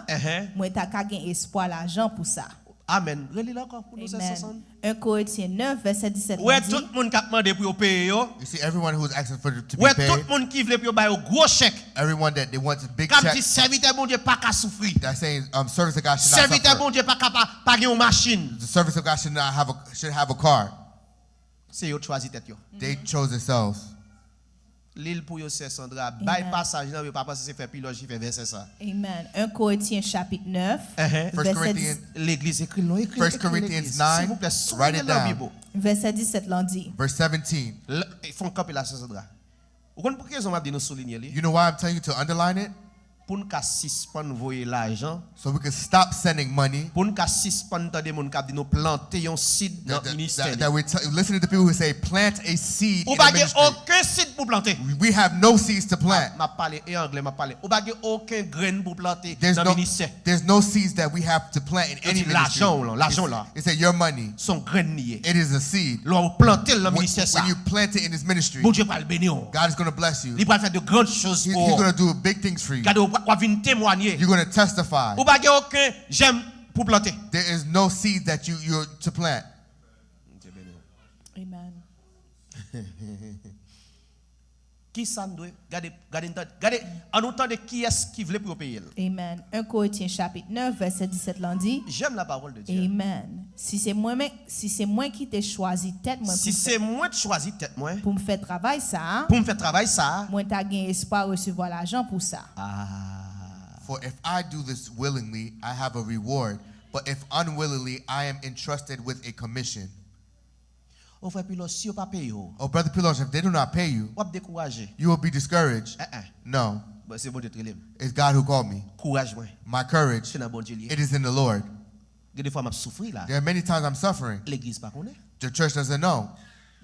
mwen ta ka gen espwa lajan pou sa. Amèn. Reli l ankò pou nou, sè Sasann. En Korentyen nèf, vèsè disèt lan di. Wè tout moun k ap mande pou yo peye yo. You see everyone who's asking for to be paid. Wè tout moun ki vle pou yo ba yo gwo chèk. Everyone that they want a big check. K ap di sèvitè Bondye pa ka soufri. That saying, um, service of God should not suffer. Sèvitè Bondye pa ka pa, pa gen yon machin. The service of God should not have a, should have a car. Se yo t chwazi tèt yo. They chose themselves. Li l pou yo, sè Sandra. Bay pasaj nan, yo pa panse se frè Pilòj ki fè vèsè sa. Amen. En Korentyen chapit nèf, vèsè dis. Legliz, ekri l non, ekri l, ekri l legliz. Silvouplè, souliye l nan Bib ou. Vèsè disèt lan di. Verse seventeen. Fè yon kanpe la, sè Sandra. Ou konn pou ki rezon m ap di nou soulinye li? You know why I'm telling you to underline it? Pou n ka sispann voye lajan. So we can stop sending money. Pou n ka sispann tande moun k ap di nou plante yon sid nan ministè li. That we t- listen to the people who say plant a seed in the ministry. Ou pa gen okenn sid pou plante. We have no seeds to plant. M ap pale e anglè, m ap pale. Ou pa gen okenn grenn pou plante nan ministè. There's no seeds that we have to plant in any ministry. Yo di lajan w lan, lajan w lan. It's that your money. Se yon grenn li ye. It is a seed. Lè w plante l nan ministè sa, when you plant it in this ministry, Bondye pral beni w. God is going to bless you. Li pral fè de grandes choses pou ou. He's going to do big things for you. Gade, w ap vin temwanye. You're going to testify. Ou pa gen okenn jèm pou plante. There is no seed that you you're to plant. Amen. Kisa n dwe gade, gade, n tande, gade, an nou tande kiyès ki vle pou yo peye l. Amen. En Korentyen chapit nèf, vèsè disèt lan di. J'aime la parole de Dieu. Amen. Si se mwen, men, si se mwen ki te chwazi tèt mwen pou m fè, si se mwen t chwazi tèt mwen pou m fè travay sa a, pou m fè travay sa a, mwen ta gen espwa resevwa lajan pou sa. Ah. For if I do this willingly, I have a reward. But if unwillingly, I am entrusted with a commission. O frè Pilòj, si yo pa peye w, oh, Brother Pilos, if they do not pay you, w ap dekouraje. You will be discouraged. Eh, eh. No. Bon, se Bondye ki rele m. It's God who called me. Kouraj mwen. My courage, se nan Bondye li ye. It is in the Lord. Gen de fwa m ap soufri la. There are many times I'm suffering. Legliz pa konnen. The church doesn't know.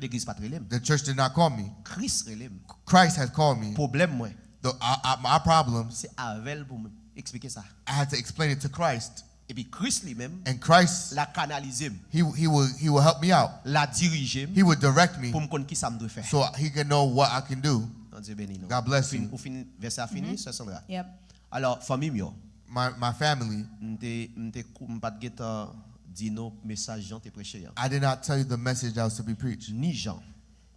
Legliz pa t rele m. The church did not call me. Kris rele m. Christ has called me. Pwoblèm mwen, the, I, I, my problem, se avè l pou m eksplike sa. I had to explain it to Christ. Epi Kris li menm, and Christ, la kanalize m, he, he will, he will help me out. La dirije m, he will direct me, pou m konn ki sa m dwe fè. So he can know what I can do. Bondye beni nou. God bless you. Ou fin, ou fin, vèsè a fini, Sè Sandra? Yep. Alò, fanmi m yo, my, my family, m te, m te kou-, m pa t gentan di nou mesaj Jan te preche an. I did not tell you the message that was to be preached. Ni Jan,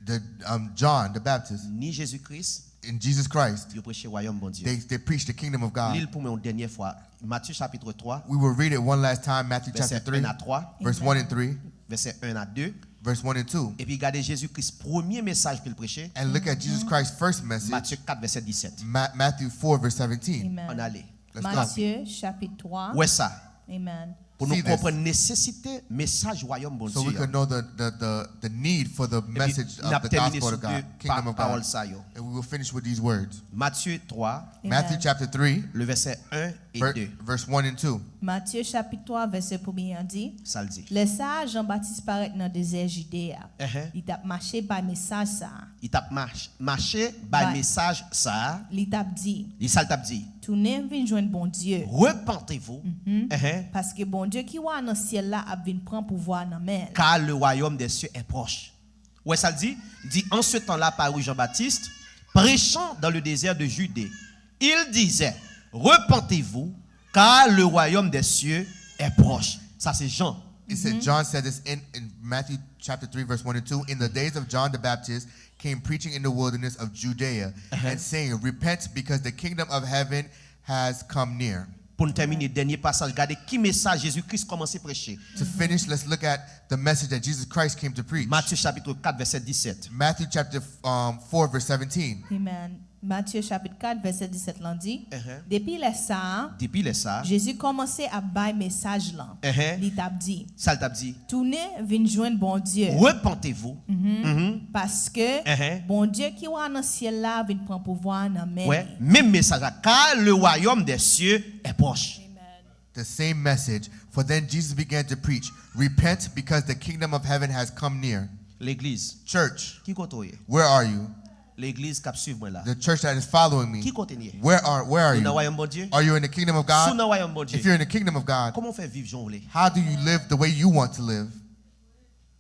the, um, John the Baptist, ni Jezi Kris, and Jesus Christ, yo preche wayòm Bondye. They, they preach the kingdom of God. Li l pou mwen yon dènyè fwa. Matye chapit twa, we will read it one last time, Matthew chapter three, vèsè en a twa, verse one and three, vèsè en a de, verse one and two. Epi gade Jezi Kris premye mesaj ke l preche. And look at Jesus Christ's first message. Matye kat vèsè disèt. Ma-, Matthew four, verse seventeen. Amen. Ann ale. Let's go. Matye chapit twa. Wè sa. Amen. Pou nou konprann nesesite mesaj wayòm Bondye an. So we can know the, the, the, the need for the message of the gospel of God, kingdom of God. Epi n ap tèmine sou de pa-, pawòl sa yo. And we will finish with these words. Matye twa, Matthew chapter three, le vèsè en e de. Verse one and two. Matye chapit twa, vèsè premye an di, sa l di? Lè sa a, Jan Batis parèt nan dezè Jide a. Li t ap mache bay mesaj sa a. Li t ap mach-, mache bay mesaj sa a. Li t ap di, li, sa l t ap di? Tounen vin jwenn Bondye. Repentez-vous. Paske Bondye ki wa nan syèl la ap vin pran pouvwa nan men l. Car le royaume des cieux est proche. Ou wè sa l di? Li di, en ce temps-là parut Jean-Baptiste, prêchant dans le désert de Judée. Il disait, repentez-vous, car le royaume des cieux est proche. Sa se Jan. It said, John said this in, in Matthew chapter three, verse one and two. In the days of John the Baptist came preaching in the wilderness of Judea and saying, repent, because the kingdom of heaven has come near. Pou n tèmine, dènye pasaj, gade ki mesaj Jezi Kris kòmanse preche. To finish, let's look at the message that Jesus Christ came to preach. Matye chapit kat, vèsè disèt. Matthew chapter, um, four, verse seventeen. Amen. Matye chapit kat, vèsè disèt lan di, depi lè sa a, depi lè sa a, Jezi kòmanse ap bay mesaj lan. Li t ap di, sa l t ap di? Tounen vin jwenn Bondye. Repentez-vous. Paske Bondye ki wa nan syèl la vin pran pouvwa nan men li. Wè, menm mesaj la, car le royaume des cieux est proche. The same message. For then Jesus began to preach, repent, because the kingdom of heaven has come near. Legliz. Church. Ki kote w ye? Where are you? Legliz k ap swiv mwen la. The church that is following me. Ki kote n ye? Where are, where are you? Nou nan wayòm Bondye? Are you in the kingdom of God? Si w nan wayòm Bondye, if you're in the kingdom of God, kòman w fè viv jan w vle? How do you live the way you want to live?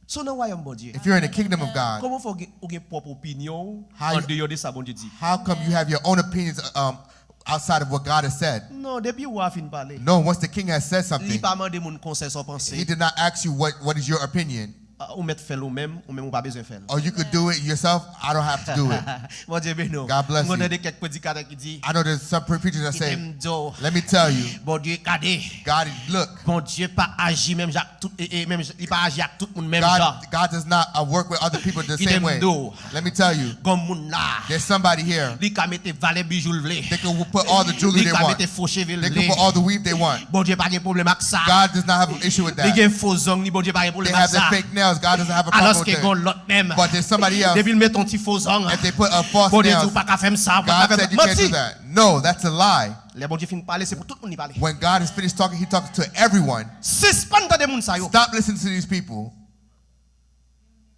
Si w nan wayòm Bondye, if you're in the kingdom of God, kòman w fè w gen, ou gen pwòp opinyon w andeyò de sa Bondye di? How come you have your own opinions, um, outside of what God has said? Non, depi wa a fin pale. No, once the king has said something, li pa mande moun konsèy sa w panse. He did not ask you what, what is your opinion. Ah, ou mèt fè l ou menm, ou menm ou pa bezwen fè l. Or you could do it yourself. I don't have to do it. Bondye beni w. God bless you. Mwen tande kèk predikatè ki di, I know there's some pre-, preachers that say, kite m di w, let me tell you, Bondye gade. God look. Bondye pa aji menm jan ak tout, e, e, menm jan, li pa aji ak tout moun menm jan. God, God does not, uh, work with other people the same way. Kite m di w. Let me tell you. Gon moun la. There's somebody here. Li ka mete valè bijou l vle. They can put all the jewelry they want. Li ka mete fo cheve l vle. They can put all the weave they want. Bondye pa gen pwoblèm ak sa. God does not have an issue with that. Li gen fo zong li, Bondye pa gen pwoblèm ak sa. They have the fake nails. God doesn't have a problem with that. Alòske gon lòt menm. But there's somebody else. Depi l mete yon ti fo zong, if they put a false nails, Bondye di, ou pa ka fè m sa, ou pa ka fè m sa. God said, you can't do that. Manti. No, that's a lie. Lè Bondye fin pale, se pou tout moun li pale. When God is finished talking, he talks to everyone. Sispann tande moun sa yo. Stop listening to these people.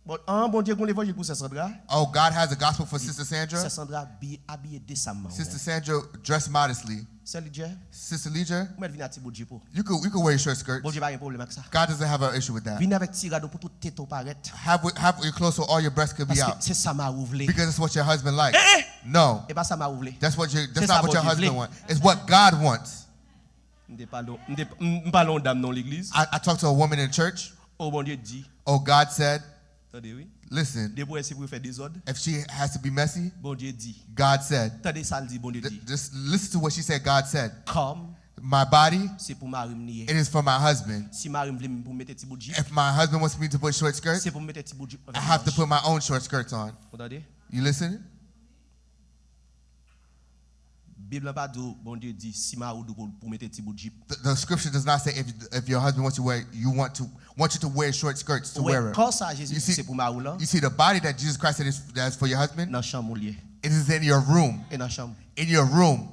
Bon, an, Bondye gon levanjil pou Sè Sandra. Oh, God has a gospel for Sister Sandra. Sè Sandra bi-, abiye desamman. Sister Sandra, dress modestly. Sè Lidjè, Sister Leisure, ou mèt vin ak ti bout jip ou. You could, you could wear your short skirts. Bondye pa gen pwoblèm ak sa. God doesn't have an issue with that. Vin avèk ti rad ou pou tout tete w parèt. Have, wi-, have your clothes so all your breasts could be out. Paske se sa mari w vle. Because it's what your husband likes. Eh, eh! No. E pa sa mari w vle. That's what your, that's not what your husband wants. It's what God wants. M te pale, m te, m, m pale yon dam nan legliz. I, I talked to a woman in church. O Bondye di. Oh, God said, tande, wi. Listen. Depi w wè se pou fè dezòd, if she has to be messy, Bondye di. God said, tande sa l di, Bondye di. Just listen to what she said God said. Kò m, my body, se pou mari m li ye. It is for my husband. Si mari m vle m pou m mete ti bout jip, if my husband wants me to put short skirts, se pou m mete ti bout jip mwen. I have to put my own short skirts on. Ou tande? You listen? Bib la pa di w, Bondye di, si mari w di w pou, pou mete ti bout jip. The, the scripture does not say if, if your husband wants you to wear, you want to, want you to wear short skirts to wear it. Ou wè kò sa Jezi di se pou mari w lan? You see the body that Jesus Christ said is, that's for your husband? Nan chanm ou l ye. It is in your room. E nan chanm. In your room.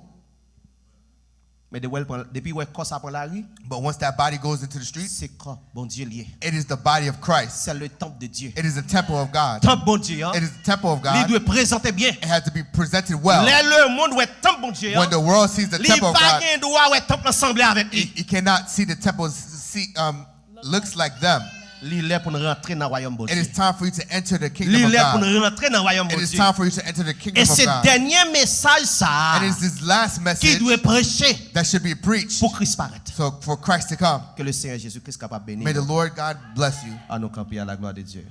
Men depi w wè l pran, depi w wè kò sa pran lari, But once that body goes into the street, se kò Bondye l ye. It is the body of Christ. Se le temple de Dieu. It is the temple of God. Tanp Bondye an, It is the temple of li God. Dwe prezante byen. It has to be presented well. Lè lemonn wè tanp Bondye When an, the world sees the li temple of pa God, gen dwa wè tanp lan sanble avèk he, li. He cannot see the temple see, um, looks like them. Li lè pou n rantre nan wayòm It is Bondye. Time for you to enter the Li kingdom of lè pou n God. Rantre nan wayòm It is Bondye. Time for you to enter the E kingdom of se God. Dènye mesaj sa a And it's this last ki message dwe preche that should be preached pou Kris parèt. So for Christ to come. Ke le Senyè Jezi Kris kapab beni May the nou. Lord God bless you. An nou kanpe a la glwa de Dye.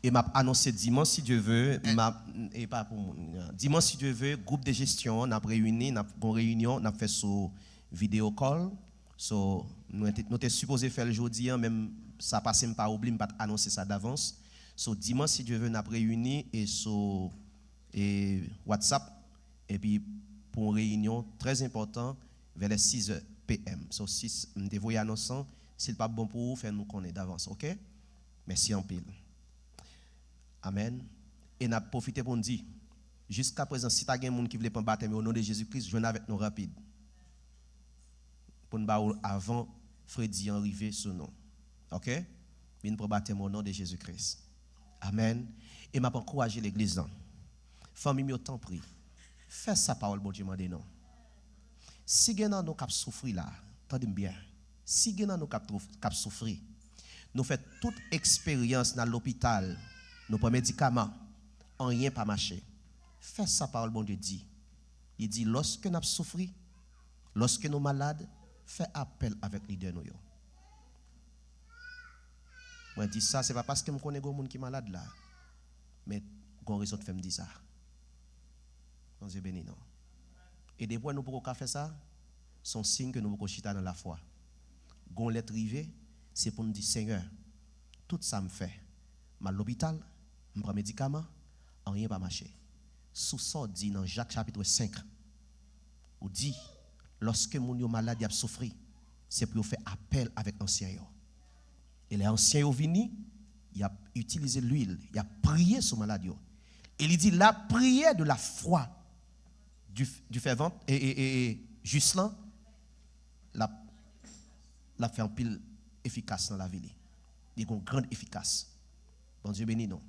E m ap anonse dimanch si Dye ve, m ap, e pa pou moun. Dimanch si Dye ve, gwoup de jesyon an, n ap reyini, n ap gon reyinyon, n ap fè sou video call. So, nou te, nou te sipoze fè l jodi an, men sa pase m pa oubli, m pa t anonse sa davans. So, dimanch si Dye ve, n ap reyini e sou e WhatsApp, epi pou yon reyinyon trè enpòtan, vè lè sis è P M. So, sis, m te voye anons lan, si l pa bon pou ou, fè nou konnen davans, oke? Mèsi anpil. Amèn. E n ap pwofite pou n di, jiskaprezan, si ta gen moun ki vle pran batèm yo, o non de Jezi Kris, jwenn avèk nou rapid. Pou n ba ou l avan fredi an rive sou nou. Oke? Vin pran batèm o non de Jezi Kris. Amèn. E m ap ankouraje legliz lan. Fanmi m yo, tanpri, fè sa pawòl Bondye mande nou. Si gen nan nou k ap soufri la, tande m byen, si gen nan nou k ap, k ap soufri, nou fè tout eksperyans, n al lopital, nou pran medikaman, anyen pa mache. Fè sa pawòl Bondye di. Li di, lòske n ap soufri, lòske nou malad, fè apèl avèk lidè nou yo. Mwen di sa, se pa paske m konnen gen moun ki malad la, men gon rezon k fè m di sa. Bondye beni nou. E depi nou poko ka fè sa, se yon siy ke nou poko chita nan lafwa. Gon lè t rive, se pou n di, Senyè, tout sa m fè, m al lopital, m pran medikaman, anyen pa mache. Sou sa w di nan Jak chapit senk, ou di, lòske moun yo malad, y ap soufri, se pou yo fè apèl avèk ansyen yo. E lè ansyen yo vini, y ap itilize lwil, y ap priye sou malad yo. E li di, la prière de la foi du, du fervent, e, e, e, e jis lan, l ap, l ap fè anpil efikas nan lavi li. Li gon grann efikas. Bondye beni nou.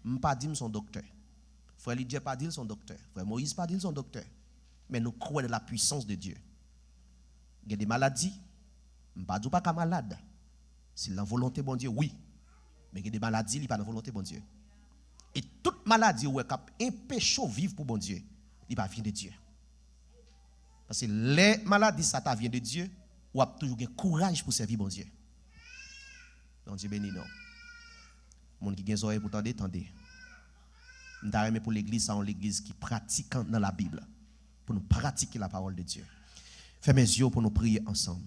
M pa di m se yon doktè. Frè Lidye pa di l se yon doktè. Frè Moyiz pa di l se yon doktè. Men nou kwè nan la puissance de Dieu. Gen de maladi, m pa di w pa ka malad. Si l nan volonte Bondye, wi. Men gen de maladi, li pa nan volonte Bondye. E tout maladi ou wè k ap enpeche w viv pou Bondye, li pa vyen de Dye. Paske lè maladi sa ta vyen de Dye, w ap toujou gen kouraj pou sèvi Bondye. Bondye beni nou. Moun ki gen zòrèy pou tande, tande. M ta renmen pou legliz sa yon legliz ki pratikan nan Labib, pou nou pratike la parole de Dieu. Fèmen zye w pou nou priye ansanm.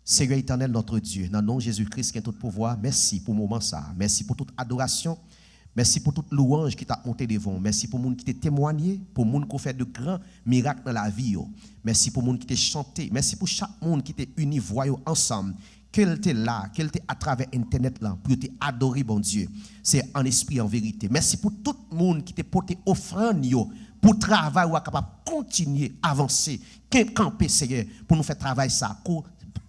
Seigneur éternel, notre Dieu, nan non Jezi Kris ki gen tout pouvwa, mèsi pou moman sa. Mèsi pou tout adorasyon. Mèsi pou tout lwanj ki t ap monte devan w. Mèsi pou moun ki te temwanye, pou moun ki w fè de gran mirak nan lavi yo. Mèsi pou moun ki te chante. Mèsi pou chak moun ki te ini vwa yo ansanm. Ke l te la, ke l te atravè entènèt lan, pou yo te adore Bondye. Se an espri, an verite. Mèsi pou tout moun ki te pote ofrann yo, pou travay w a kapab kontinye avanse. Ken-, kanpe, Seyè, pou nou fè travay sa. Ko-,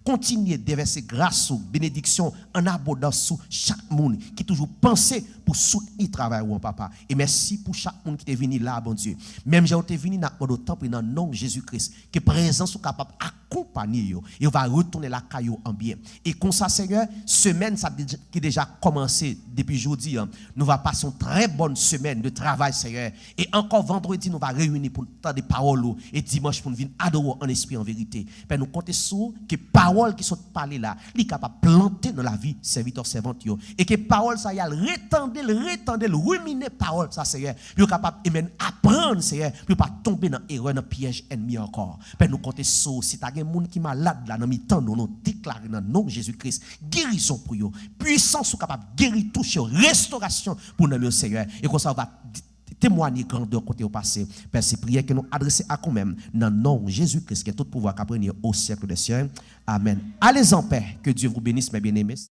kontinye devèse gras ou, benediksyon an abondans sou chak moun ki toujou panse pou soutni travay ou an, Papa. E mèsi pou chak moun ki te vini la, Bondye. Menm jan yo te vini, n ap mande w, tanpri, nan non Jezi Kris, ke prezans ou kapab akonpanye yo. Yo va retounen lakay yo an byen. E konsa, Seyè, semèn sa ki deja kòmanse depi jodi an, nou va pase yon trè bòn semèn de travay, Seyè. E ankò vandredi, nou va reyini pou n tande pawòl ou. E dimanch, pou n vin adore w an espri, an verite. Pè, nou konte sou ou, ke pawòl ki sot pale la, li kapab plante nan lavi sèvitè, sèvant yo. E ke pawòl sa y al retande l, retande l, rimine pawòl sa, Seyè. Pou yo kapab, amen, aprann, Seyè, pou yo pa tonbe nan erè, nan pyèj ènmi ankò. Pè, nou konte sou ou. Si ta gen moun ki malad la nan mitan nou, nou deklare nan non Jezi Kris, gerizon pou yo. Pwisans ou kapab geri, touche yo. Restorasyon pou nanm yo, Seyè. E konsa, ou va di-, temwanye grandè kote yo pase. Pè, se priyè ke nou adrese ak ou menm, nan non Jezi Kris, ki gen tout pouvwa, k ap renye au siècle des siècles. Amen. Allez en paix. Que Dieu vous bénisse, mes bien-aimés.